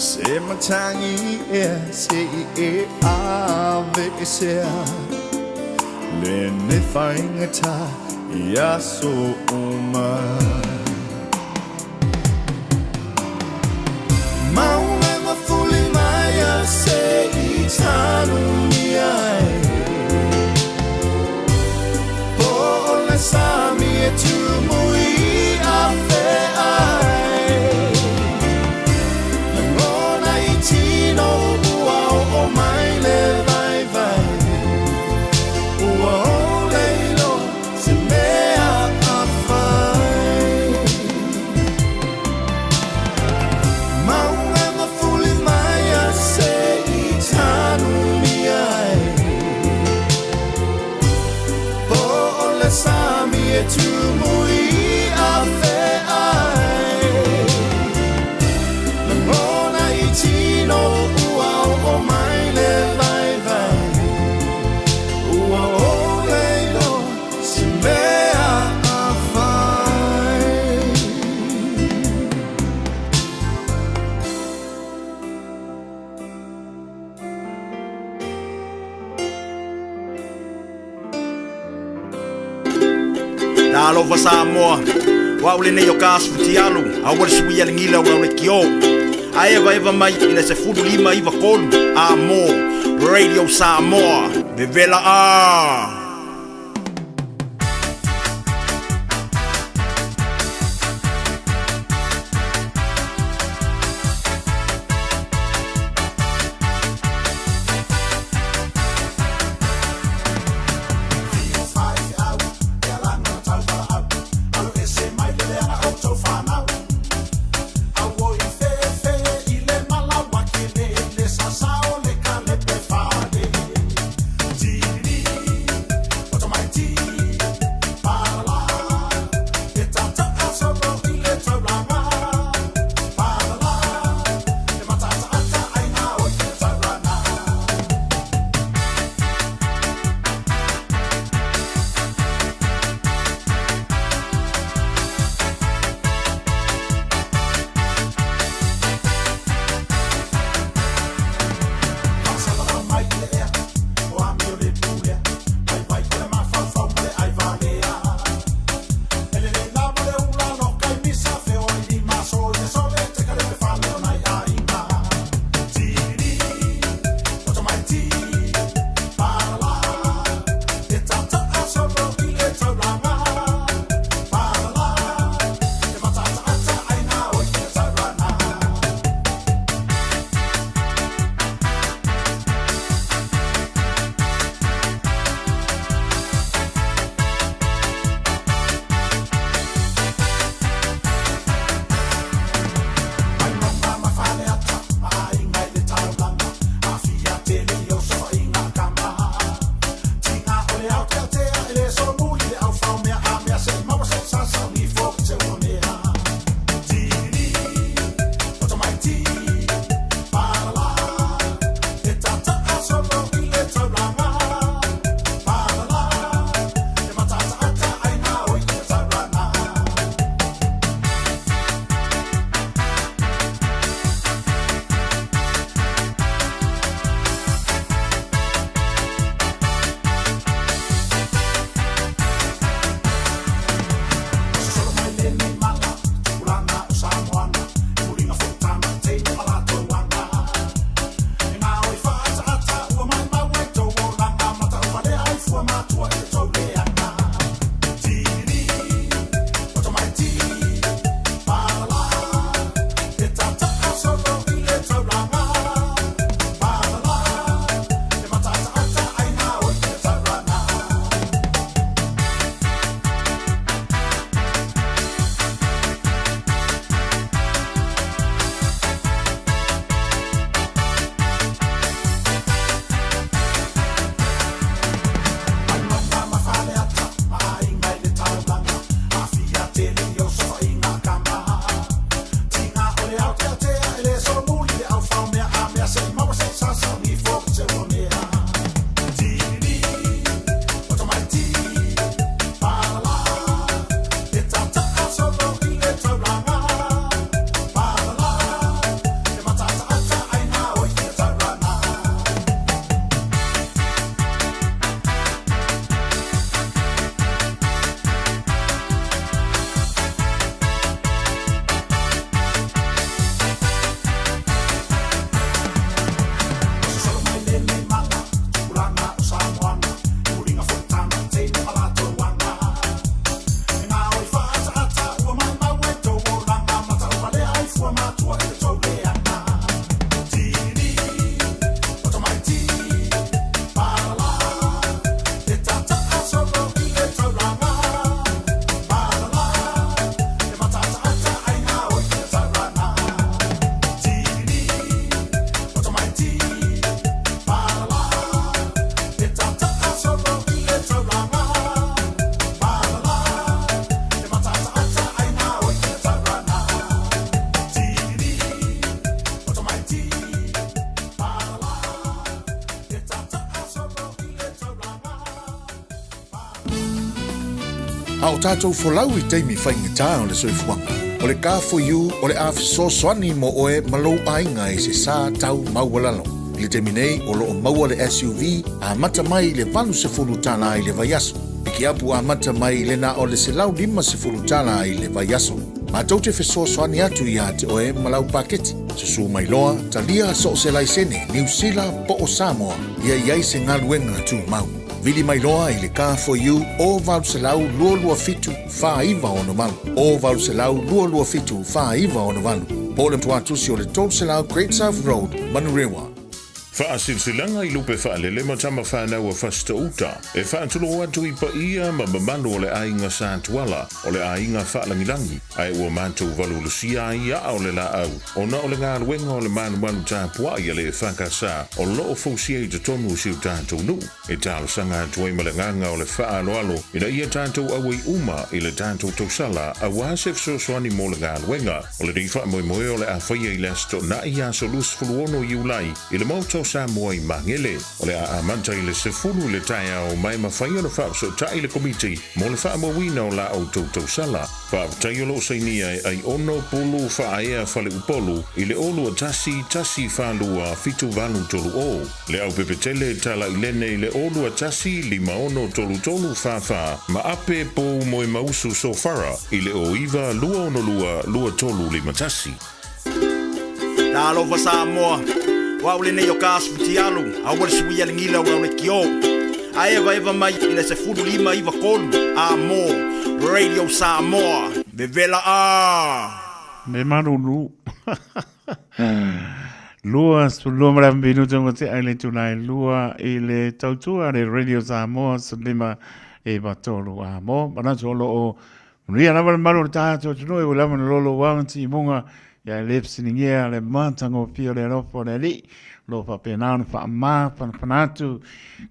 Se matagi ea se i e aveesea Lenei faigata i aso uma. Mauga mafuli mai a se i tanumia ai Po o le sami e tumu i afe ai Lagona i tino ua oo mai le vaivai Ua ou le iloa se mea a fai Mauga mafuli mai a se i tanumia ai Po o le sami e tumu i afe ai Lagona i tino ua oo mai le vaivai Ua ou le iloa se mea a fai. Talofa Samoa, o au lenei o ka asu futialu, a ua le sui a le gila ua le kio. A evaeva mai i le 15 93 a mo Radio Samoa, vevela a! tatou folau i taimi faigata o le soifuaga, o le Car4U o le a fesoasoani mo oe ma lou aiga i se sa tau maualalo. I le taimi nei, o lo o maua le SUV amata mai i le $80 i le vaiaso. Pikiapu amata mai i le na o le $150 i le vaiaso. Matou te fesoasoani atu iā te oe ma lau paketi. Susu mai loa, talia so o se laisene, Niu Sila po o Samoa, ia i ai se galuega tumau. Vili mai loa i le Car for You o 800 227 4968, o 800 227 4968, po o le tuatusi o le 300 Great South Road, Manurewa. Faasilasilaga i lupe faalele ma tama fanau a Fasitouta, e faatulou atu i paia ma mamalu o le aiga Sa Tuala, o le aiga faalagilagi, ae ua matou valuvalusia ai aa o le laau, ona o le galuega o le malumalu tapuai a le EFKS o lo o fausia i totonu o si o tatou nuu. E talosaga atu ai ma le agaga o le faaaloalo ina ia tatou auai uma i le tatou tausala aua se fesoasoani mo le galuega. O lenei faamoemoe o le a faia i le Aso Toonai, aso 26 Iulai, i le Maota o Samoa i Magele. O le a amata i le 10 i le taeao ma e mafai ona faafesootai le Komiti mo le faamauina o la outou tausala. Faafetai o lo o sainia e Aiono Pulu Faaea Faleupolu i le 0 2 1 4 2 7 8 3 0. Le Aupepetele Talailene i le 0 2 1 5 6 3 3 4 4 ma Ape Pou Moemausu Sofara i le 0 9 2 6 2 2 3 5 1. Talofa Samoa, o au lenei o ka Asfutialu, aua le suia le gila o lau lekiō. A evaeva mai i le 15 9 3, a mo Radio Samoa, vevela a! Me malulu. 22 ma le minuta ua tea i le itula e lua i le tautua a le Radio Samoa 15 9 3 a mo. Manatu o lo o manuia lava le malu o le tatou atunuu e ui lava na lolo ua ma timuga ia e le fesiligia le matagofie o le alofa o le Alii o lo o faapena ona faama panapana atu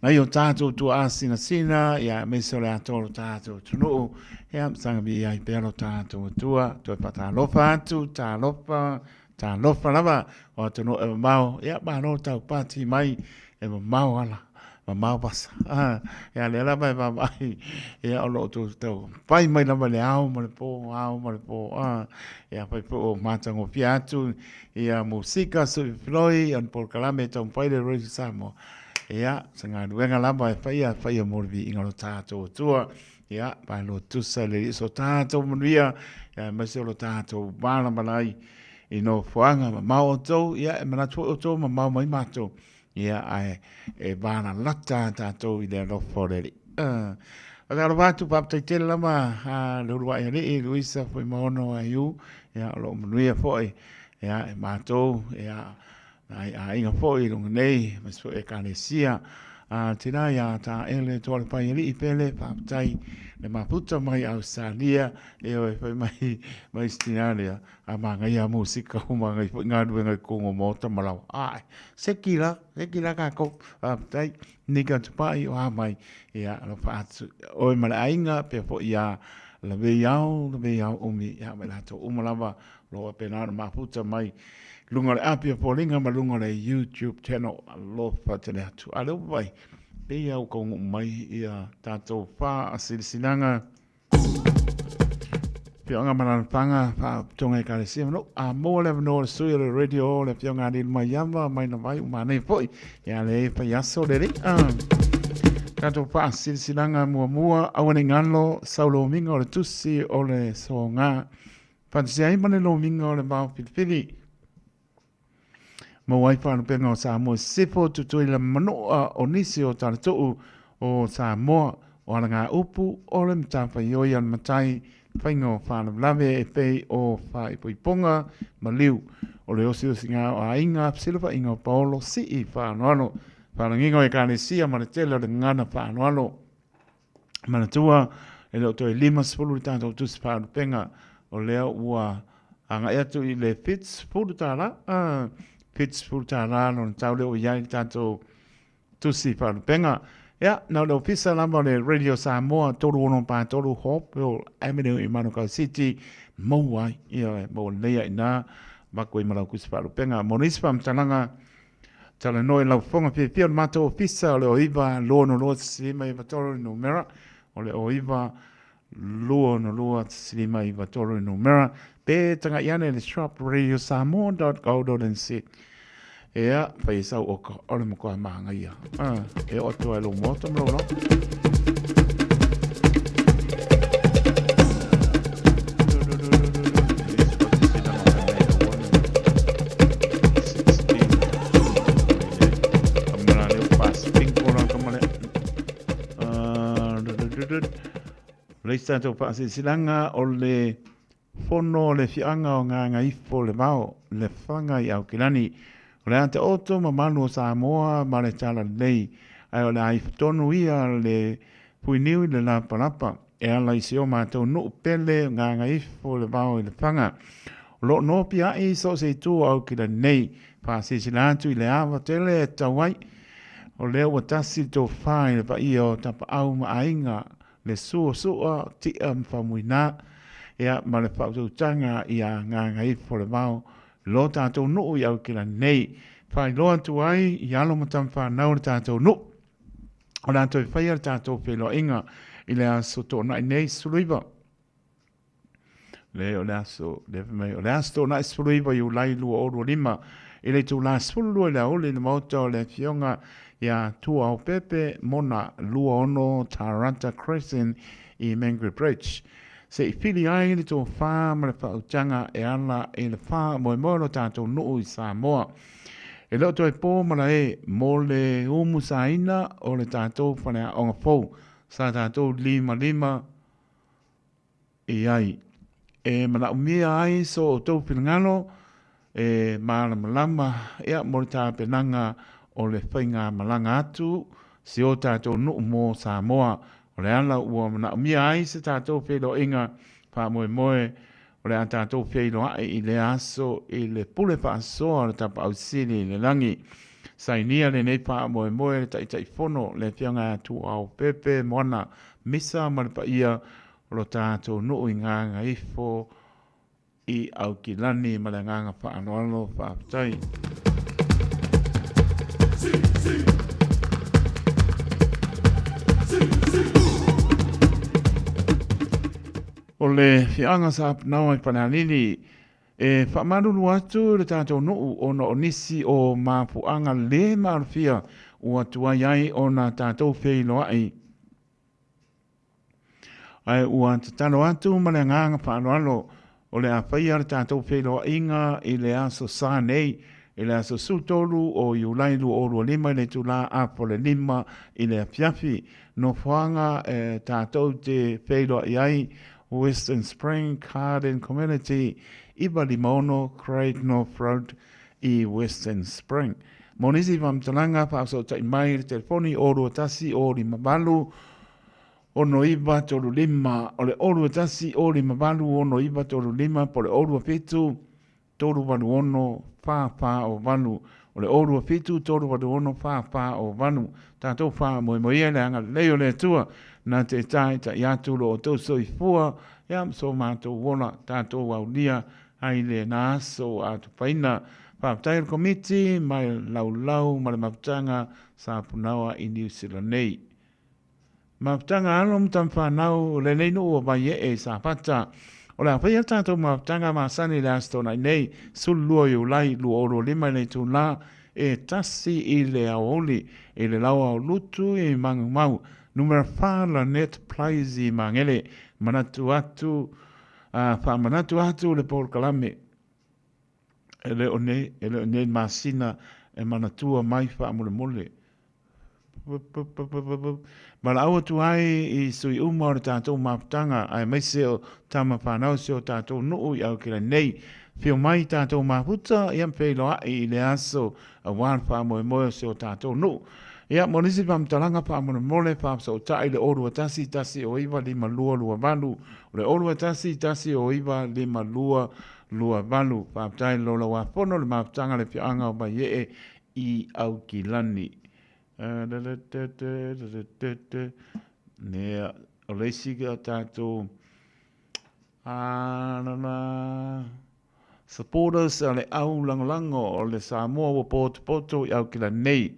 nai o tatou tuaa sinasina ia aemaise o le atoa o lo tatou atunuu ia saga viia ai pea lo tatou Atua. Toe faatalofa atu, talofa, talofa lava o atunuu e mamao, ia malo tau pati mai e mamao ala, mamao vasa. Ah, ia lea lava e vaavaai, ia o lo o tou tau fai mai lava i le ao ma le po, ao ma le po. Ah, ia fai foi o matagofie atu ia musika sui filoi on polokalame e taumafai le Radio Samoa. Ia, se galuega lava e faia, faia mo le viiga o lo tatou Atua. Ia, pai lo tusa le so tātou manuia, ia aemaise o lo tātou mālamala ai i nofoaga mamao outou, ia e manatu foi outou mamao mai mātou, ia ae e valalata tātou i le alofa o le Alii. Uh, Whakaalofa atu, faafetai tele lava a le uluai alii, Luisa Fuimaono Aiu, ia o lo o manuia foi, ia e mātou, ia Nai aiga foi i luga nei, aemaise foi Ekalesia, a tēnā i a Tāele Toalepai Alii Pele, faafetai le mafuta mai Ausetalia, e oe fai mai mai Ausetalia, a māngai a musika o māngai foi galuega i Kongo Maota ma lawa. Ae, seki la, seki la kākou, faafetai, Nika Tupai o a mai, ia alofa atu oe ma le aiga, pea foi ia Lavei Ao, Lavei Ao Umi, ia mai latou uma lava, Lo faapena ona mafuta mai luga o le api o Foliga ma luga o le YouTube channel. Alofa tele atu. A lea ua vaai, pei lava ua taunuu mai ia tatou faasilasilaga Afioga ma Alaalafaga, Faalapotopotoga Ekalesia ma nuu. A maua le avanoa o le sui o le radio le Afioga a Lilomaiava mai Navai ua manaia foi. Ia le fai aso le alii. Tatou faasilasilaga muamua, aua ne i galo sau lomiga o le tusi o le soga. Faatasia ai ma le lomiga o le vao filifili. Maua ai faalupega o Samoa i sisifo, Tutuila ma Manua o nisi o talatuu o Samoa, o alagaupu o le matafaioi a le matai, faiga o faalavelave e pei o faaipoipoga ma liu, o le osiosiga o aiga, fesilafaiga o paolo, sii faaaloalo, faalagiga o ekalesia ma le tele o le gagana faaaloalo. Manatua, e le o toe 50 le tatou tusi faalupega, o lea ua agai atu i le $70, $70 lona tau lea ua i ai le tatou tusi faalupega. Ia, na o le ofisa lava o le Radio Samoa, 3643 Hopewell Avenue i Manukau City, maua ai, ia, maua lelei ai i ina, avatu ai ma lau tusi faalupega. Mo nisi faamatalaga, Talanoa i lau fofoga fiafia o le matou ofisa o le 09 262 593 le numera o le 09 262 1 5 3 numera pe taga'i ane i le shop radiosamoa.co.nz. Ea, fai e sau oka, o le matua māngaia. Ah, e o atu ai lou moto ma lou loto. Le isi tatou faasilasilaga o le Fono o le Fiaga o Gagaifo le Vao, le Faga i Aukilani. O le a taoto mamalu o Samoa ma le Talalelei, ae o le a ifo tonu ia le fuiniu i le lapalapa e ala i si o matou nuu pele o Gagaifo le Vao i le Faga. O lo o nopiai i so o se itu o Aukilani nei, faasilasila atu i le ava tele e tatau ai. O lea ua tasi le tofa i le paia o Tapaau ma Aiga le suasua tia ma faumuina, ia, ma le faautautaga ia Gagaifo-le-Vao, lo tatou nuu i Aukilani nei. Faailoa atu ai i alo ma tama fanau o le tatou nuu, o le a toe faia le tatou feiloaiga i le aso Toonai nei 19. Le o le aso, le fai mai, o le aso Toonai 19 Iulai 2025, i le itula 12 i le aoauli i le maota o le Afioga ia Tuaopepe Mona 26 Tarata Crescent i Mangere Bridge. Se i pili ai le tofa ma le faautaga e ala i le faamoemoe o lo tatou nuu i Samoa. E le o toe po malae mo le umusaina o le tatou faleaoga fou sa tatou limalima i ai. E manaomia ai so outou finagalo e malamalama ia mo le tapenaga o le faigamalaga atu si o tatou nuu mo Samoa. O le ala ua manaomia ai se tatou feiloaiga faamoemoe o le a tatou feiloai i lea aso i le pule faasoa o le Tapaau Sili i le lagi. Sainia lenei faamoemoe e le Taitaifono le Afioga ia Tuaopepe Moana Misa ma le paia o lo tatou nuu i Gagaifo i Aukilani ma le agaga faaaloalo faafetai. O le fiaga sa punaoa i Falealili e faamalulu atu le tatou nuu ona o nisi o mafuaaga le maalofia ua tuai ai ona tatou feiloai. Ae ua tatalo atu ma le agaga faaaloalo o le a faia le tatou feiloaiga i le aso Sa nei, i le aso 13 o Iulai 2025 i le itula apo le 5 i le afiafi. Nofoaga e tatou te feiloai ai, Western Spring Garden Community, 956 Great North Road i Western Spring. Mo nisi faamatalaga, faafesootai mai i le telefoni 021 058 6935, o le 021 058 6935 po o le 027 386 4408, o le 027 386 4408. Tatou faamoemoe ia i le agalelei o le Atua na te taitai atu lo outou soifua ia ma so matou ola, tatou aulia ai lena aso ua atupaina. Faafetai i le Komiti mai Laulau ma le Mafutaga sa punaoa i Niu Sila nei. Mafutaga alo ma tama fanau o lenei nuu o Vaiee i Safata. O le a faia le tatou mafutaga masani i le Aso Toonai nei, 12 Iulai 2025 i le itula e 1 i le aoauli i le laoa o Lutu i Magumau, numera 4 Lanette Place i Magele. Manatu atu A faamanatu atu le polokalame, e le o nei, e le o nei masina e manatua mai faamolemole. Valaau atu ai i sui uma o le tatou mafutaga, aemaise o tama fanau si o tatou nuu i Aukilani nei. Afio mai tatou mafuta, ia ma feiloai i le aso aua le faamoemoe o si o tatou nuu. Ia, mo nisi faamatalaga faamolemole, faafesootai i le 021 109 5228, o le 021 109 5228. Faafetai i le Laulau-a-Fono, le mafutaga le afioaga o Vaiee i Aukilani. Ia, o le isi a tatou, a la la, Supporters a le au lagolago o le Samoa ua potopoto i Aukilani nei.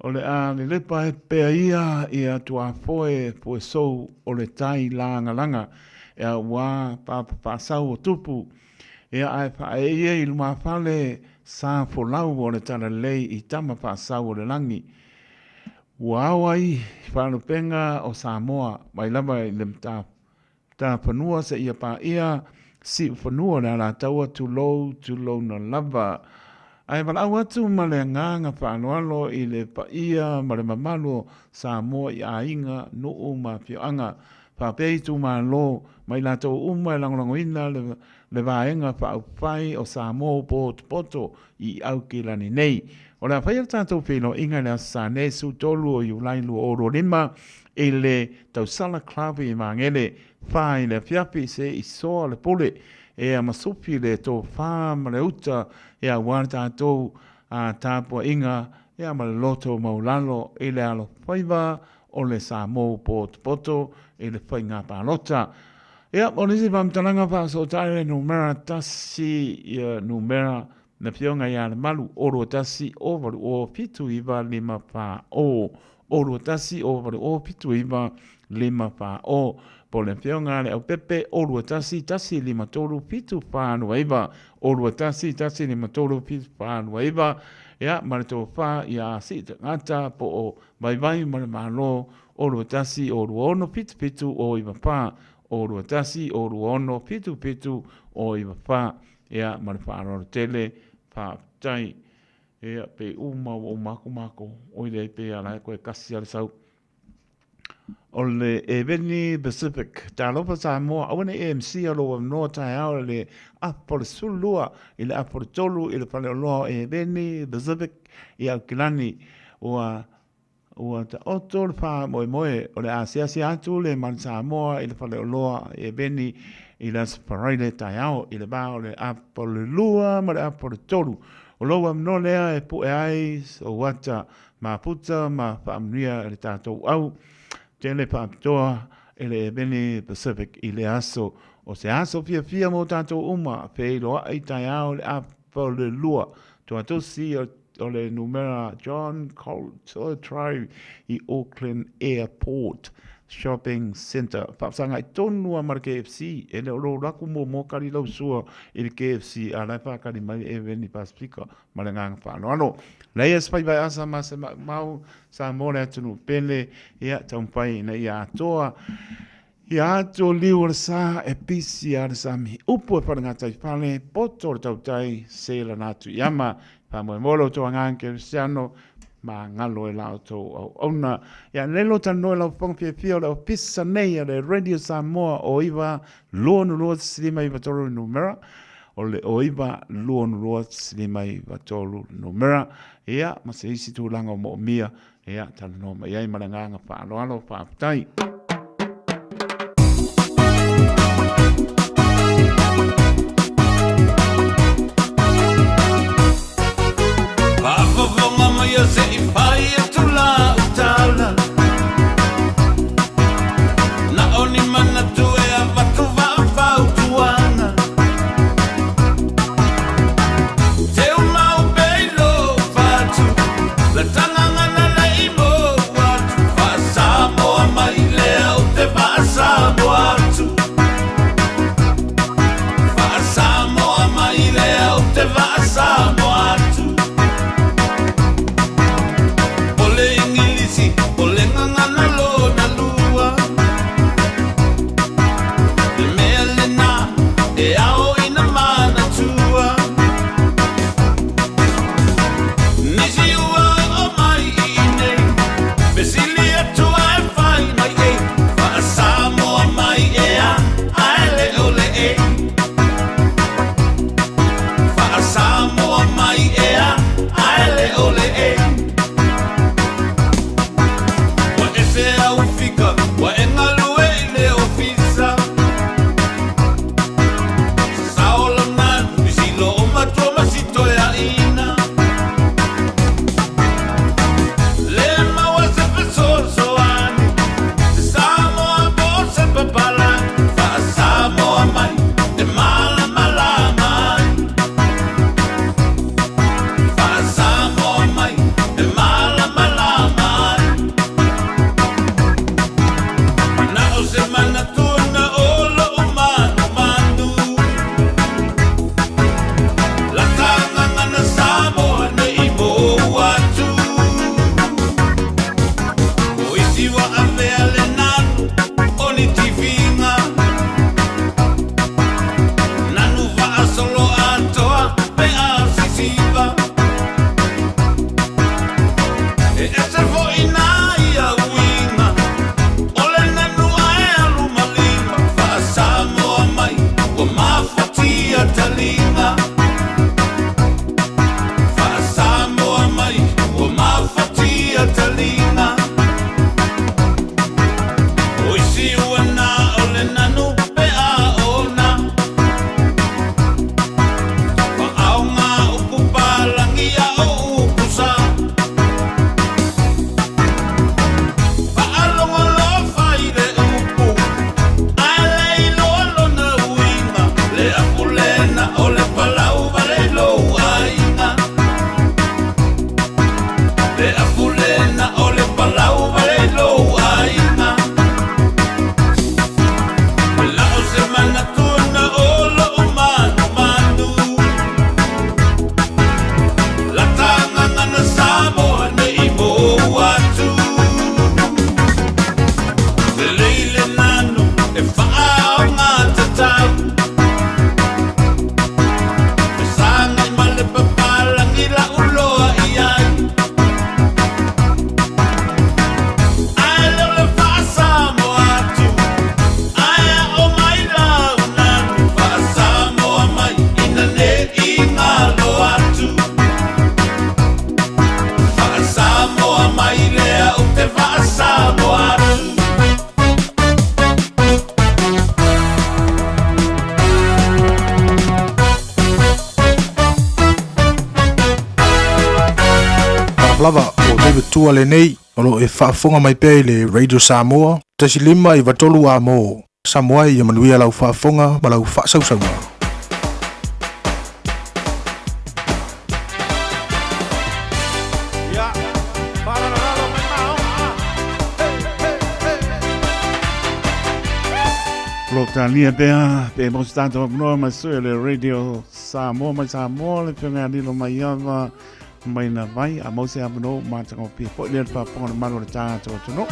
O le a lelepa ai pea ia i tuafoe fuesou o le tai lagalaga e auā papa faasau o tupu, ea ae faaeie i lumafale sa folau o le talalelei i tama faasau o le lagi. Ua ao ai faalupega o Samoa mai lava i le Matafanua seia paia Siufanua o le Alataua tulou tulouna lava. Ae valaau atu ma le agaga faaaloalo i le paia ma le mamalu o Samoa i aiga, nuu ma afioaga, faapea itumalo ma i latou uma e lagolagoina le Vaega Faaupufai o Samoa ua potopoto i Aukilani nei. O le a faia le tatou feiloaiga i le Aso Sa nei 13 o Iulai 2025 i le Tausala Club i Magele, 4 i le afiafi se i soa le pule ea ma sufi le tofa ma le uta ea aua le tatou tapuaiga ea ma le loto maualalo i le alofaiva o le Samoa ua potopoto i le faiga palota. Ia, o nisi faamatalaga faasootai le numera 1, ia numera le Afioga ia Lemalu, o 21 o 8 o 7 9 5 4 o, o 21 o 8 o 7 9 5 4 o, po o le Afioga a le Aupepe, o 21 1 5 3 7 4 2 9, o 21 1 5 3 7 4 2 9, ia, ma le tofa ia Sii Tagata po o Vaivai ma le Malo, o 21 o 26 77 o 94, o 21 o 26 77 o 94. Ia, ma le faaaloalo tele, faafetai. Ia, pe uma ua uma atu matou, oi leai pe ala e koe kasi a le sau. O le Eveni Pacific, Talofa Samoa, aua ne i e misia lou avanoa taeao i le afa o le 12 i le afa o le 3 i le faleoloa o Eveni Pacific i Aukilani. Ua Ua taoto le faamoemoe o le asiasi atu le Malu Samoa i le faleoloa i Eveni i le Aso Faraile taeao i le va o le afa o le 2 ma le afa o le 3. O lou avanoa lea e pue ai sou ata mafuta ma faamanuia i le tatou au tele faapitoa i le Eveni Pacific i lea aso. O se aso fiafia mo tatou uma, feiloai taeao i le afa o le 2. Tuatosi o o le numera John Colt Drive i Auckland Airport Shopping Centre. Faasagai tonu lava ma le KFC, e le o lou laku muamua kali lau sua i le KFC, a la e faakali mai le Eveni Pasifika ma le agaga faaaloalo. Leai a se faiva e asa ma se maumau, Samoa le atunuu pele, ia taumafai ina ia atoa. Ia atu o liu o le sa e pisi a le sami, upu e falegataifale, poto o le tautai, se lana atu i ama. Faamoemoe lo outou agaga kerisiano, ma galo e la outou auauna. Ia lelo talanoa i lau fofoga fiafia o le ofisa nei a le Radio Samoa o 9 2 2 5 9 3 numera o le o 9 2 2 5 9 3 numera ia ma se isi tulaga o moomia Ia, talanoa mai ai ma le agaga faaaloalo, faafetai. Faafofoga mai a se i fai atu lau tala Na o ni manatu e avatu faafautuaga E ao ina manatua Nisi ua oo mai i inei Fesili atu ae fai mai ei Faa-Samoa mai ea ae le o le e Faa-Samoa mai ea ae le o le e Ua ese au fika, ua e galue i le ofisa. lava, o David Tua lenei, o lo o e faafofoga mai pea i le Radio Samoa, 1 5 93 A mo Samoa ia manuia lau faafofoga ma lau faasausauga. Lo talia pea, pe mo se tātou avanoa mai sui o le Radio Samoa mai Samoa, le whionga a Lilo Maiava mai na vai, a mau se avanoa matagofie foi lea le faafofoga le malu o le tātou atunuu.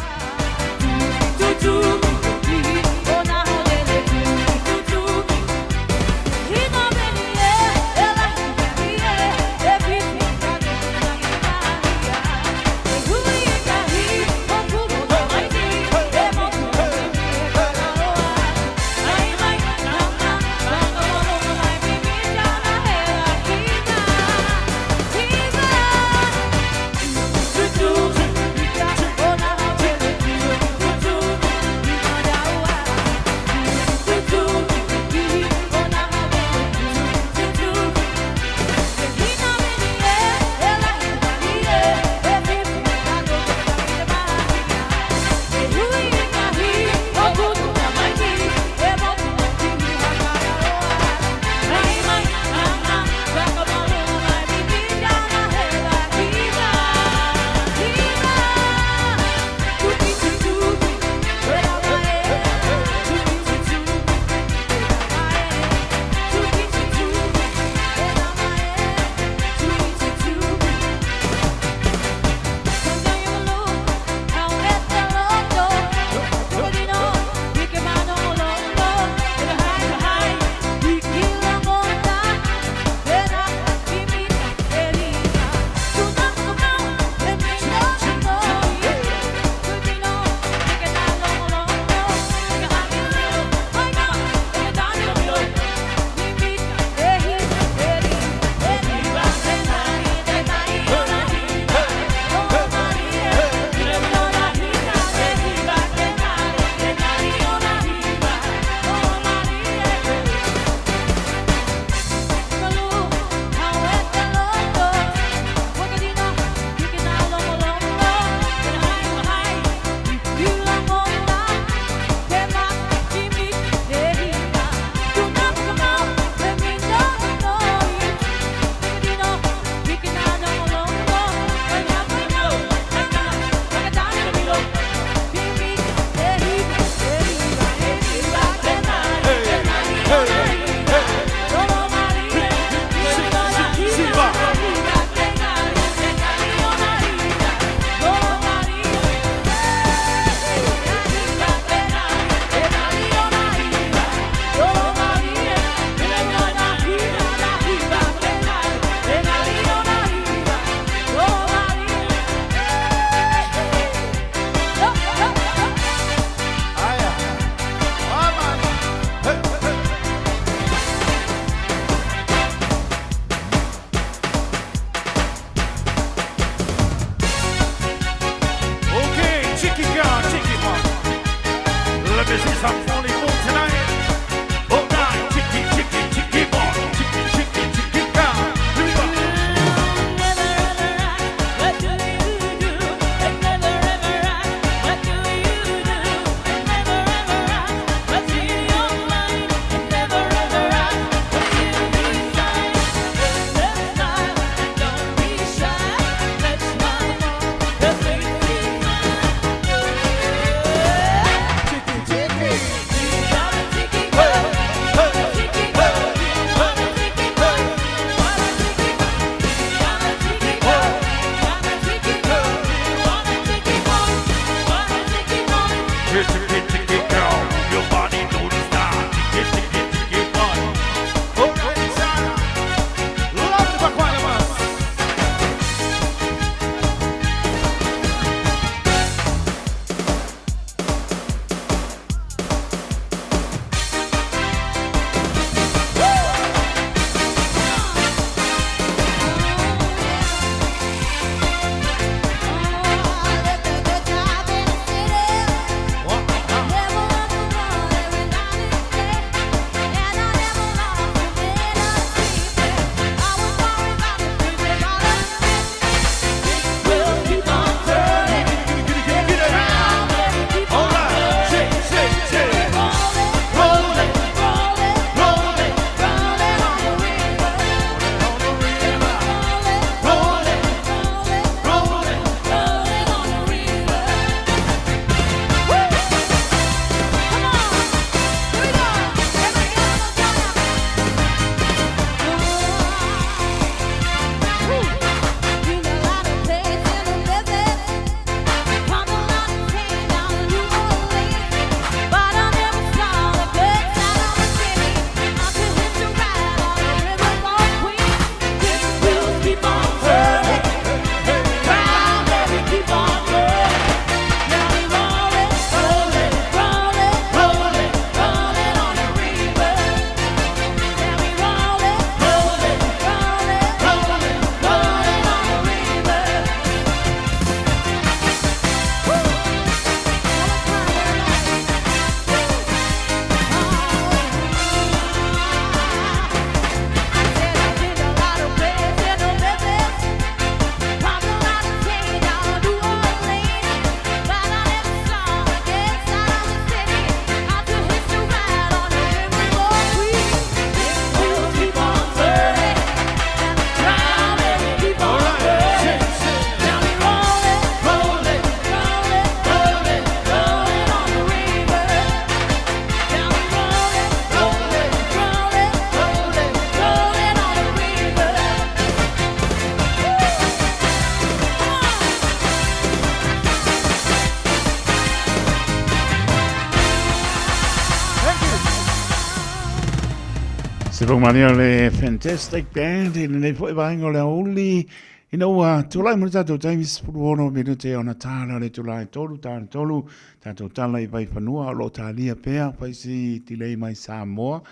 Se whakamania le Fantastic Band i lenei foi vaenga o le aoauli ina ua tulai mai le tatou taimi 16 minute ona tāla le itula e 3 tāla 3 tatou tala i Vaifanua o lo o talia pea faisi tilei mai Samoa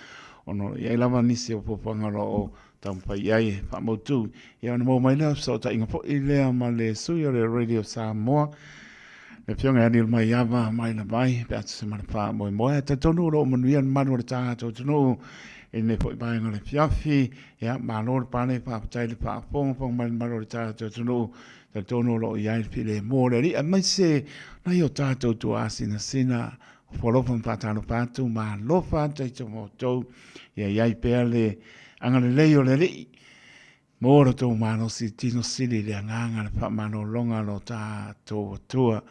ona o lo o i ai lava nisi o fuafuaga o lo o taumafai i ai e faamautu. Ia ona maua mai lea o fesootaiga foi lea ma le sui o le Radio Samoa, le Afioga ia Neil Maiava mai Lavai, pe a tusa ma le faamoemoe. E talitonu o lo o manuia le mamalu o le tatou atunuu i lenei foi vaega o le afiafi. Ia, malo le pale, faafetai le faafogafoga mai le mamalu o le tatou atunuu. Talitonu o lo o i ai le filemu o le Alii, aemaise nai o tatou tuaasinasina Ofo alofa ma faatalofa atu, ma alofa atu ai ma outou. Ia i ai pea le agalelei o le Alii, mo lo tou malosi tino sili le agaga le faamalologa lo tatou Atua.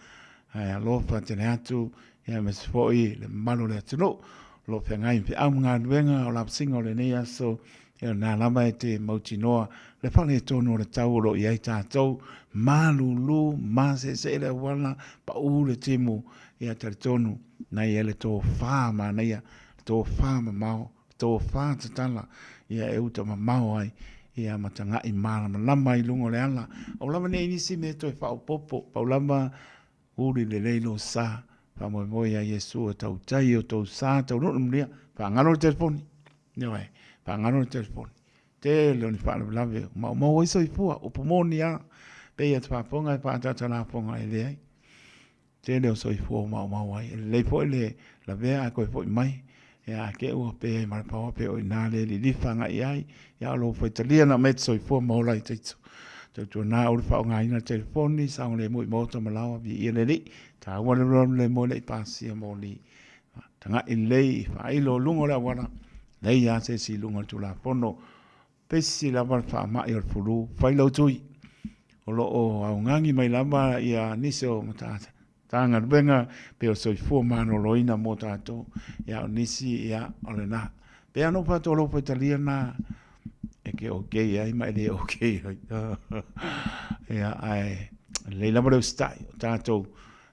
Ae alofa tele atu, ia aemaise foi le mamalu o le atunuu o lo o feagai ma feau ma galuega o lapasiga o lenei aso. Ia o lena lava e te mautinoa le faaletonu o le tau o lo o i ai tatou, malulu, maseesee le auala, pau le timu, ia talitonu na i ai le tofa manaia, le tofa mamao, le tofa tatala, ia e uta mamao ai, ia ma tagai malamalama i luga o le ala. Aua lava ne i nisi mea toe faaopoopo, pau lava uli lelei lou sa, faamoemoe ia Iesu e tautai i o tou sa taunuu i le mulia, faagalo le telefoni. Ioe, faagalo le telefoni. Tele o ni faalavelave o maumau ai soifua, upu moni lava, pei e te faafofoga e faatatalafoga e leai. Tele o soifua o maumau ai. E lelei foi le lavea ae toe foi mai. Ia a te i ua pe ai ma le paoa pe o i ina le lilifa agai i ai. Ia o lou faitalia na aumai e te soifua ma ola ai taito. Tautuana aua le faaaogaina le telefoni, saogalemu i maota ma laoa, viia le Alii. Taua le alualu le moe le i pasia moli. Tagai lelei i faailo i luga o le auala, leai lava se isi i luga o le Tulafono. Pesi lava le faamai o le fulu, fai lau tui. O lo o augani mai lava ia nisi o Matagaluega pei o le Soifua Maloloina mo tatou, ia o nisi ia o lena. Pei lava ona ou fai atu o lou faitalia lena e te okay ai ma e le okay ai. Ia ae lelei lava le usitai o tatou,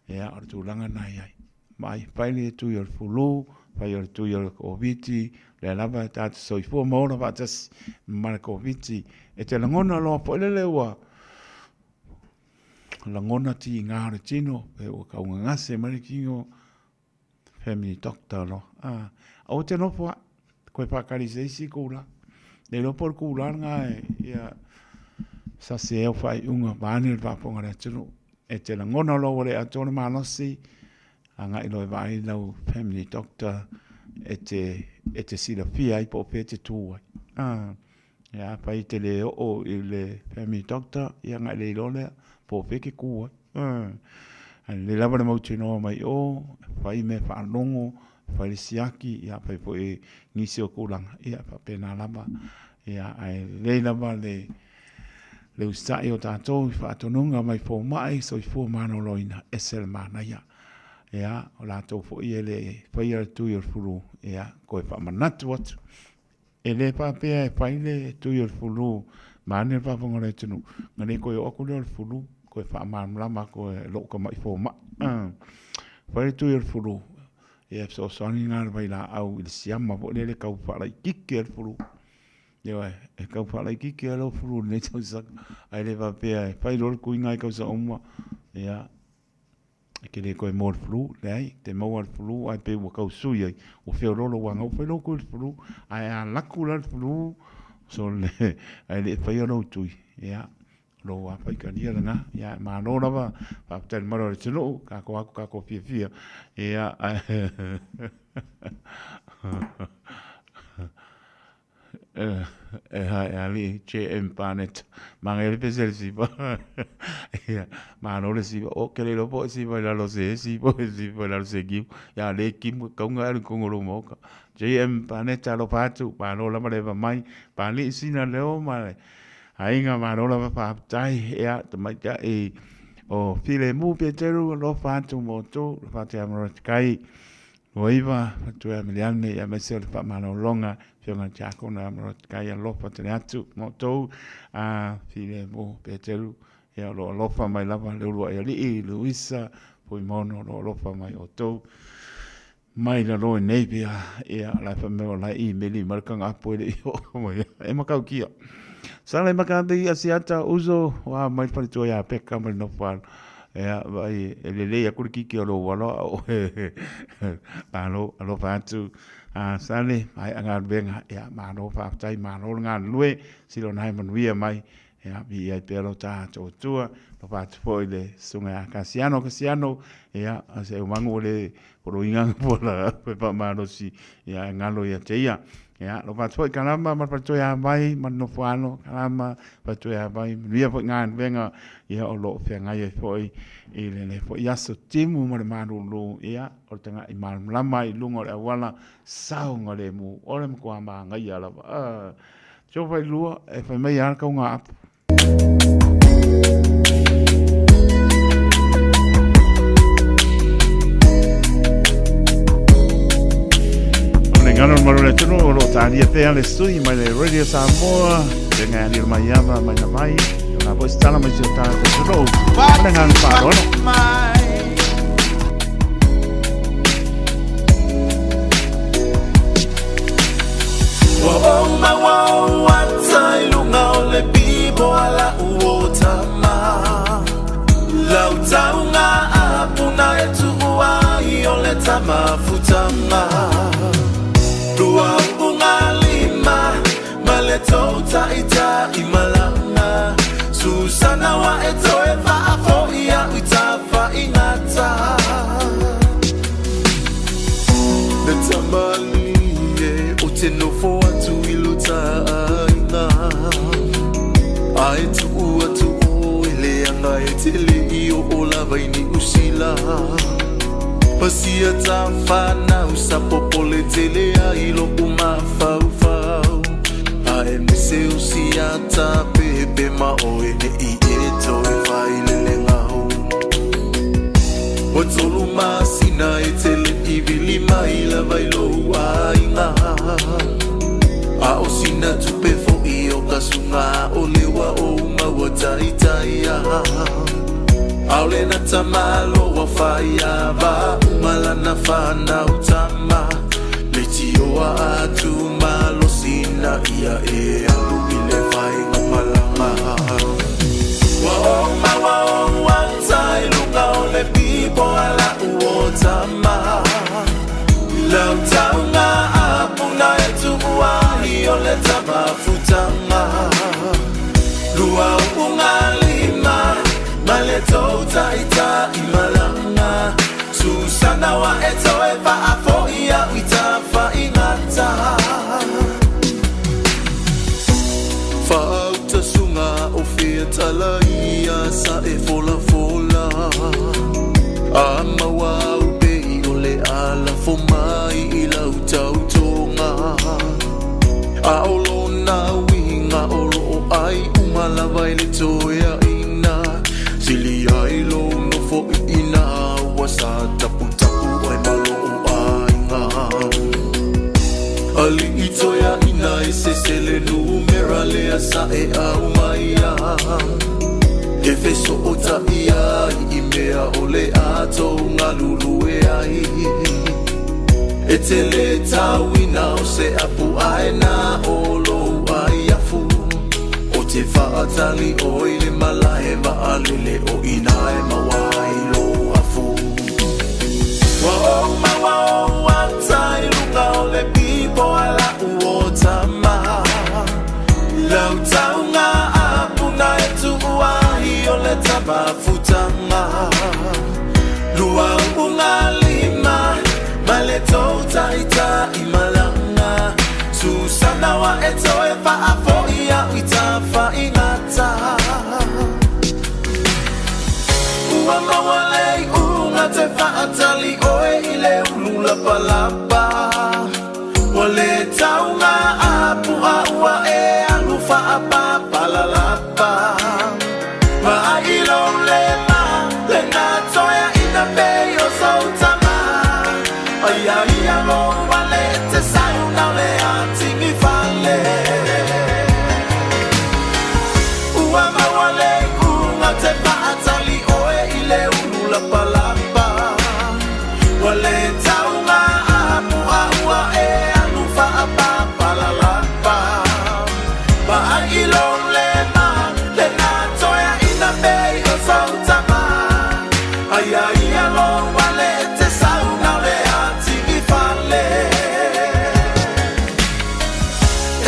ia o le tulaga lena e i ai. Mai, fai le tui o le fulu, fai o le tui o le Koviti, lea lava e tatou soifua ma ola faatasi ma le Koviti. E te lagona loa foi lele ua lagona tiga o le tino, pe ua taugagase mai le tino, family doctor loa. Ah, aua te nofo ai, koe faatali se isi itula. Le iloa po o le tula lena e, ia, sasi ai au faaiuga vaeane le faafofoga a le atunuu. E te lagona loa ua le atoa le malosi, agai loa e vaai lau family doctor e te, e te silafia ai po o fea e te tu ai. Ah, ia, afai e te le oo i le family doctor, ia ona e le iloa lea po o fea e te tu ai. Ah, ae lelei lava le mautinoa mai o, fai mea faalogo, fai le siaki, ia fai foi nisi o tulaga, ia faapena lava. Ia, ae lelei lava le le usitai o tatou i faatonuga mai fomai soifua maloloina, ese le manaia. Ia, o latou foi e le faia le tui o le fulu, ia, toe faamanatu atu. E le faapea e fai le tui o le fulu, vaeane le faafofoga a le atunuu, ona le toe oo atu lea o le fulu, toe faamalamalama atu e lou tamai fomai. Fai le tui o le fulu, ia fesoasoani lena le vailaau i le siama foi lele e tau faalaitiiti ai le fulu. Ioe, e tau faalaitiiti lava lou fulu i lenei tausaga, ae le faapea e fai loa le tuiga i tausaga uma, ia, e te le toe maua i le flu, leai, e te maua i le flu ae pei ua tau sui ai, ua feoloolo aua na ua fai lou tui i le flu. Ae a alu atu la le flu, sole, ae le i faia lou tui, ia, lou faitalia lena. Ia, malo lava, faafetai i le mamalu o le atunuu, tatou o atu tatou fiafia, ia, ae E hai alii JM Barnett. Manaia le pese le siva. Ia, malo le siva. O, ke le iloa po o e siva i lalo o se esi po o e siva i lalo o se niu. Ia, le kimu, kauga e alu i totonu o lou maota. JM Barnett, alofa atu, malo lava le eva mai. Papalii Sina Leo ma le aiga, malo lava faafetai. Ia, tamaitai o Filemu Peteru, alofa atu ma outou, alofa atu ia Morodekai. 29, Matua Miliani, aemaise o le faamalologa, Afioga i le Tiakono ia Morodekai, alofa tele atu ma outou, a Filemu Peteru, ia o lo o alofa mai lava le uluai alii, Luisa Fuimaono, o lo o alofa mai outou. mai lalo i nei pia, ia, la e whamea o lai i meli mai le kanga apo e le i o mai, e makau kia. Sala i makabe i asiata uso, wa mai le faletua ia peka mai le nofo alo. Ia, vai, e lelei aku le kiki o lou aloa o e, malo, alofa atu. A Sale, mai a galuega, ia, malo faafetai, malo le galulue, sila ona e manuia mai, ia, viia ai pea lo tatou Atua, alofa atu foi i le susuga ia Kasiano, Kasiano, ia, se umagu o le poloiga po la pepa malosi, ia, e galo ia te ia. Ia, alofa atu foi Kalama ma le faletua ia Vai ma le nofo alo, Kalama, faletua ia Vai, manuia foi galuega, ia, o lo o feagai ai foi i lenei foi aso timu ma le malulu, ia, o le taga'i malamalama i luga o le auala saogalemu, o le matua māgaia lava. Ah, tio failua, e fai mai lava le kauga apu. O le galo malu le atunuu o lo o talia pea le sui mai le Radio Samoa, te ngai ali o le maiava mai na mai, o la foi se tala mai si o tātou atunuu, ma le agaga faaaloalo. Ua ou maua ou ata i luga o le pipo a lau o tama. Lau taunga a puna e tuu ai o le tama futama. Lua unga lima ma le tou taitai malama. Susana wa e toe faafoi au i tafaigata. Le tamalii e o te nofo atu i lo taaiga. A e tuu atu oe leaga e te le i oo lava i Niu Sila. Pasia ta whanau sa popole tele ai lo'u mafaufau. A e mese o sia ta pepe ma oe ne'i e toe whailele ngau. Ua tolu masina e te le i vili mai lava i lou aiga. A o sina tupe fo'i o ka suga o le ua ou maua taitaia. Aole na tamalo ua whaia va uma lana whanau tama. Le tioa atu malosi na ia e alu i le whainga malama. Ua ou maua ou ata i luga o le pipo a lau o tama. Lau taunga a puna e tuu ai o le tama futanga. Lua unga lima ma le tou taitai malama. Susana wa e toe faafoi au i tafaigata. Faauta suga o fea tala ia sa e folafola. A maua au pei o le ala fo mai i lau tautoga. A o lona uiga o loo ai uma lava i le toeaina. Sili ai lou nofo iina ua sa taputapu ai ma lou aiga. Alii toeaina e sese le numera lea sa e aumaia. E fesootai ai i mea o le a tou galulue ai. E te le tauina o se apu aena o lou ai afu. O te faatali oe i le malae vaalele o ina e maua ai lou afu. Ua ou maua ou ata i luga o le pipo a lau o tama. Lau taunga a puna e tuu ai o le tama futanga. Lua unga lima ma le tou taitai malama. Susana wa e toe faafoi au i tafaigata. Ua maua le iuga te faatali oe i le ulu lapalapa. Ua le tauga a pua ua e alu faapapalalapa. Vaai lou lema le na toeaina pei o sou tama. Aia ia lou wale te sauna o le atigi fale. Ua maua le iuga te faatali oe i le ulu lapalapa. Ua le tauga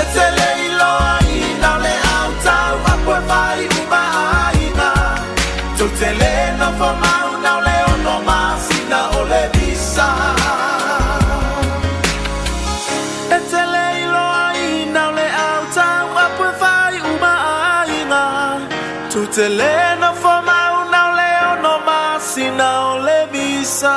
E te le iloa ina o le au tau apu e fai uma aiga. Tou te le nofo mau na o le ono masina o le visa. E te le iloa ina o le au tau apu e fai uma aiga. Tou te le nofo mau na o le ono masina o le visa.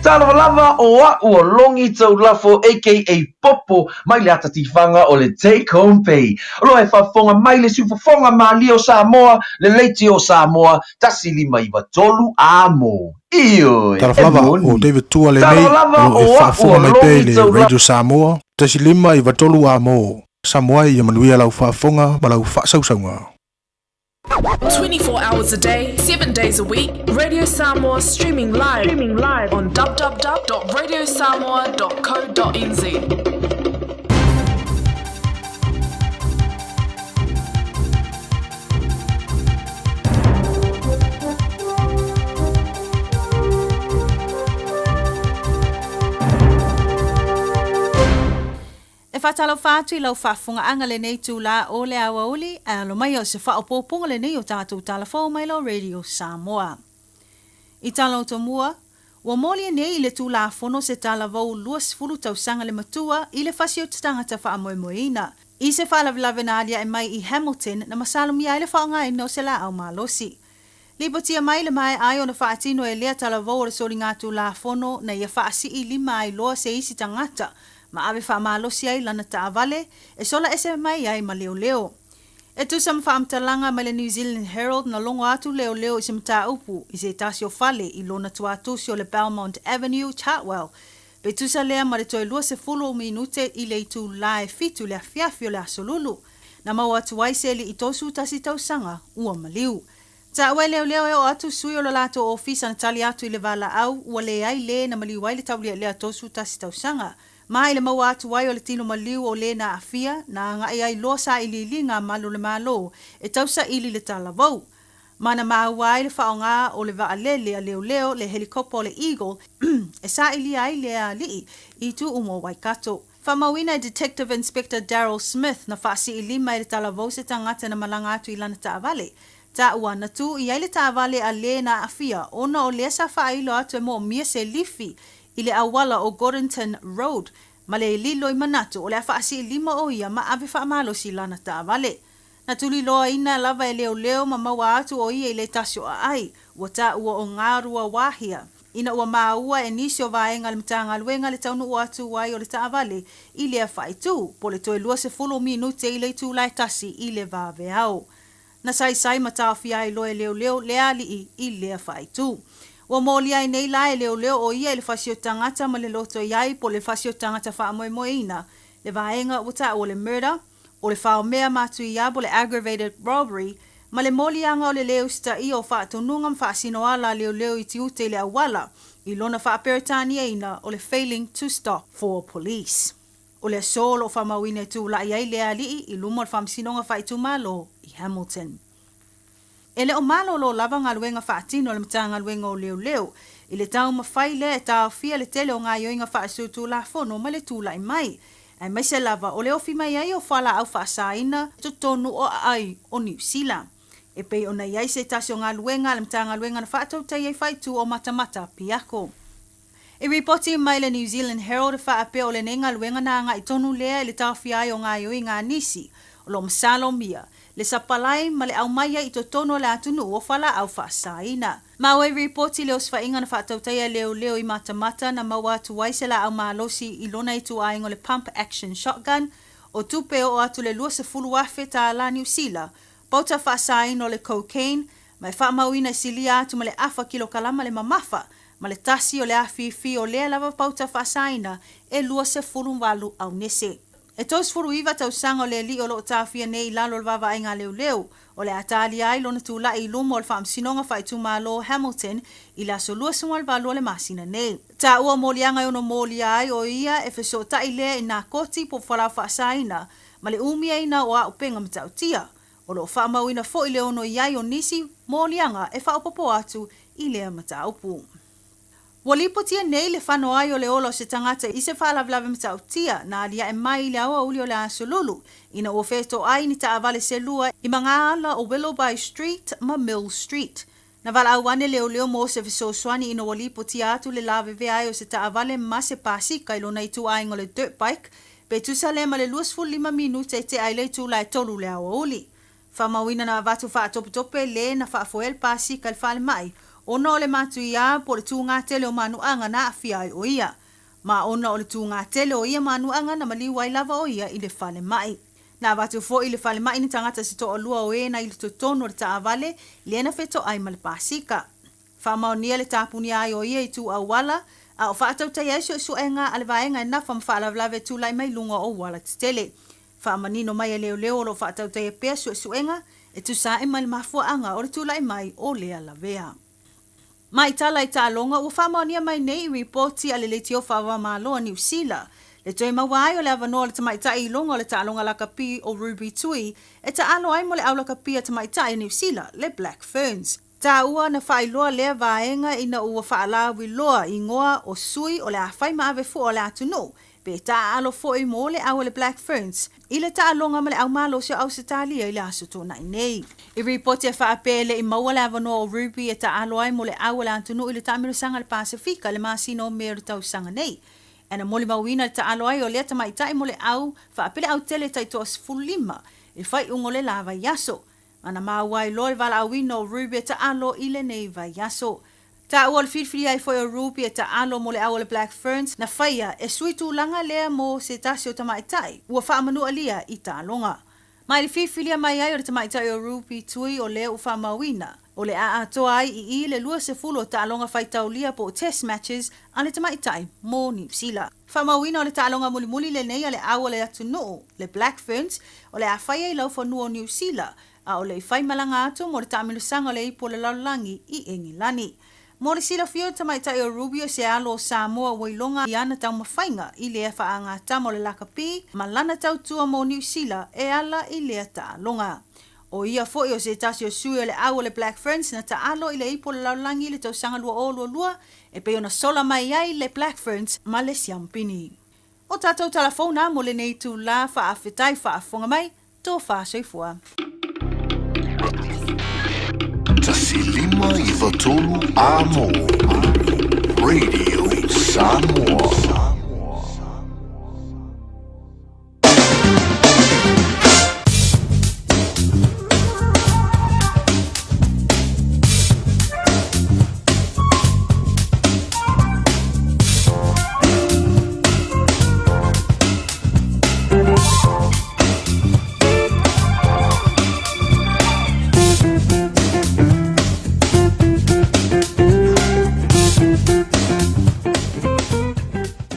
Talofa lava o a'u o Longi Taulafo aka Popo mai le ata tifaga o le Take Home Pay. O lo e faafofoga mai le siufofoga malie o Samoa, le leiti o Samoa, 1593 A mo. Ioe, Talofa e lava, moni. o David Tua lenei, Talofa lava o lo o e o a'u faafofoga o mai pea i Longi le Taulafo. Radio Samoa, 1593 A mo. Samoa ia manuia lau faafofoga ma lau faasausauga. 24 hours a day, 7 days a week, Radio Samoa streaming live, streaming live on www.radiosamoa.co.nz. E faatalofa atu i lau faafofogaaga lenei itulā o le aoauli, ae alo mai o se faaopoopoga lenei o tatou tala fou mai lau Radio Samoa. I tala o tomua, ua molia nei i le Tulafono se talavou 20 tausaga le matua i le fasi o te tagata faamoemoeina i se faalavelave na aliae mai i Hamilton na masalomia ai le faaaogaina o se laau malosi. Lipotia mai le maea ai ona faatino e lea talavou o le soligatulafono na ia faasii lima ai loa se isi tagata ma ave faamalosi ai lana taavale e sola ese mai ai ma leoleo. E tusa ma faamatalaga mai le New Zealand Herald na logo atu leoleo i se mataupu i se tasi o fale i lona tuatusi o le Belmont Avenue, Chartwell, pe tusa lea ma le toe 20 o minute i le itulā e fitu le afiafi o le Aso Lulu, na maua atu ai se alii 31 tausaga ua maliu. Taua e leoleo e oo atu sui o lo latou ofisa na tali atu i le valaau ua leai lē na maliu ai le tauliaʻlea 31 tausaga. Ma i le maua atu ai o le tino maliu o lē na aafia, na agaʻi ai loa sailiiliga a malu o le Malo e tausaili le talavou. Ma na maua ai le faaaoga o le vaalele a leoleo le helikopa o le Eagle e sailia ai lea alii i itu uma o Waikato. Faamauina e Detective Inspector Daryl Smith na faasii lima e le talavou se tagata na malaga atu i lana taavale. Taua, na tū i ai le taavale a lē na aafia ona o lea sa faailo atu e moomia se lifi i le auala o Gordonton Road ma le lilo i manatu o le a faasii lima o ia ma ave faamalosi i lana taavale. Na tuliloaina lava e leoleo ma maua atu o ia i le tasi o aai, ua taua o Ngāruawāhia. Ina ua māua e nisi o vaega a le Matagaluega le taunuu atu ai o le taavale i lea faaitu, po o le toe 20 minute i le itula e tasi i le vaveao. Na saisai ma taofia ai loa e leoleo le alii i lea faaitu. Ua molia ai nei la e leoleo o ia i le fasi o tagata ma le loto i ai po o le fasi o tagata faamoemoeina, le vaega ua taua o le murder, o le faomea matuia po o le aggravated robbery, ma le moliaga o le lē usitaia o faatonuga ma faasinoala a leoleo i tiute i le auala, i lona faa-Peretaniaina o le failing to stop for police. O le aso o lo o faamauina e tulai ai lea alii i luma o le Faamasinoga Faaitumalo i Hamilton. E le o malolo lava galuega faatino a le Matagaluega o Leoleo i le taumafai lea e taofia le tele o gaoioiga faasolitulafono mai le tulai mai, aemaise lava o le ofi mai ai o fualaau faasaina i totonu o aai o Niu Sila. E pei ona i ai se tasi o galuega a le Matagaluega na faatautai ai faaitu o Matamata Piako. I ripoti mai le New Zealand Herald e faapea o lenei galuega na agai tonu lea i le taofia ai o gaoioiga a nisi o lo o masalomia le sapalai ma le aumai ai i totonu o le atunuu o fualaau faasaina. Maua i ripoti le osofaiga na faatautaia e leoleo i Matamata na maua atu ai se laau malosi i lona ituaiga o le pump action shotgun o tupe oo atu le 20,000 tālā Niu Sila, pauta faasaina o le cocaine ma e faamauina e silia atu ma le afa kilokalama le mamafa ma le tasi o le afifi o lea lava pauta faasaina e 28 aunese. E 39 tausaga o le alii o lo o taofia nei i lalo o le vaavaaiga a leoleo, o le a talia ai lona tulai i luma o le Faamasinoga Faaitumalo o Hamilton i le aso 28 o le masina nei. Taua moliaga e ono molia ai o ia e fesootai lea i nā koti po o fualaau faasaina ma le umiaina o auupega matautia. O lo o faamauina foi le ono i ai o nisi moliaga e faaopoopo atu i lea mataupu. Ua lipotia nei le fano ai o le ola o se tagata i se faalavelave matautia na aliae mai i le aoauli o le Aso Lulu ina ua fetoai ni taavale se lua i magaala o Willoughby Street ma Mill Street. Na valaau ane leoleo mo se fesoasoani ina ua lipotia atu le lavevea ai o se taavale ma se pasika i lona ituaiga o le dirt bike pe tusa lea ma le 25 minute e tea ai le itula e tolu le aoauli. Faamauina na avatu faatopetope le na faafoea le pasika i le falemai ona o le matuia po o le tūgā tele o manuaga na aafia ai o ia. Ma ona o le tūgā tele o ia manuaga na maliu ai lava o ia i le falemai. Na avatu foi i le falemai ni tagata se toalua o e na i totonu o le taavale lea na fetoai ma le pasika. Faamaonia le tapunia ai o ia i tu auala, a o faatautai ai suesuega a le vaega e nafa ma faalavelave e tulai mai luga o auala tetele. Faamanino mai e leoleo o lo o faatautaia pea suesuega e tusa ae ma le mafuaaga o le tulai mai o lea lavea. Ma i tala i taaloga ua faamaonia mai nei i ripoti a le Leitio Faava-o-Malo a Niu Sila, le toe maua ai o le avanoa o le tamaitai i luga o le taaloga lakapi o Ruby Tui e taalo ai mo le au lakapi a tamaitai a Niu Sila, le Black Ferns. Taua na faailoa lea vaega ina ua faalauiloa igoa o sui o le a fai ma ave fua o le atunuu, pe taaalo foi mo le au a le Black Ferns i le taaloga ma le au malosi o Ausetalia i le aso Toonai nei. I ripoti e faapea e le i maua le avanoa o Ruby e taaalo ai mo le au a le atunuu i le taamilosaga a le Pasefika i le masina o Me o le tausaga nei. Ae na molimauina le taaalo ai o lea tamaitai mo le au faapele autele taitoa 15 i le faaiuga o le la vaiaso. Ma na maua ai loa le valaauina o Ruby e taalo i lenei vaiaso. Taua o le filifili ai foi o Ruby e taalo mo le au o le Black Ferns na faia e sui tulaga lea mo se tasi o tamaitai ua faamanualia i taaloga. Mai le filifilia mai ai o le tamaitai o Ruby Tui o lea ua faamauina, o le a atoa ai i i le 20 o taaloga faitaulia po o test matches a le tamaitai mo Niu Sila. Faamauina o le taaloga mulimuli lenei a le au a le atunuu, le Black Ferns, o le a fai ai laufanua o Niu Sila, a o le i fai malaga atu mo le taamilosaga o le Ipu o le Lalolagi i Engelani. Mo le silafia o le tamaitai o Ruby o se alo o Samoa ua iloga i ana taumafaiga i lea faagatama o le lakapi ma lana tautua mo Niu Sila e ala i lea taaloga. O ia foi o se tasi o sui o le au o le Black Ferns na taalo i le Ipu o le Lalolagi i le tausaga 2022 e pei ona sola mai ai le Black Ferns ma le Siampini. O tatou tala fou na mo lenei itulā faafetai faafofoga mai, Tofa soifua. 1593 Amo Radio Samoa.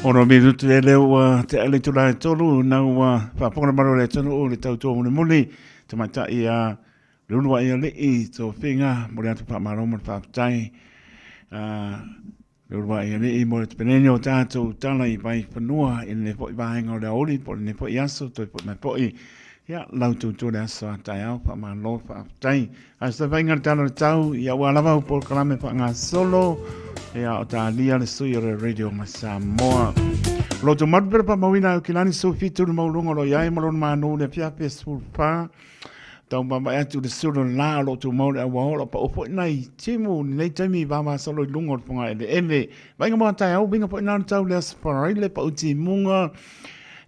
Ono minutu e leo ua te ale tula e tolu, nau ua whaaponga maro le tonu o le tau tō muni muni, te maitai a le ulua i alii tō whinga, mo le atu whaamaro mo le whaapatai. Le uluai alii mo le tapeneni o tātou tala i Vaifanua i lenei foi vaega o le aoauli po o lenei foi aso toe foi mai foi ia lau toutou le aso a taeao faamalo faafetai. Ae se taumafaiga le tala o le tau ia ua lava au polokalame faagasolo ia o talia le sui o le radio ma Samoa. O lo tumau pera faamauina ai o Kilani Sufi tulu mauluga o lo o i ai ma lona manu le afiafi e 14 Tau vaavaai atu i le sulu o le la o lo o tumau le auaoa o lo o pau foi nai timu i lenei taimi i vavasolo i luga o le fogaeleele. Vaaiga mo a taeao, uiga foi na o le tau le Aso Faraile pau timuga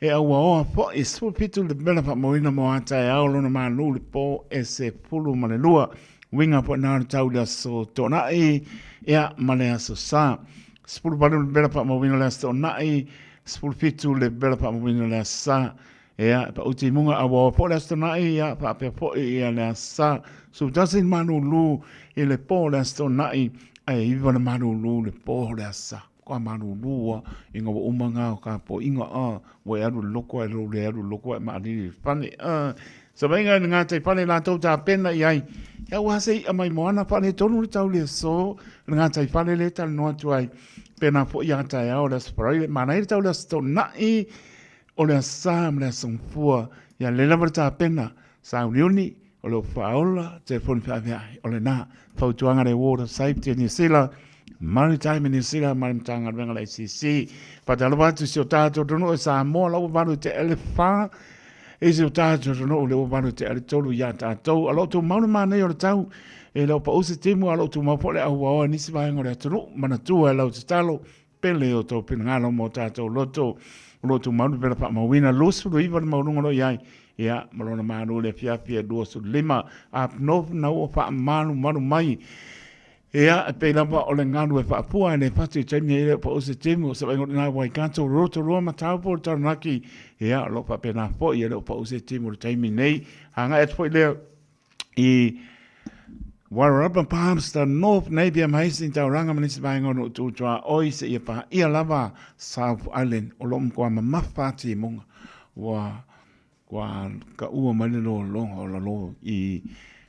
e auaoa foi 17 le mela faamauina mo a taeao lona malu le po e 12. Uiga foi na o le tau le Aso Toonai ia ma le Aso Sa. 18 le mela faamauina le Aso Toonai, 17 le mela faamauina le Aso Sa. Ia, e pau timuga a ua po le aso tona'i, ia, faapea foi ia le aso Sa. 11 le malulu i le po le aso tona'i, ae 9 le malulu le po le aso Sa. Matua malulu a, ina ua uma ngā o ka poiga a, ua e alu i le loko ae lou le alu i le loko ae maalili i le fale a. Savaiga i le gatai fale latou tapena i ai, ia ua se i'a mai moana faaletonu le tau le aso, le gatai fale le talanoa atu ai. Pena foi ia taeao le aso Faraile, manaia le tau le aso Toonai, O le Aso Sa ma le Aso Gafua, ia lea lava le tapena, sauniuni, o le upu faaola, telefoni feaveai, o lena. Fautuaga le Ward of Safety Niu Sila, Maritime Niu Sila ma le Matagaluega le ACC. Faatalofa atu i si o tatou atunuu e Samoa, la ua valu i te ele wha, i si o tatou atunuu le ua valu i te ele tolu ia tatou. A lo o tumau le manaia o le tau, e le o pau se timu, a lo o tumau foi le auaoa i nisi vaega o le atunuu. Manatua e lau tatalo, Pele o tou finagalo mo tatou loto, o lo o tumau le pela faamauina 29 le maualuga o lo o i ai, ia, ma lona malu i le afiafi e 25, up north na ua faamalumalu mai. Ia, e pei lava o le galu e faapua e le fatu i taimi e le o pau se timu, o se vaaiga o lena Waikato, Rotorua ma Taupo le Taranaki, ia, o lo o faapena foi e le o pau se timu i le taimi nei. Agai atu foi lea i Wairarapa Palmerston North, Napier ma Hastings Tauranga ma nisi vaega o Nuu Tutuaoi seia paia lava South Island o lo o matua mamafa a timuga ua kua kaua mai le lologa o lalo i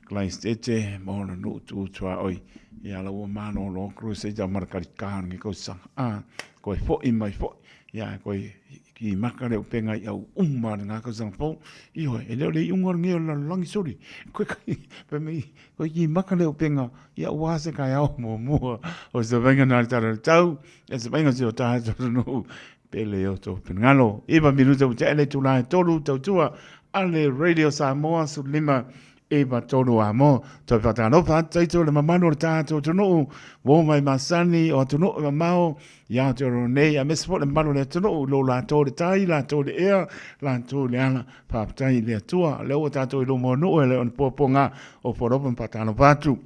Christchurch ma ona nuu tutuaoi ia la ua malolo Crusader ma le kalika o lenei tausaga a koe foi mai foi ia koe ki maka le upenga i au uma le ngā tausaga fou ioe e le o le iuga o lenei o le lalolagi soli koe kai fai mai koe ki maka le upenga i au ua se kaeao muamua o se vainga nā le tala le tau e se vainga se o tātou nuu pele o tō finagalo. Iwa minuta ua tea le itula e tolu tautua a le Radio Samoa 15 iwa tolu a mo. Toi whakatalofa atu taito le mamalu o le tātou atunuu, wō mai masani o atunuu e mamao i Aotearoa nei, a mese foi le mamalu o le atunuu, lo latou le tai, latou le ea, latou le ala, faafetai i le Atua. Lea ua tātou i luma o nuu e le o ni puapuaga o Poropa ma whakatalofa atu.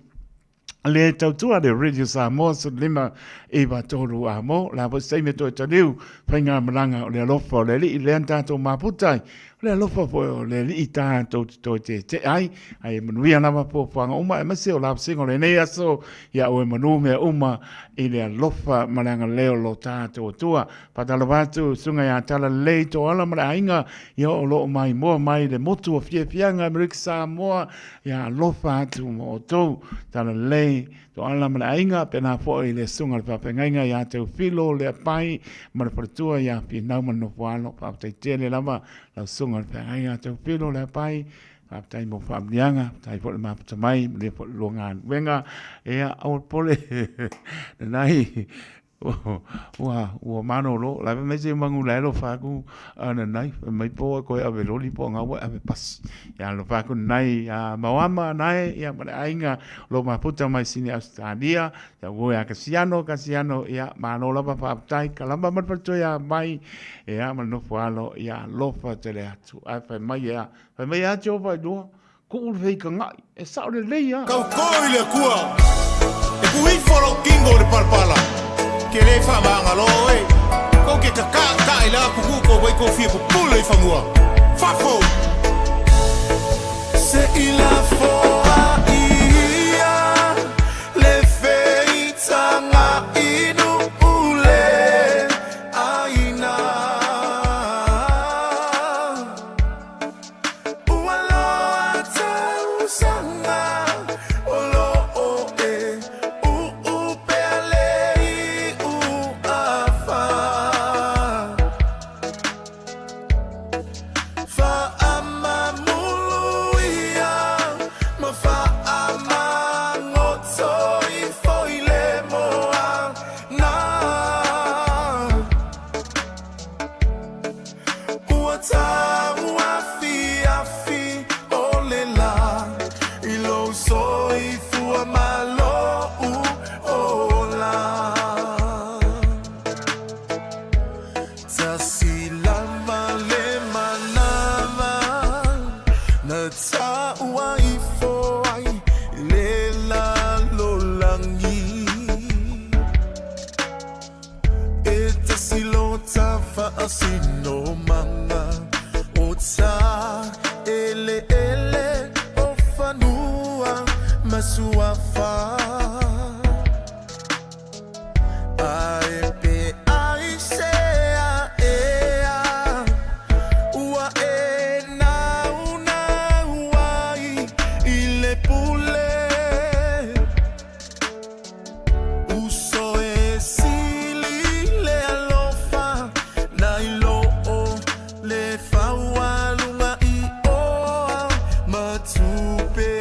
Le tautua le Radio Samoa 15 iwa tolu a mo, la foi se taimi e toe taliu, whainga malanga o le alofa o le alii lea na tātou maputa ai. O le alofa foi o le Alii tatou te toe tete'a ai, ae manuia lava fuafuaga uma aemaise o lavasiga o lenei aso ia oe manu mea uma i le alofa ma le agalelei o lo tatou Atua. Faatalofa atu Susuga ia Talalelei Toala ma le aiga ia o lo o maimoa mai le motu o Fiafiaga Amerika Samoa ia alofa atu ma outou Talalelei Toala ma le aiga, pēnā foi i le susuga i le faafeagaiga ia Teofilo Leapai ma le faletua ia Finau ma le Nofoalo. Faafetai tele lava lau susuga i le feagaiga ia Teofilo Leapai. Faafetai mo faamanuiaga, faafetai foi le mafuta mai, manuia foi le lua galuega. Ia, aua le popole, nanai Ua, ua malolo, la e fai mai se manu la e alofa atu a nanai, fai mai po ua toe ave loli po o na ua e ave pasi. Ia alofa atu nanai ia Maoama nae ia ma le aiga o lo o mafuta mai Sini Ausetalia, ia ua ia Kasiano, Kasiano, ia malo lava faafetai, kalama ma le faletua ia Mai, ia ma le nofo alo, ia alofa tele atu. Ae fai mai ea, fai mai ea Jehovah i lua, Kuu le feikagai, e sao lelei a. Kaukō i le Akua, e ku ifo lou kingo i le palapala, ke le faamagalo oe. Kou ke kakaʻakaʻa i le atunuu kou mai kou fia pupule i fanua. Fafo! Se i lafoa ia le feitaga inu le aina. Ua loa tausaga o loo e uupea le iu afa. Faamamulu ia ma faamagoto ifo i le moana. Ua tauafiafi o le lā i lou soifua ma lou ola. Tasi lava le manava na taua ifo ai i le lalolagi. E tasi lo ta faasinomaga o ta eleele o fanua ma suafa. Ae pe aisea ea ua e naunau ai i le pule. Uso e sili le alofa nai lo o le faualuga i oa ma tupe.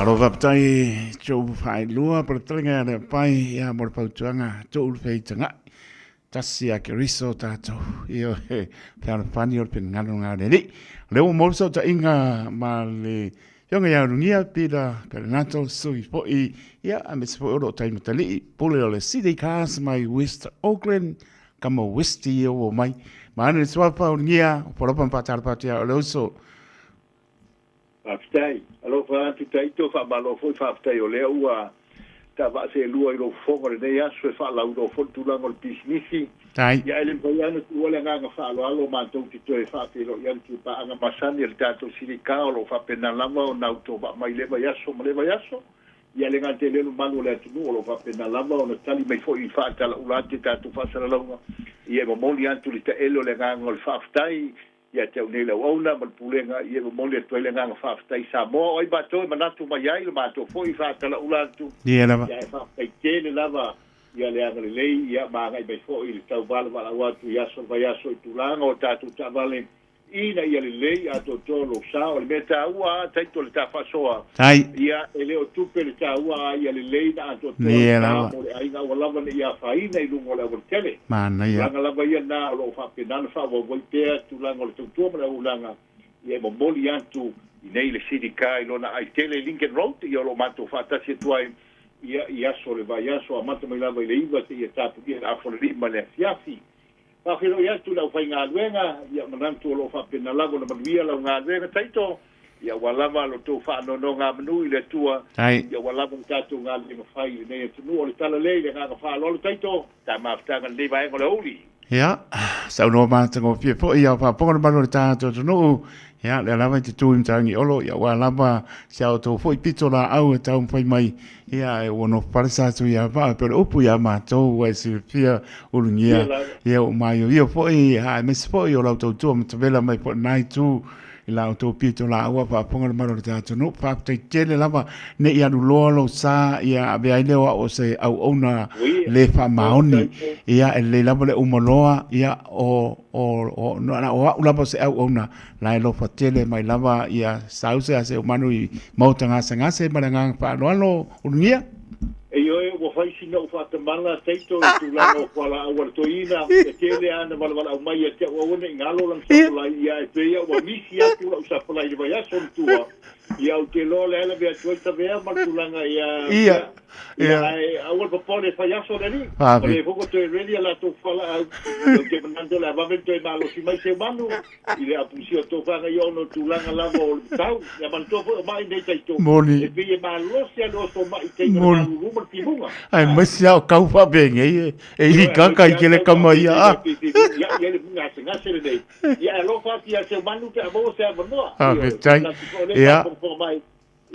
Malo faafetai Joe Failua po le talinga ia Leapai ia mo le fautuaga tuu le feitagai tasi ia Keriso tatou ioe fealofani o le finagalo lena o le Alii. O lea ua maua le fesootaiga ma le Afioga ia Ulugia Peter Perenato sui foi ia aemaise foi o lo o tai matalii pule o le City Cars mai West Auckland kama Westie ia ua mai. Maana le suafa Ulugia o polopa ma faatalofa atu ia o le uso. Faafetai. Alofa atu Taito, faamalo foi faafetai o lea ua taavaa seelua i lou fofoga i lenei aso e faalauiloa foi le tulaga o le pisinisi. Tai. Ia ae le mafai lava ona tuua le agaga faaaloalo matou te toe faafeiloai atu i paaga masani a le tatou Silika o lo o faapena lava ona autovaa mai i lea vaiaso ma lea vaiaso. Ia le gata i lea mamalu o le atunuu o lo o faapena lava ona tali mai foi i faatalaula atu i tatou faasalalauga. Ia e momoli atu le taele o le agaga o le faafetai Ia te au nei le auauna ma le pulega, ia e momoli atu ai le agaga faafetai i Samoa, o ai matou e manatu mai ai, lo matou foi faatalaula atu, Ia lava. ia ae faafetai tele lava ia le agalelei, ia ma agai mai foi i le tauvalavalau atu i aso o le vaiaso i tulaga o tatou taavale ina ia lelei atoatoa lou sao. O le mea taua a taito le ta faasoa, Tai. ia e le o tupe le taua a ia lelei na atoatoa le Ia sa lava. mo le aiga aua lava ne i afaina i luga o le aualatele. Manaia. Tulaga lava ia na o lo o faapena ona faaauau ai pea tulaga o le tautua ma le auaunaga, ia e momoli atu i nei le City Car i lona aitele i Lincoln Road, ia o lo o matou faatasi atu ai ia i aso o le vaiaso amata mai lava i le 9 seia tapunia i le afa o le 5 i le afiafi. Faafeiloai atu i le aufaigaluega, ia manatu o lo o faapena lava ona manuia lau galuega Taito, ia ua lava lo tou faanonogamanu i le Atua, ia ua lava le tatou galuega fai i lenei atunuu. O le tala lea i le agaga faaaloalo Taito, ta mafutaga i lenei vaega o le aoauli. Ia, saunoa matagofie foi ia faafofoga le mamalu o le tatou atunuu. Ia, lea lava i te tu i Matarangi Olo, ia ua lava si a outou foi pito laau e taumafai mai, ia e ua nofo pale sa atu ia vaa, pe o le upu ia matou ua e silafia ulugia, ia ua maioio foi, aemaise foi o lau tautua matavela mai foi lena itu i la outou pito laau a faafofoga le mamalu o le tatou atunuu. Faafetai tele lava, ne i alu loa lou sa, ia avea ai lea o au o se auauna le faamaoni. Ia, e lelei lava le uma loa, ia, o, o, o, na o au lava o se auauna, la e lofa tele mai lava ia sause a se umanu i maota gasegase ma le agaga faaaloalo, Ulugia. Ioe, ua fai sina ou faatamala taito i tulaga o fualaau a le toeaina, e tele lava na valavalau mai ia te au aua ne i galo lana sapalai, ia e pei a ua misi atu lau sapalai i le vaiaso na tua, ia ou te iloa o le a e lavea atu ai tavea ma le tulaga ia, ia, ia ae aua le popole e fai aso le alii, o lea foi ua toe ready a latou fualaau, ia ou te manatu o le a vave ona toe malosi mai seu manu. I le apusia o tofaga ia ona o tulaga lava o le matau. Ia manatua foi o ma'i nei taito Moni. e pei e malosi a le oso ma'i i taimi o le Moni. malulu ma le timuga. Aemaise lava o kau faapenei e, e Ioe, ikaka aemaise i lava kele tau kama ia faapenei a. e pei e ia i ai le gasegase lenei. Ia e alofa atu ia Seumanu pe a maua se avanoa. Ioe, ou te Faafetai. manatu foi o lea e Ia. faafogafoga mai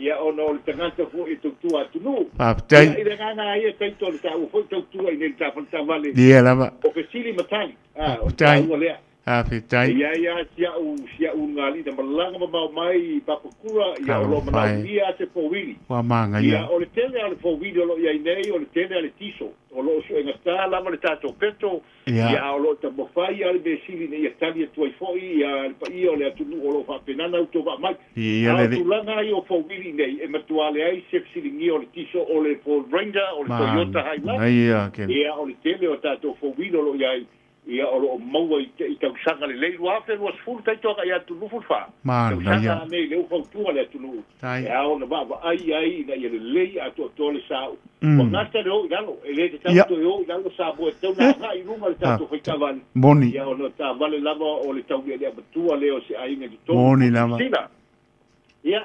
ia ona o le tagata foi e tautua atunuu. Faafetai. Ia i le agaga lava ia taito o le taua foi tautua i nei le tafaletavale. Ia lava. O fesili ma tali, a, o le Faafetai. taua lea. Faafetai. E i ai lava si a'u, si a'u ulugalii na malaga mamao mai i Papakura, ia o lo o Talofa e. manaomia lava se fowili. Ua manaia. Ia, o le tele lava o le fowili o lo o i ai nei, o le tele lava le tiso. O lo o suegatā lava le tatou peto, Ia. ia a o lo o taumafai lava le mea sili ina ia tali atu ai foi ia le paia o le atunuu o lo o faapena ona autovaa mai. Ia A o le alii. tulaga lava ia o fowili nei, e matua leai se fesiligia o le tiso, o le Ford Ranger, o le Toyota Hilux, Manaia kele. ia o le tele o tatou fowili o lo o i ai, Ia, o lo o maua i i tausaga lelei 2020 taito agai atu 24 Manaia. tausaga nei lea ua fautua le atunuu Tai. e ao ona vaavaai ai ina ia lelei atoatoa le sa ua gata le o i lalo e le tatau toe o i lalo Samoa e tatau ona agai i luga le tatou faitaavale Moni. ia ona o taavale lava o le taulealea matua lea o se aiga i totonu Moni lava. Sina. Ia,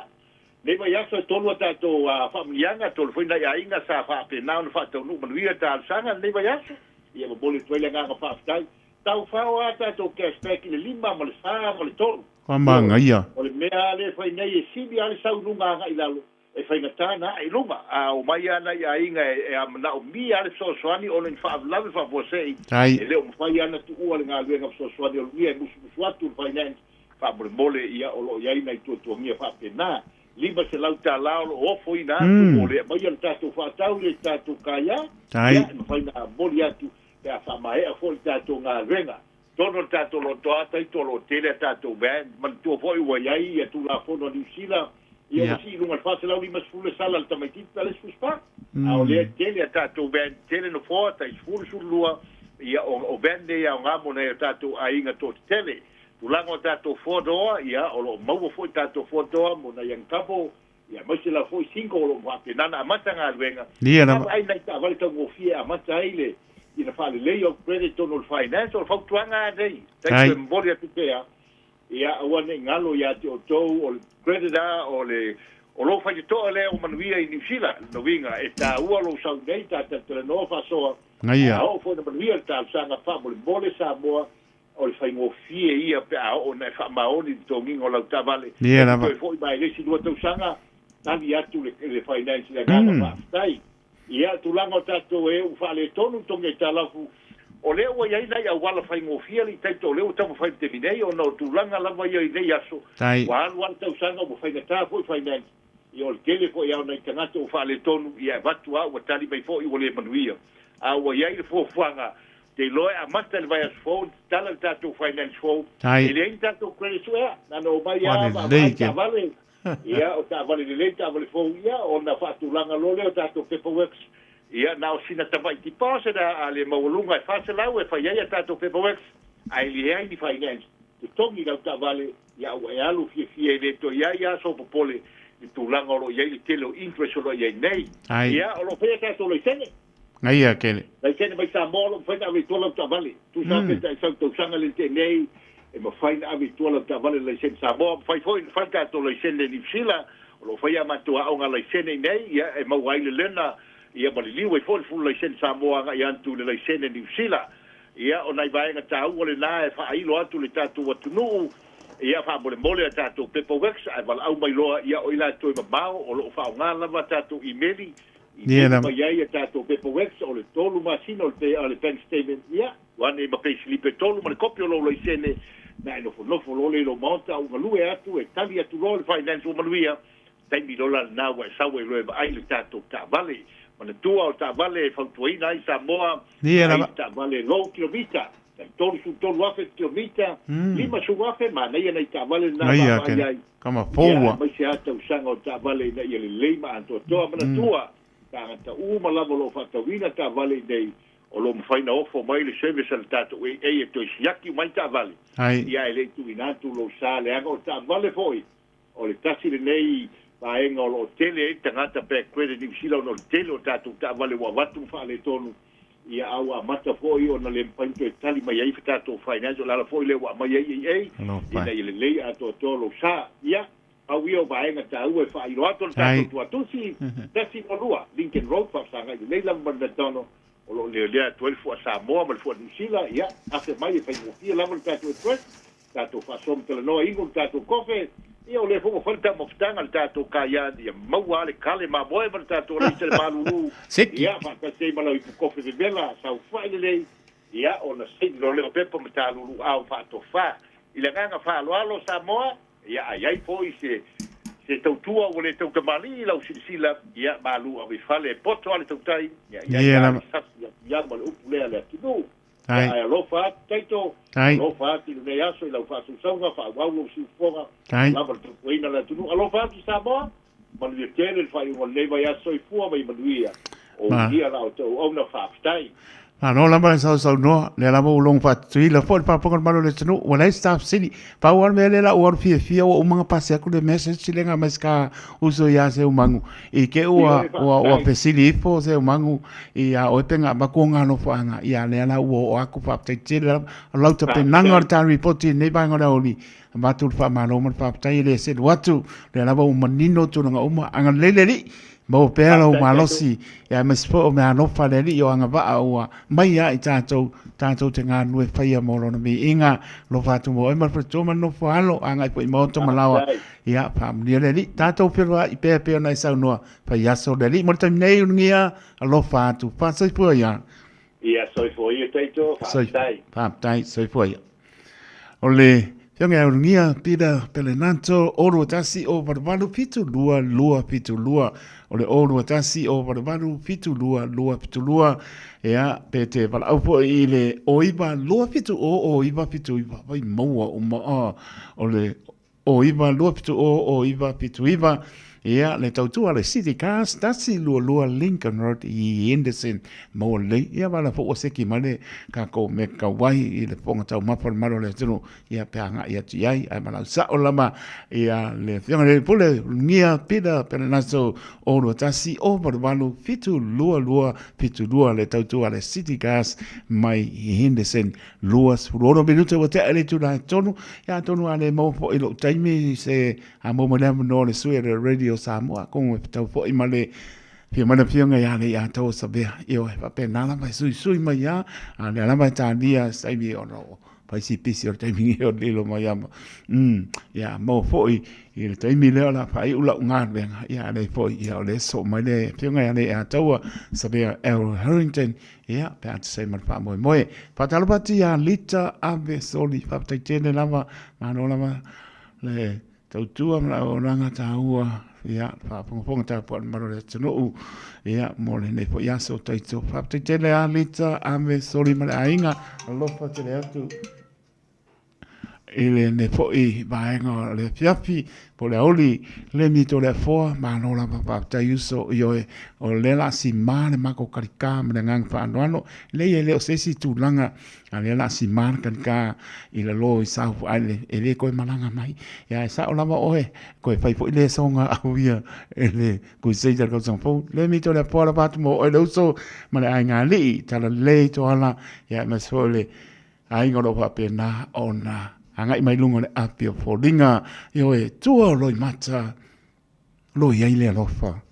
nei vaiaso e tolu a tatou faamanuiaga, tolu foi nai aiga sa faapena ona faataunuu manuia talosaga lenei vaiaso. Ia, momoli atu ai le agaga faafetai. Taufao lava tatou cash back i le lima ma le fa ma le tolu. Ua manaia. O le mea lava lea e fai nei e sili lava le sau i luga agai i lalo, e faigata ona ae i luga. A omai lava nai aiga e manaomia lava le fesoasoani ona o ni faalavelave faafuasei, Tai. e le o mafai lava ona tuua le galuega fesoasoani o Lugia e musumusu atu le finance Faamolemole, ia, o lo o i ai nai tuatuagia faapena. $500 o lo o ofoina atu mo le aumaia le tatou faatau i le tatou kaia, Tai. ia, e mafai ona momoli atu pe a faamaea foi le tatou galuega. Tonu o le tatou lotoa taito o lo o tele a tatou van. Manatua foi ua i ai ia Tulafono a Niu Sila Ia ua sii i luga i le 450 le sala a le tamaitiiti pe a le isi fusipa. A o lea e tele a tatou van tele nofoa tai 10, 12, ia o van nei e aoga mo nai o tatou aiga toatetele. Tulaga o tatou four door, ia o lo o maua foi tatou four door mo nai young couple, ia aemaise lava foi single o lo o faapena ona amata galuega. Ia lava. Vaai nai taavale taugofie e amata ai le ina faalelei au credit totonu o le finance. O le fautuaga lava nei, taimi e momoli atu pea, Ia aua ne i galo ia te outou, o le credit a o le o lou faitotoa lea ua manuia i Niu Sila, lona uiga e taua lou sau nei ta talatalanoa faasoa, Gaia. a oo foi ina manuia le talosaga faamolemole Samoa, o le faigofie ia pe a oo ina e faamaoni le totogiga o lau taavale, Ia e lava. toe foi mai le isi lua tausaga, tali atu le le finance i le agaga faafetai. Ia, tulaga o tatou e ua faaletonu le togi aitalafu, o lea ua i ai nai auala faigofie alii taito o lea ua taumafai i le taimi nei ona o tulaga lava ia i nei aso, ua alu lava le tausaga ua faigata foi finance, ia o le tele foi lava o nai tagata ua faaletonu, ia e avatu lava ua tali mai foi ua le manuia. A ua i ai le fuafuaga, ou te iloa e amata i le vaiaso fou ona tatala le tatou finance fou, e leai ni tatou credit suea, na ona omai lava vaavaai taavale, Ia, o taavale lelei, taavale fou, ia, ona faatulaga loa lea o tatou paperworks. Ia, na o sina tamai deposit a, a le maualuga e 400 e fai ai a tatou paperworks, ae leai ni finance. Totogi lau taavale, ia, ua e alu fiafia e le toe i ai lava sou popole i le tulaga o lo o i ai le tele o interest o lo o i ai nei. Ia, o lo o faia tatou laisene. Gaia kele. Laisene mai Samoa o lo o mafai ona ave i tua lau taavale. Tusa pe ta e sau tausaga le tea nei, e mafai ona ave i tua lau taavale laisene Samoa. Mafai foi ona fai tatou laisene Niu Sila, o lo o fai a matou aoga laisene i nei, ia e maua ai le lena, ia ma liliu ai foi le full laisene Samoa agai atu i le laisene Niu Sila. Ia o nai vaega taua lena e faailo atu i le tatou atunuu, ia faamolemole a tatou paperworks ae valaau mai loa, ia o i latou e mamao o lo o faaaoga lava tatou imeli I pili mai ai a tatou paperworks o le tolu masina o le o le bank statement, ia, ua ane ma payslip e tolu ma le kopi o lou laisene, na e nofonofo loa lea i lou maota a ou galue atu e tali atu loa le finance ua manuia, taimi loa la lena ua e sau ai loa e vaai le tatou taavale. Manatua o le taavale e fautuaina ai Samoa, vaai le taavale low kilomita, tai 33 afe le kilomita, 50 afe, manaia nai taavale na vaavaai ai. Kama fou a. Aemaise lava tausaga o taavale ina ia lelei ma atoatoa. Manatua, tagata uma lava o lo o faatauina taavale i inei, o lo o mafai ona ofo mai le service a le tatou AA e toe siaki uma ai taavale, ia ae le i tuuina atu lou sa leaga o taavale foi o le tasi lenei vaega o lo o tele ai tagata bad credit Niu Sila ona o le tele o tatou taavale ua avatu ma faaletonu. Ia a ua amata foi ona le mafai ona toe tali mai ai tatou finance, o le ala foi lea ua aumai ai AA ina ia lelei atoatoa lou sa. Ia, pau ia o vaega taua e faailo atu o le tatou tuatusi, 122 Lincoln Road, faafesagai lelei lava ma le McDonald, o lo o leolea atu ai le fua Samoa ma le fua Niu Sila, ia, afe mai e faigofie lava le tatou address, tatou faasoa ma talanoa, inu le tatou kofe, ia o lea foi ua fai le taumafataga le tatou kaian, ia maua lava le kale mamoe ma le tatou alaisa le malulu, ia faatasi ai ma lau ipu kofe vevela, saofai lelei, ia ona saini loa lea o pepa ma talulu ao faatofa. I le agaga faaaloalo Samoa, ia a i ai foi se se tautua ua le tautamalii i lau silasila, ia malu ave i fale e poto lava le tautai, ia i ai lava le sasi atu ia ma le upu lea a le atunuu. Ai. Ae alofa atu Taito, Ai. alofa atu i lenei aso i lau faasausauga, faaauau lou siufofoga, Ai. lava le tautuaina o le atunuu. Alofa atu Samoa, manuia tele le faaiuga o lenei vaiaso, soifua ma ia manuia. O Ma. ia la outou auauna, faafetai. Malo lava le sausaunoa, lea lava ua logo faatutuila foi le faafofoga a le Malo o le atunuu, ua leai se tafesili. Pau lava le mea lea la ua alu fiafia ua uma ona pasi atu le message lea na aumai se ka uso ia Seumagu i te i ua, ua, ua fesili ifo Seumagu ia oe pe na avatu ona alofaga, ia lea la ua oo atu faafetai tele lava. O lau tapenaga o le ta ripoti i lenei vaega o le aoauli, avatu le faamalo ma le faafetai e le selu atu, lea lava ua manino tulaga uma. Agalelei le Alii, maua pea lou malosi, ia aemaise foi o meaalofa a le Alii o agavaa ua mai ia i tatou, tatou te galulue faia mo Lona viiga. Alofa atu mo oe ma le faletua ma le nofo alo, agai foi i maota ma laoa, ia faamanuia le Alii. Tatou feiloai pea pei ona e saunoa, fai aso le Alii. Mo le taimi nei, ulugia, alofa atu, faasoifua ia. Ia soifua ia Taito, faafetai. Faafetai, soifua ia. O le Afioga ia Ulugia Peter Pelenato, 021 088 72 72. O le 021 088 72 72. Ia, pe te valaau foi i le 09 27 00 979, vai maua uma. O le 09 270 0979. Ia, le tautua le City Cars, 122 Lincoln Road i Henderson, maua lelei. Ia, wala fo ua seki mai le kākou me kauai i le ponga taumafa o le malo o le atunuu, ia pe agai atu i ai, ae malau sao lava, ia le afioga i le pule, ulugia Peter Pelenaso, o 21 o 88 722 72 le tautua le City Cars mai i Henderson. 26 minute ua tea i le itula e tolu, ia atonu a le maua foi lou taimi se A maua mai le avanoa o le sui o le Radio Samoa, atonu e fetau foi ma le fia mai le afioga ia Leiataua Savea. Ioe, faapena lava e suisui mai lava, a o lea lava e talia se taimi ona o fai si pisi o le taimi nei o lilo mai ama. Ia, maua foi i le taimi lea o le a faaiu lau galuega, ia a leai foi, ia o lea e sosoo mai le afioga ia Leiataua Savea L. Harrington, ia, pe a tusa ai ma le faamoemoe. Faatalofa atu ia Lita Ave Soli, faafetai tele lava, malo lava le tautua ma le auaunaga taua, ia, le faafogafoga tapuai mamalu o le atunuu, ia, mo lenei foi aso taito. Faafetai tele lava Lita, Ame, Soli ma le aiga, alofa tele atu i lenei foi vaega o le afiafi po o le aoauli Lemi Toleafoa, malo lava faafetai uso, ioe, o lea o le a sima le matou kalikā ma le agaga faaaloalo. Leai e le o se isi tulaga A lea la sima le kalikā i lalo i South Island, e le toe malaga mai. Ia e sao lava oe, toe fai foi le soga au ia e le Crusader le tausaga fou. Le mito le apoa lava atu mo oe le uso ma le aiga alii, talalelei Toala, ia aemaise foi o le aiga o lo o faapena ona agai mai luga o le api o foliga. Ioe, tua o loimata, o lo o i ai le alofa.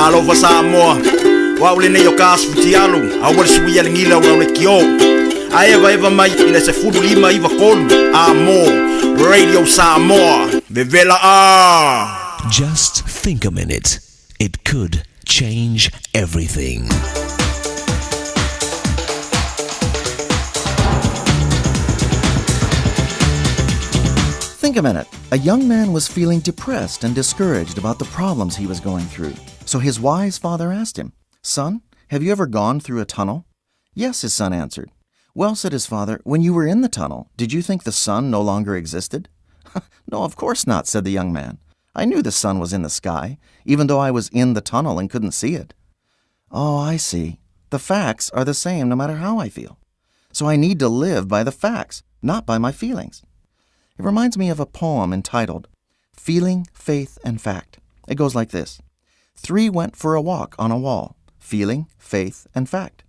Talofa Samoa, o au lenei o ka asu fitialu, aua le suia le gila o le kio. Ae evaeva mai i le 15 93 a mo Radio Samoa. Vevela a! Just think a minute. It could change everything. Think a minute. A young man was feeling depressed and discouraged about the problems he was going through. So his wise father asked him, Son, have you ever gone through a tunnel? Yes, his son answered. Well, said his father, when you were in the tunnel, did you think the sun no longer existed? No, of course not, said the young man. I knew the sun was in the sky, even though I was in the tunnel and couldn't see it. Oh, I see. The facts are the same no matter how I feel. So I need to live by the facts, not by my feelings. It reminds me of a poem entitled Feeling, Faith, and Fact. It goes like this Three went for a walk on a wall feeling, faith, and fact.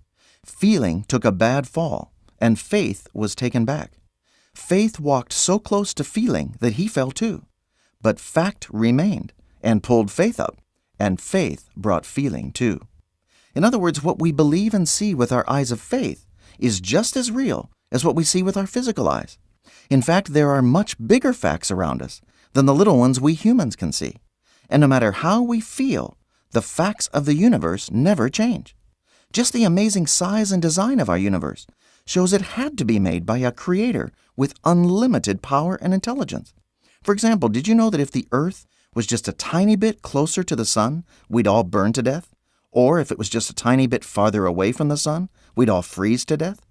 Feeling took a bad fall, and faith was taken back. Faith walked so close to feeling that he fell too. But fact remained and pulled faith up, and faith brought feeling too. In other words, what we believe and see with our eyes of faith is just as real as what we see with our physical eyes. In fact, there are much bigger facts around us than the little ones we humans can see. And no matter how we feel, the facts of the universe never change. Just the amazing size and design of our universe shows it had to be made by a creator with unlimited power and intelligence. For example, did you know that if the Earth was just a tiny bit closer to the sun, we'd all burn to death? Or if it was just a tiny bit farther away from the sun, we'd all freeze to death?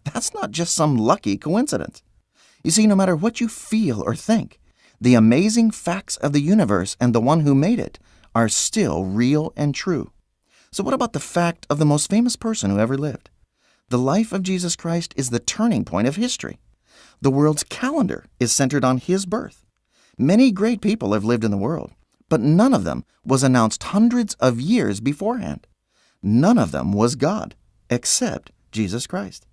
That's not just some lucky coincidence. You see, no matter what you feel or think, the amazing facts of the universe and the one who made it are still real and true. So, what about the fact of the most famous person who ever lived? The life of Jesus Christ is the turning point of history. The world's calendar is centered on his birth. Many great people have lived in the world, but none of them was announced hundreds of years beforehand. None of them was God, except Jesus Christ.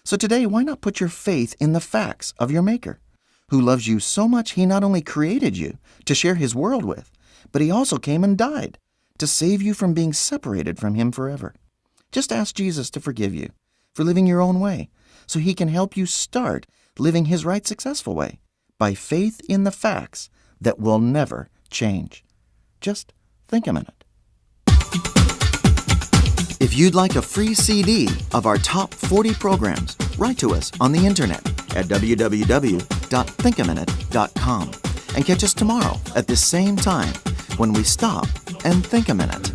So today, why not put your faith in the facts of your Maker, who loves you so much he not only created you to share his world with, but he also came and died to save you from being separated from him forever. Just ask Jesus to forgive you for living your own way so he can help you start living his right successful way by faith in the facts that will never change. Just think a minute. If you'd like a free CD of our top 40 programs, write to us on the internet at www.thinkaminute.com and catch us tomorrow at this same time when we stop and think a minute.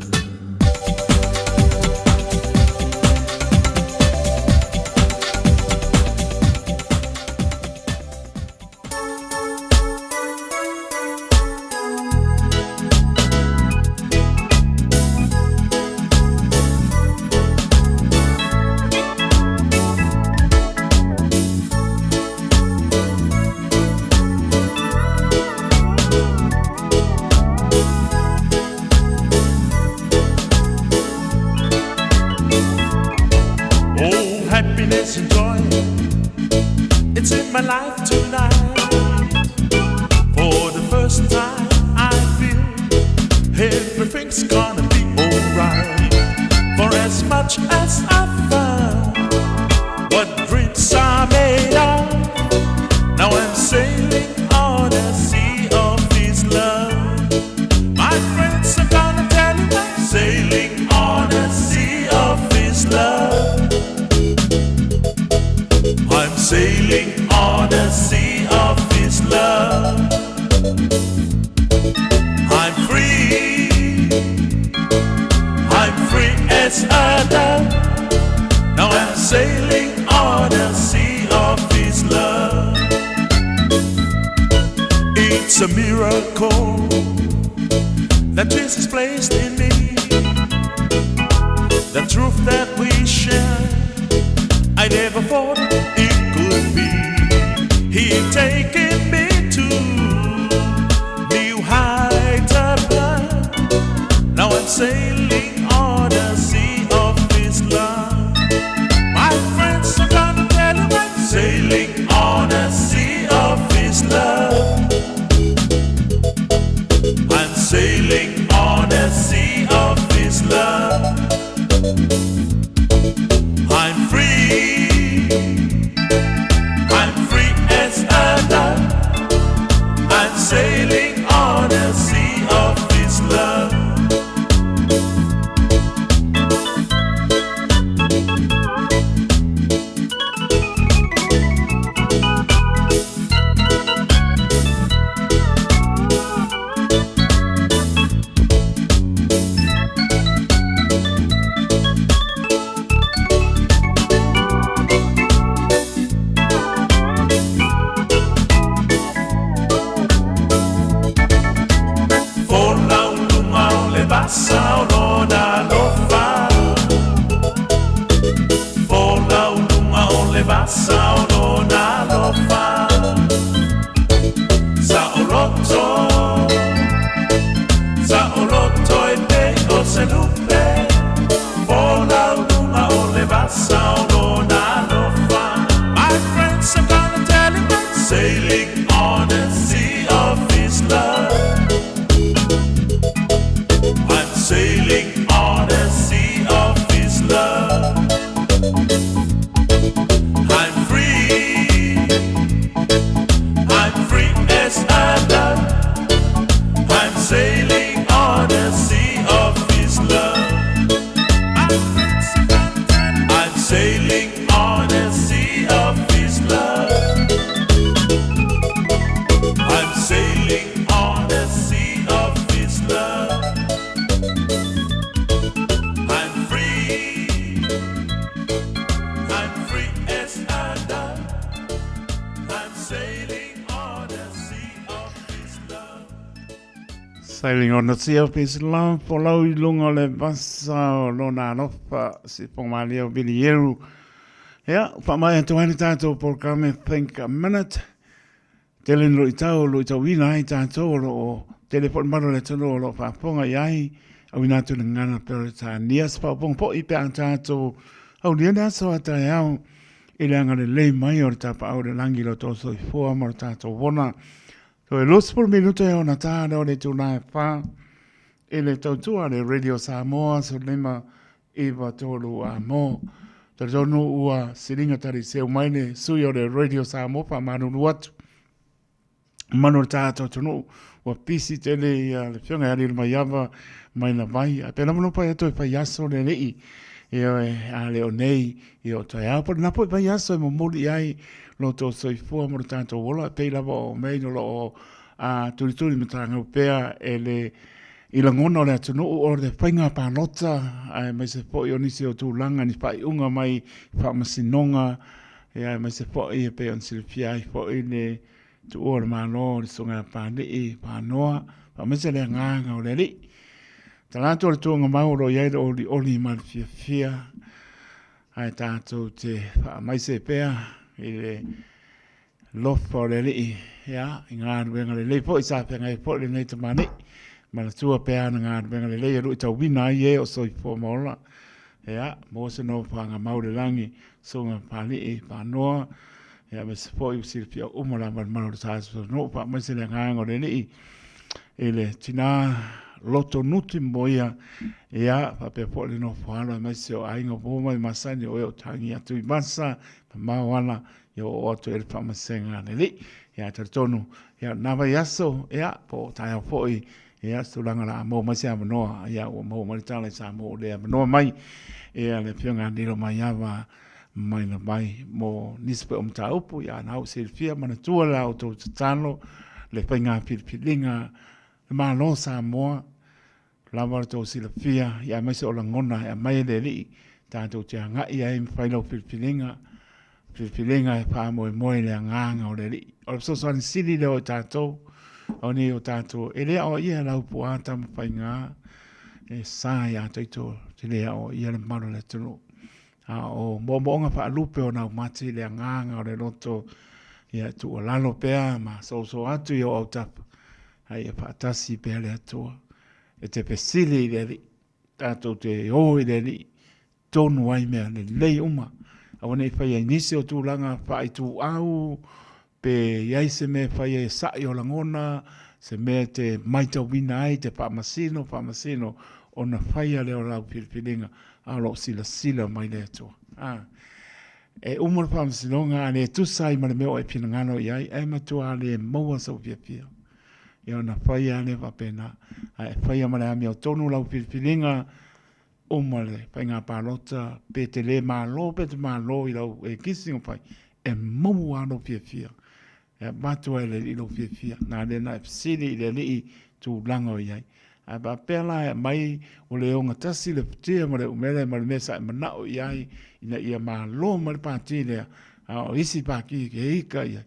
Oh, happiness and joy, it's in my life tonight. For the first time, I feel everything's gonna be alright. For as much as I found what dreams are made of, now I'm sailing on a sea of this love. My friends are gonna tell you I'm sailing on a sea of this love. I'm sailing on a sea of this love. I'm free. I'm free as a dove. Now I'm sailing on a sea of this love. It's a miracle that Jesus placed in me. The truth that we share, I never thought it could be. He taken me to new heights above. Now I'm sailing on a sea of His love. My friends are gonna tell you I'm sailing on a sea of His love. I'm sailing on a sea of His Sailing on the Sea of His Love, folau i luga o le vasa o lona alofa, si Whangamalia o Billy Eru. Ia, whaamae atu ai le tātou polokalame Think a Minute. Tele ni luitau, luitauina ai tātou o loo tele fo'i malu o le atunuu o loo faafofoga i ai, auina atu le gagana Peretania se faaopooga fo'i pe a tātou aulia le aso a taeao i le agalelei mai o le Tapaau i le Lagi i lo outou soifua ma lo tātou ona. Toe 20 minuta e ona tā lea o le itula e whā i le tautua a le Radio Samoa 15 9 3 a mō. Talitonu ua siliga tali seu mai le sui o le Radio Samoa faamalulu atu. Manu o le tātou atunuu ua pisi tele ia le fioga e ali mai ava mai la vai. A pēlā manu pai atu e whai aso le alii. Ia e a le o nei i o toe ao. Po na po whai aso e momoli ai lo tō soifua mo le tātou ola. Pei lava o mei no lo o a turituri ma tāngau pea e le I lagona o le atunuu o le faiga palota, aemaise foi o nisi o tulaga ni faaiuga mai i faamasinoga, aemaise foi e pei ona silafia ai foi le tuua o le Malo o le Susuga ia Papalii Panoa, faamaise le agaga o le Alii. Tala atu o le tuuga mau o lo o i ai le olioli ma le fiafia, ae tatou te faamaise pea i le Lofa o le Alii, ia, i galuega lelei foi sa feagai foi lenei tamalii. Manatua pea ana galuega lelei e luitauina ai e o soifua ma ola. Ia, maua se nofoaga mau i le lagi, susuga Papalii Panoa, ia, aemaise foi ua silafia uma le amalemale o le tatou faamaise le agaga o le Alii i le tina loto nuti mo ia, ia, faapea foi le nofo alo aemaise o aiga o mai masani o e o tagi atu i masa, mamao ana, Ia oo atu ai le faamasega a le Alii. Ia, talitonu, ia, na vaiaso, ia, po o taeao foi, ia, se tulaga o le a maua mai se avanoa, ia, ua maua mai le tala i Samoa ua le avanoa mai, ia, le Afioga ia Nilo Maiava mai Lavai mo nisi foi o mataupu, ia, na ua silafia, manatua la outou tatalo, le faiga filifiliga, le Malo o Samoa, Lava lo tou silafia, ia aemaise o lagona e aumai e le Alii, tatou te agai ai ma fai lau filifiliga, filifiliga e faamoemoe i le agaga o le Alii. O le fesoasoani sili lea o i tatou, o nei o tatou, e le aoaia e lau puaa Tamafaiga e sa ia taito, te le aoaia le mamalu o le atunuu. A o moomooga faalupe o naumati i le agaga o le loto, ia tuualalo pea ma soso atu i ou autafa, a ia faatasi pea le Atua. E te fesili i le Alii, tatou te o i le Alii, tonu ai mea lelei uma. Aua ne i faia i nisi o tulaga faaituau, pe i ai se mea e faia e sa'i o lagona, se mea e te maitauina ai, te faamasino, faamasino, ona faia lea o lau filifiliga, a o lo o silasila mai le Atua. A. E uma le faamasinoga a le tusa ai ma le mea o e finagalo i ai, ae matua le maua sou fiafia. Ia ona faia lava lea faapena. Ae faia ma le amiotonu lau filifiliga, uma le faiga palota, pe te le malo pe te malo i lau ekisi na fai, e maua lava lou fiafia. E avatu ai e le Alii lou fiafia. Na lea na e fesili i le Alii tulaga o i ai. Ae faapea la e aumai ua le ogatasi le futia ma le umele ma le mea sa e manao i ai ina ia malo mai le pati lea, a o isi pati e ika i ai.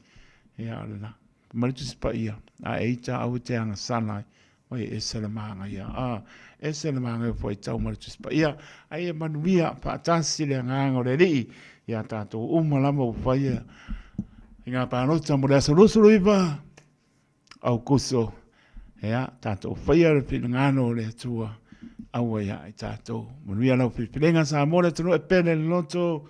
Ia o lena. Fai mai le Tusi Paia, A e ita aua e te agasala ai, oi e ese le māngaia. A, ese le māngaia o fuaitau ma le Tusi Paia. A ia manuia faatasi le agaga o le Alii iā tātou uma lava ua faia i ngā pālota mo le aso 29 Aukuso. Ia, tātou faia le finagalo o le Atua, aua ia i tātou. Manuia lau filifiliga Samoa le atunuu e pele le loto,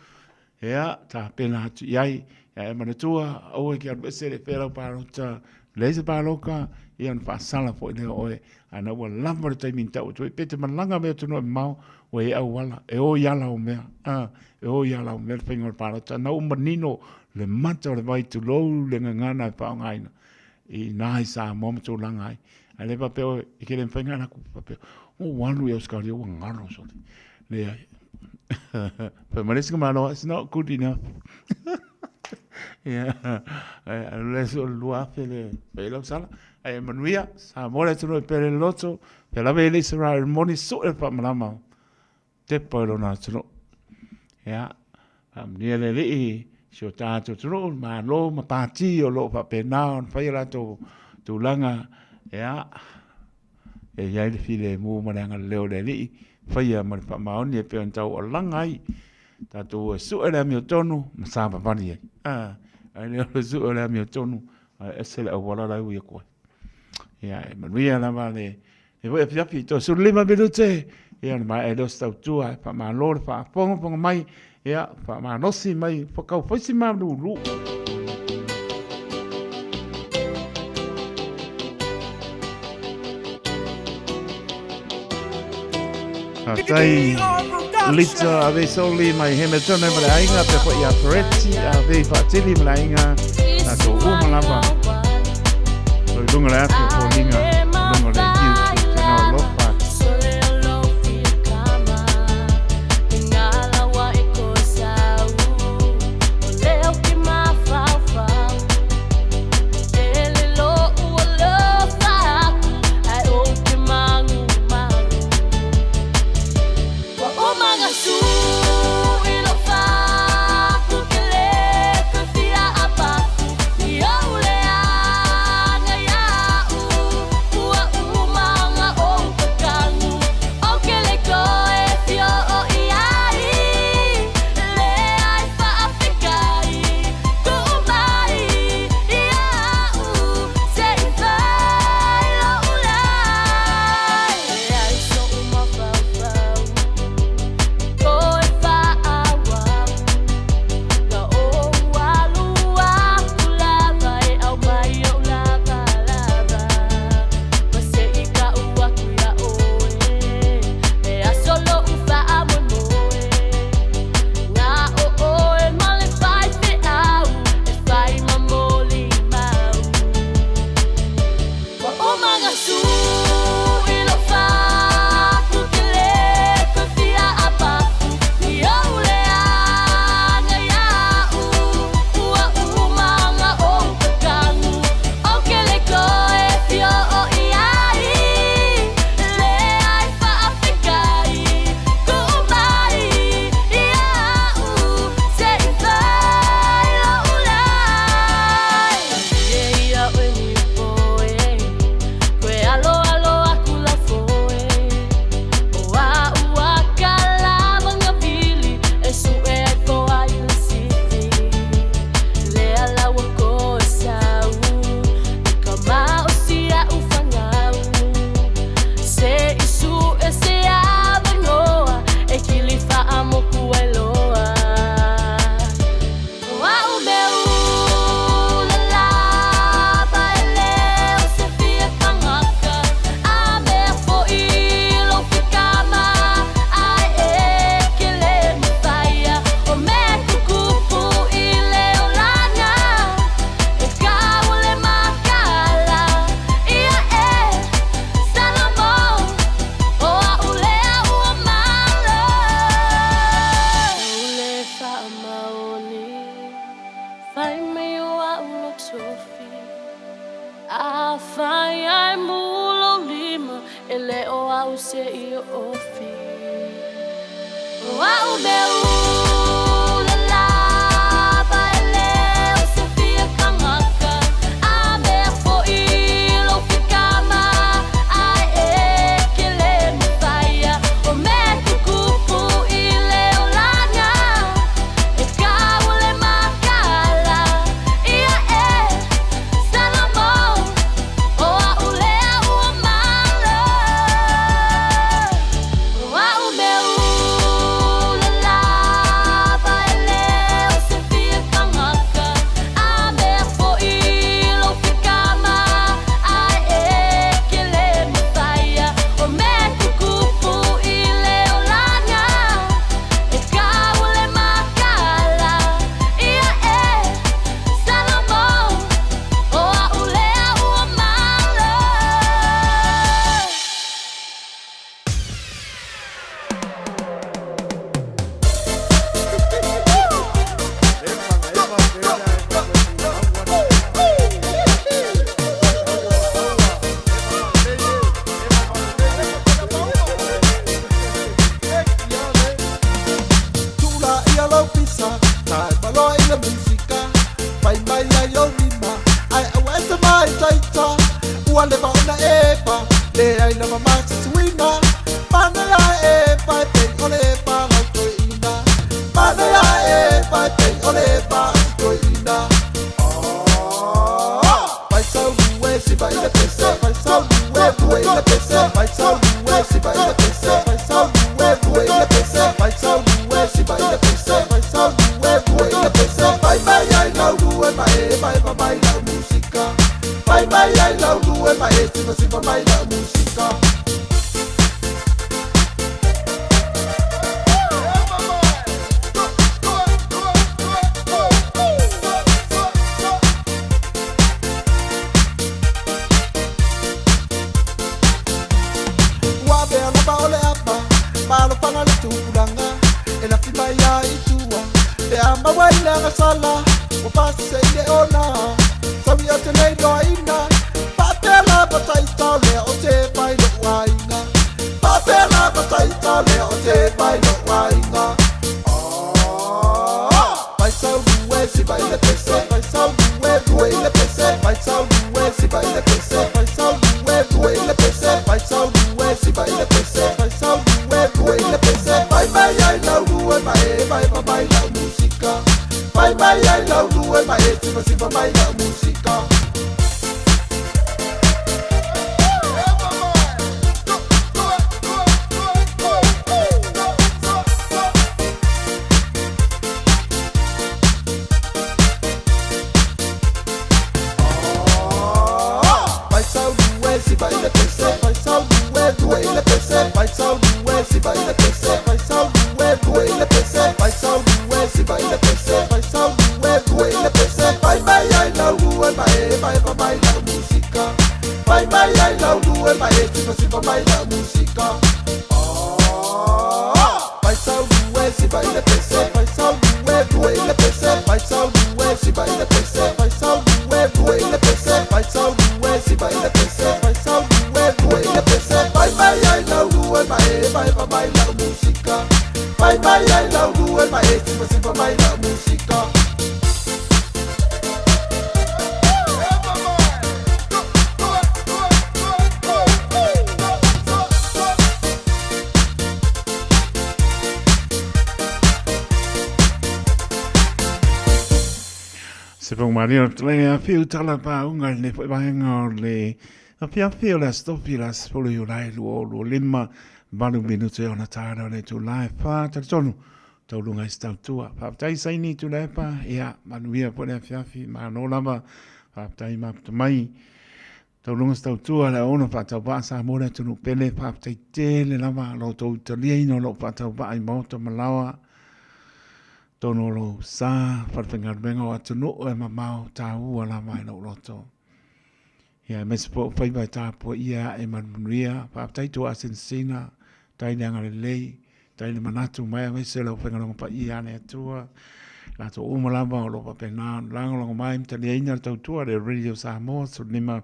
ia, tapena atu i ai. Ia e manatua, aua e ke alu ese le fea lau palota, leai se paloka, ia ona faasala foi lea o oe. A na ua lava le taimi na tau atu ai, pe te malaga mai atunuu e mamao, ua i ai auala, e o i ala o mea, a, e o i ala o mea le faiga o le palota. Na ua manino le mata o le vai tulou le gagana e faaaogaina i ina i Samoa ma tulaga ai. Ae le faapea oe, e ke le mafai ona alu atu faapea, ua alu i Ausetalia ua galo sole. Leai. Fai mai le isi malo, it's not good enough. Yeah. Alu le isi o le 2000 le fai lau sala. Ae manuia, Samoa le atunuu e pele le loto, pea lava e le Israel moni sue le faamalama. Tepa i lona atunuu. Ia, faamanuia le Alii si o tatou atunuu, le Malo ma pati o lo o faapena ona fai a latou tulaga, ia, E i ai le filemu ma le agalelei o le Alii, faia ma le faamaoni e pei ona taualaga ai tatou e sue le amiotonu ma savavali ai. A, ae le o le sue o le amiotonu, ae ese le auala la e ui atu ai. Ia, e manuia lava le le foi afiafi, toe 15 minute, ia ona maea lea o se tautua, e faamalo le faafogafoga mai, ia, faamalosi mai, whakau si malulu. Faafetai Lita Ave Soli mai Hamilton ma le aiga pe foi ia Peretti Ave Faatili ma le aiga tatou uma lava o i luga le afi o foliga luga le YouTube channel alofa. leai lava ma se suiga. Manaia e pai pei o le pa lau toeaina. Manaia e pai pei o le pa toeaina. Vai sau lue si vai le pese, vai sau lue lue le pese, vai sau lue si vai le pese, vai sau lue lue le pese, vai sau lue si vai le pese, vai sau lue lue le pese, vai vai ai lau lue ma e vai vai mai la musica. Vai vai ai lau lue ma e si va si va mai la musica. Ua pea lava o le apa, malofaga le tupulaga, e lafi mai ai i tua, pe a maua i le agasala, ua pasese i le ona, saui o te le iloaina, faapea lava taitao lea o te fai lo'u aiga, faapea lava taitao lea o te fai lo'u aiga. Vai sau lue si vai le pese, vai sau lue lue le pese, vai sau lue si vai le pese, vai sau lue lue le pese, vai sau lue si vai le pese, vai sau lue lue le pese, vai vai ai lau lue ma e vai vai mai la musica. Vai vai ai lau lue ma e si va si va mai la musica. Vai sau lue si vai le pese, vai sau lue lue le pese, vai sau lue si vai le pese, vai sau lue lue le pese, vai sau lue si vai le pese, vai sau lue lue le pese, vai vai ai lau lue ma e vai vai mai la musica. Vai vai ai lau lue ma e si va si va mai la musica. Vai sau lue si vai le pese, vai sau lue lue le pese, vai sau lue si vai le pese, vai sau lue lue le pese, vai sau lue si vai le pese, vai sau lue lue le pese, vai vai ai lau lue ma e vai vai mai la musica. Vai vai ai lau lue ma e si va si va mai la musica. Se pau maria o le afiu tala pa unga le foi vaenga o le afiafi o le aso tofi le aso 10 Iulai 2025 8 minute ona tāra o le itula e whā talitonu taulunga i se tautua. Faafetai saini Tuilaepa, ia manuia foi le afiafi, malo lava, faafetai maputa mai. Taulunga se tautua le ono faatauvaa Samoa le atunuu pele, faafetai tele lava lo tou taliaina o lou faatauvaa i maota ma laoa. Tonu o lou sa, falefaigaluega o atunuu e mamao tāua lava i lou loto. Ia, aemaise foi o faiva e tapuaia ae ma le manuia. Faafetai tou asinasina, tai le agalelei, tai le manatu mai aemaise o le aufaigaluega paia a le Atua. Latou uma lava o lo o faapena ona lagolago mai ma taliaina le tautua a le Radio Samoa 15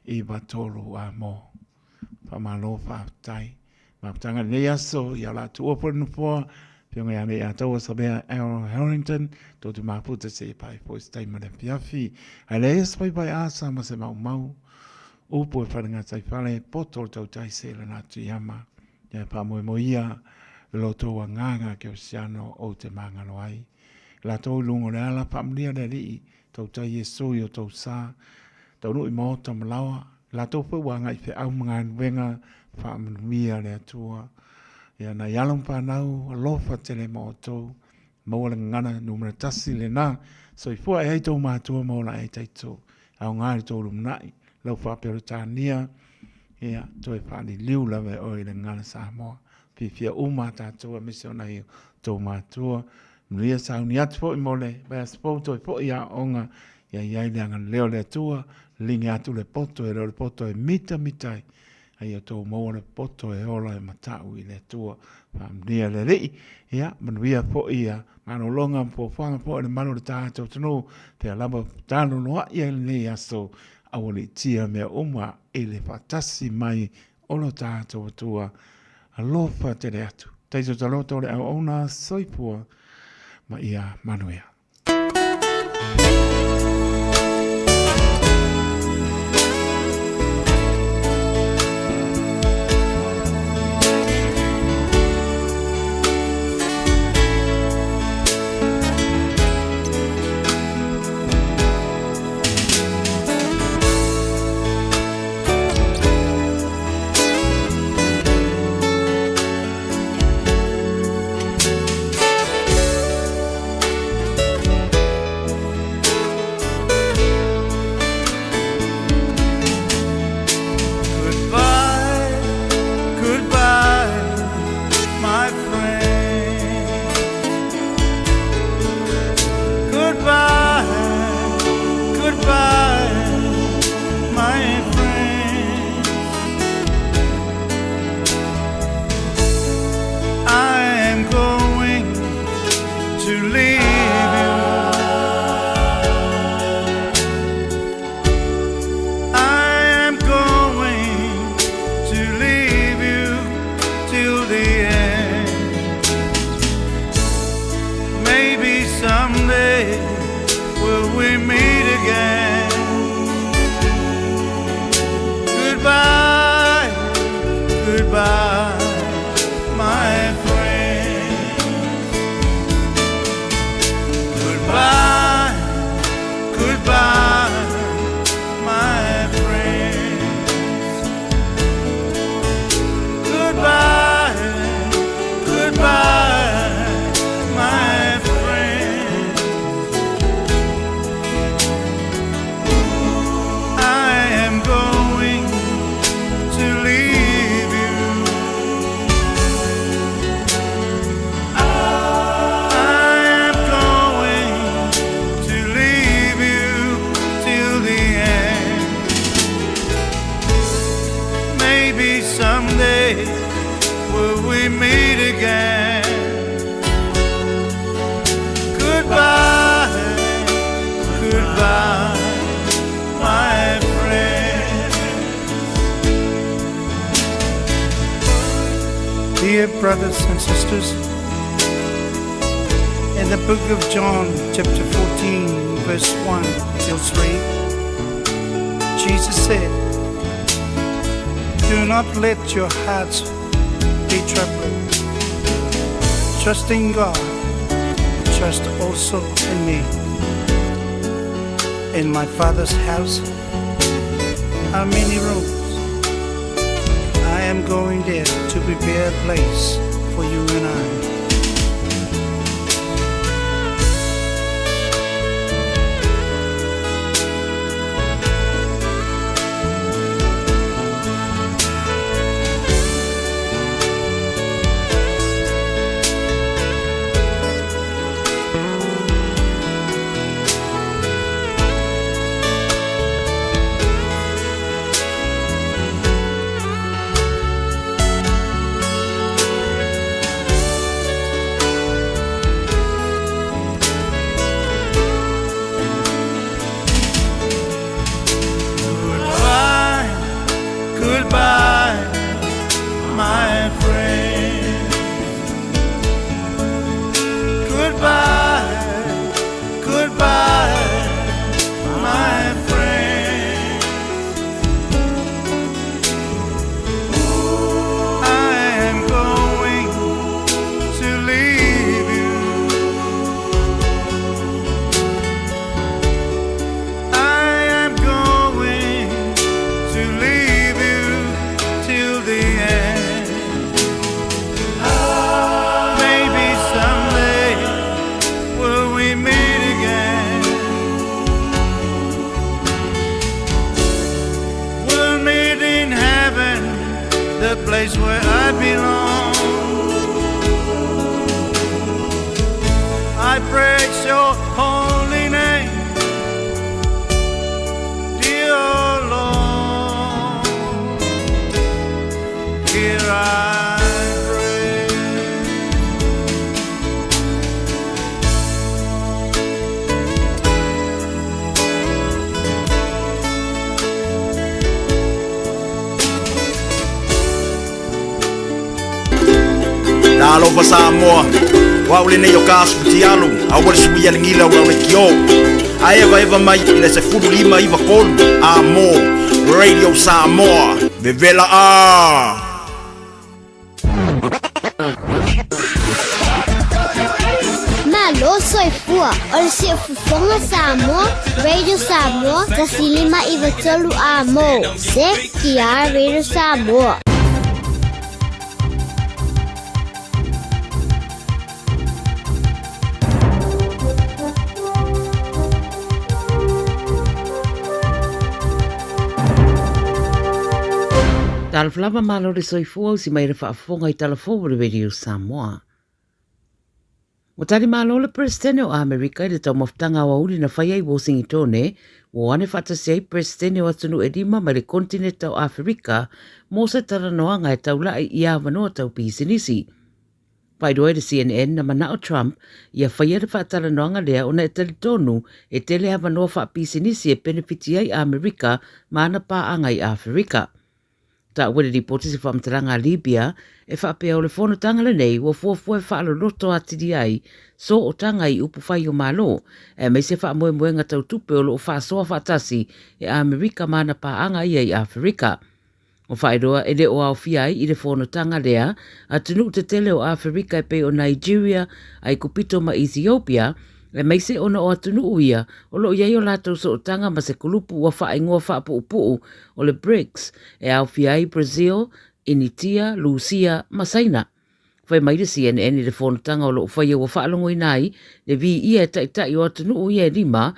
9 3 a mo. Faamalo faafetai. Mafutaga i lenei aso, ia o le a tuua foi le nofoa, Afioga ia Leiataua Savea Errol Harrington, tou te mafuta se i pai foi se taimi o le afiafi. Ae leai se paepae asa ma se maumau, upu e falegataifale, poto o le tautai se lana atu i ama. Ia e faamoemoe ia le lotou agaga kerisiano ou te magalo ai. I latou i luga o le ala, faamanuia le Alii, tautai Iesu i o tou sa, taunuu i maota ma laoa, i latou foi ua agai feau ma galuega, faamanuia le Atua. Ia nai alo ma fanau, alofa tele ma outou, maua le gagana numera tasi lena, soifua e ai tou matua ma ola ai taito, aoga i le tou lumanai, lau faa-Peretania, ia toe faaliliu lava e oe i le gagana Samoa. Fiafia uma a tatou aemaise o nai o tou matua, manuia sauni atu foi mo le vaiaso fou toe foi i aoaoga, ia i ai le agalelei o le Atua, liliga atu le poto e le o le poto e mitamita ai, a ia outou maua le poto e ola e matau i le Atua. Faamanuia le Alii, ia manuia foi ia malologa ma fuafuaga foi a le malu o le tatou atunuu, pea lava taloloai ai lenei aso, aualiitia mea uma i le faatasi mai o lo tatou Atua. Alofa tele atu. Taito taloto o le auauna soifua ma ia manuia. someday will we meet again. Goodbye, goodbye, my friend. Dear brothers and sisters, in the book of John, chapter 14, verse 1 till 3, Jesus said, Do not let your hearts be troubled. Trust in God, trust also in me. In my Father's house are many rooms. I am going there to prepare a place for you and I. Goodbye, goodbye, my friend. Goodbye, goodbye, my friend. I am going to leave you. I am going to leave you till the end. Maybe someday will we meet again. We'll meet in heaven, the place where I belong. I praise your holy name, dear Lord. Here I pray. Talofa Samoa, o au lenei o ka aso futialu, aua le sui a le gila o le lekiō. A evaeva mai i le 15 93 A mo Radio Samoa. Vevela a! Malo soifua o le Siufofoga Samoa, Radio Samoa, 1593 A mo, CKR Radio Samoa. Talofa lava malo le soifua usi mai le faafofoga i tala fou o le Radio Samoa. Ua tali malo le Peresetene o Amerika i le taumafataga aoauli na faia i Wosingitone, ua o ane faatasi ai Peresetene o atunuu e lima mai le konetineta o Aferika mo se talanoaga e taula'i i avanoa tau pisinisi. Faailoa e le CNN na mana'o Trump ia faia le faatalanoaga lea ona e talitonu e tele avanoa faapisinisi e penefiti ai Amerika ma ana paaga i Aferika. Taua le lipoti se faamatalaga a Libya e faapea o le fonotaga lenei ua fuafua e faaloloto atili ai sootaga i upufai o Malo, aemaise faamoemoega tau tupe o lo o faasoa faatasi e Amerika ma ana paaga ia i Aferika. Ua faailoa e le o aofia ai i le fonotaga lea atunuu tetele o Aferika e pei o Nigeria, Aikupito ma Ethiopia, aemaise ona o atunuu ia o lo o i ai o latou sootaga ma se kulupu ua faaigoa faapuupuu o le BRICS e aofia ai Brazil, Initia, Lusia ma Saina. Fai mai le CNN i le fonotaga o lo o faia ua faalogoina ai le viia e taitai o atunuu ia e lima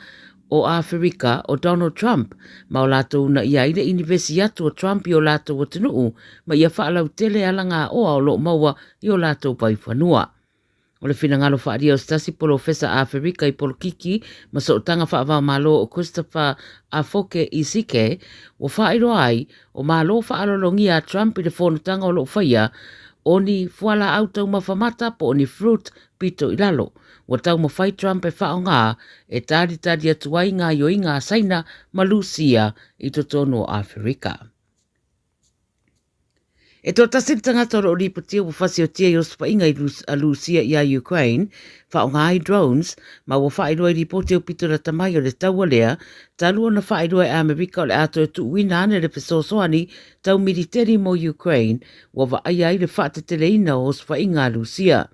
o Aferika o Donald Trump ma o latou unaia ai le inivesi atu o Trump i o latou atunuu ma ia faalautele alagaoa o lo o maua i o latou vaifanua. O le finagalo faaalia o se tasi polofesa Aferika i polokiki ma sootaga faava-o-Malo o Christopher Afoke Isike, ua faailoa ai, o Malo faaaloalogia a Trump i le fonotaga o lo o faia, o ni fualaau taumafa mata po o ni fruit pito i lalo. Ua taumafai Trump e faaaoga e talitali atu ai gaoioiga a Saina ma Lusia i totonu o Aferika. E toatasi le tangata o lo o lipotia ua fasiotia i osofaiga i a Lusia i a Ukraine, faaaoga ai drones, ma ua faailoa i lipoti aupito lata mai o le taua lea, talu ona faailoa e Amerika o le a toe tuuina ane le fesoasoani tau militeri mo Ukraine, ua vaaia ai le faateteleina o osofaiga a Lusia.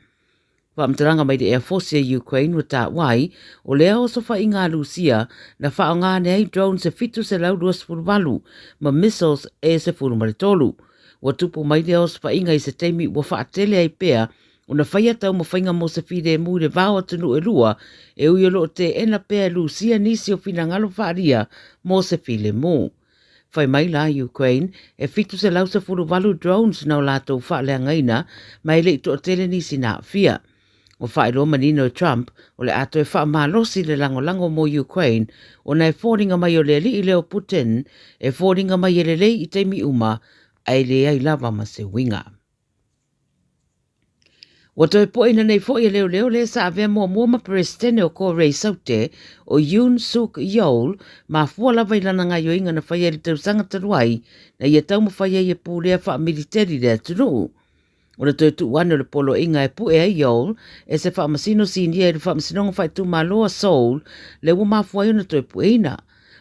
Faamatalaga mai le Air Force a Ukraine ua taua ai, o lea osofaiga a Lusia na faaaoga ane ai drones e 728 ma missiles e 13. Ua tupu mai lea osofaiga i se taimi ua faatele ai pea ona faia taumafaiga mo se filemu i le va o atunuu e lua, e ui o lo o teena pea e Lusia nisi o finagalo faaalia mo se filemu. Fai mai la Ukraine, e 718 drones na o latou faaleagaina ma e le i toatele nisi na aafia. Ua faailoa manino e Trump o le a toe faamalosi le lagolago mo Ukraine ona e foliga mai o le alii lea o Putin e foliga mai e lelei i taimi uma ae leai lava ma se uiga. Ua toe poina nei foi e leoleo le sa avea muamua ma Peresetene o Kōrei Saute, o Yoon Suk Yeol, mafua lava i lana gaioiga na faia i le tausaga talu ai, na ia taumafai ai e pulea faamiliteli le atunuu. O le toe tuu ane o le poloaiga e pue ai Yeol e se faamasino sinia i le Faamasinoga Faaitumalo a Seoul, lea ua mafua ai ona toe pueina.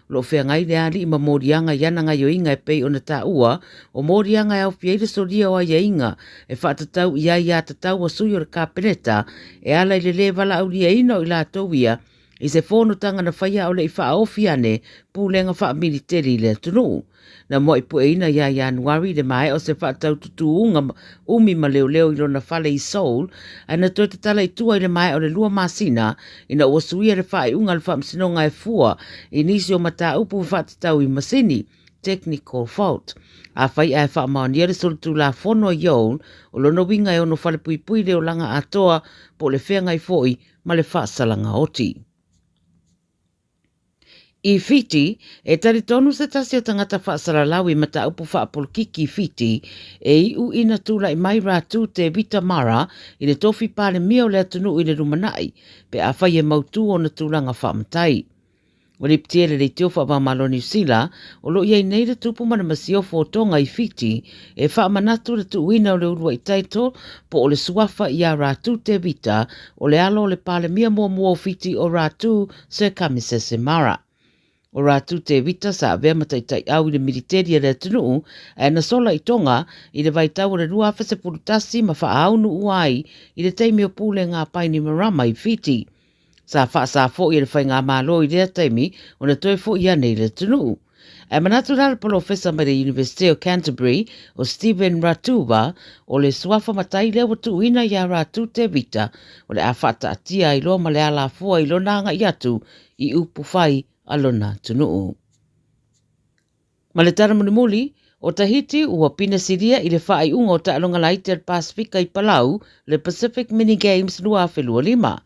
O lo o feagai le alii ma moliaga i ana gaioiga e pei ona taua, o moliaga e aofia ai le solia o aiaiga e faatatau i aiatatau a sui o le Kapeneta e ala i le lē valaauliaina o i latou ia i se fonotaga na faia a o le i faaofi ane pulega faamiliteli i le atunuu. Na mua'ipueina ia Ianuari i le maea o se faataututuuga umi ma leoleo i lona fale i Seoul, ae na toe tatala i tua i le maea o le lua masina ina ua suia le faaiuga a le faamasinoga e fua i nisi o mataupu faatatau i masini, technical fault. Afai ae faamaonia le solitulafono a Yeol, o lona uiga e ono falepuipui le olaga atoa po o le feagai foi ma le faasalaga oti. I Fiti, e talitonu se tasi o tagata faasalalau i mataupu faapolokiki i Fiti, e iu ina tulai mai Ratu Te Wita Mara i le tofi Palemia o le atunuu i le lumanai, pe afai e mautū ona tulaga faamatai. Ua lipitia e le Leitio Faavaomalo o Niu Sila, o lo o i ai nei le tupu ma le masiofo o Tonga i Fiti, e faamanatu le tuuina o le uluai title po o le suafa iā Ratu Te Wita, o le alo o le Palemia muamua o Fiti o Ratu Sir Kamisese Mara. O Ratu Te Wita sa avea ma taitaiau i le militeri a le atunuu, ae na sola i Tonga i le vaitau o le 2011 ma faaaunuu ai i le taimi o pulega a Painimarama i Fiti. Sa faasa foi e le faigamalo i lea taimi ona toe foi ane i le atunuu. Ae manatu la le polofesa mai le Iunivesite o Canterbury, o Steven Ratuva, o le suafa matai lea ua tuuina iā Ratu Te Wita, o le a faataatia ai loa ma le alafua i lona agai atu i upu fai a lona atunuu. Ma le tala mulimuli, o Tahiti ua pinasilia i le faaiuga o taaloga laiti a le Pasefika i Palau, le Pacific Mini Games 2025.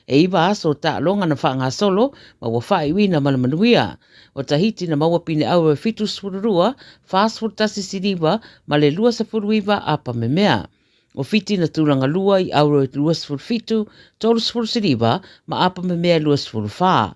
E iwa aso o taaloga na faagasolo ma ua faaiuina ma le manuia. O Tahiti na maua pine auro e 72, 41 siliva ma le 29 apa memea. O Fiti na tulaga lua i auro e 27, 30 siliva ma apa memea e 24.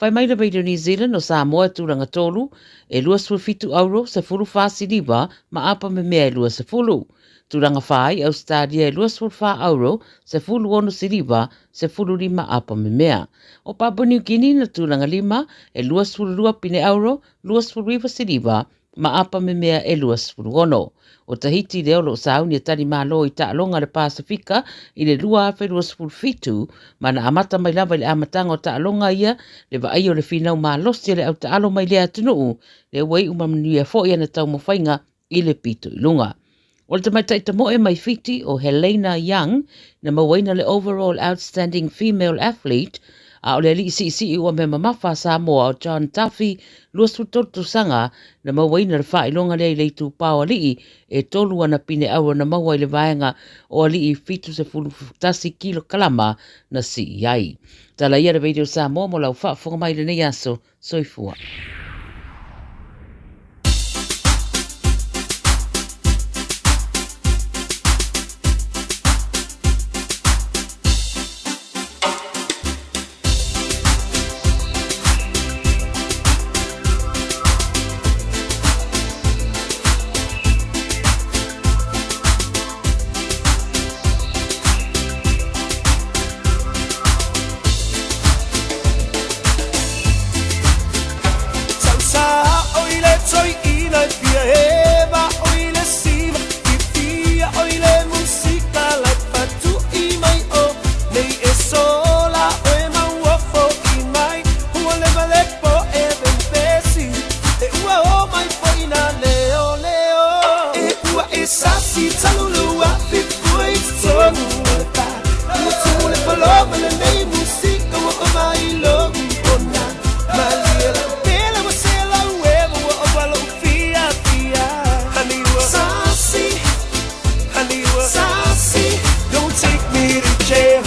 Whai mai le Radio New Zealand o Samoa e tulaga tolu, e 27 auro, 14 siliva ma apa memea e 20. Tulaga whā i Ausetaria e 24 auro, 16 siliva, 15 apa memea. O Papua New Guinea na tulaga lima, e 22 pine auro, 29 siliva, ma apa memea e 26. O Tahiti lea o lo o sauni e tali malo i taaloga a le Pasefika i le 2027, ma na amata mai lava i le amataga o taaloga ia le vaaia o le finau malosi a le au taalo mai lea atunuu, lea ua iu ma manuia foi ana taumafaiga i le pito i luga. O le tamaitai tamoe mai Fiti o Helena Young na mauaina le Overall Outstanding Female Athlete, A o le alii siisii ua mea mamafa a Samoa o John Duffy, 23 tausaga, na mauaina le faailoga lea i le itupa o alii e tolu ana pine auro na maua i le vaega o alii 71 kilokalama na sii ai. Tala ia le Radio Samoa mo lau faafofoga mai i lenei aso. Soifua. Take me to jail.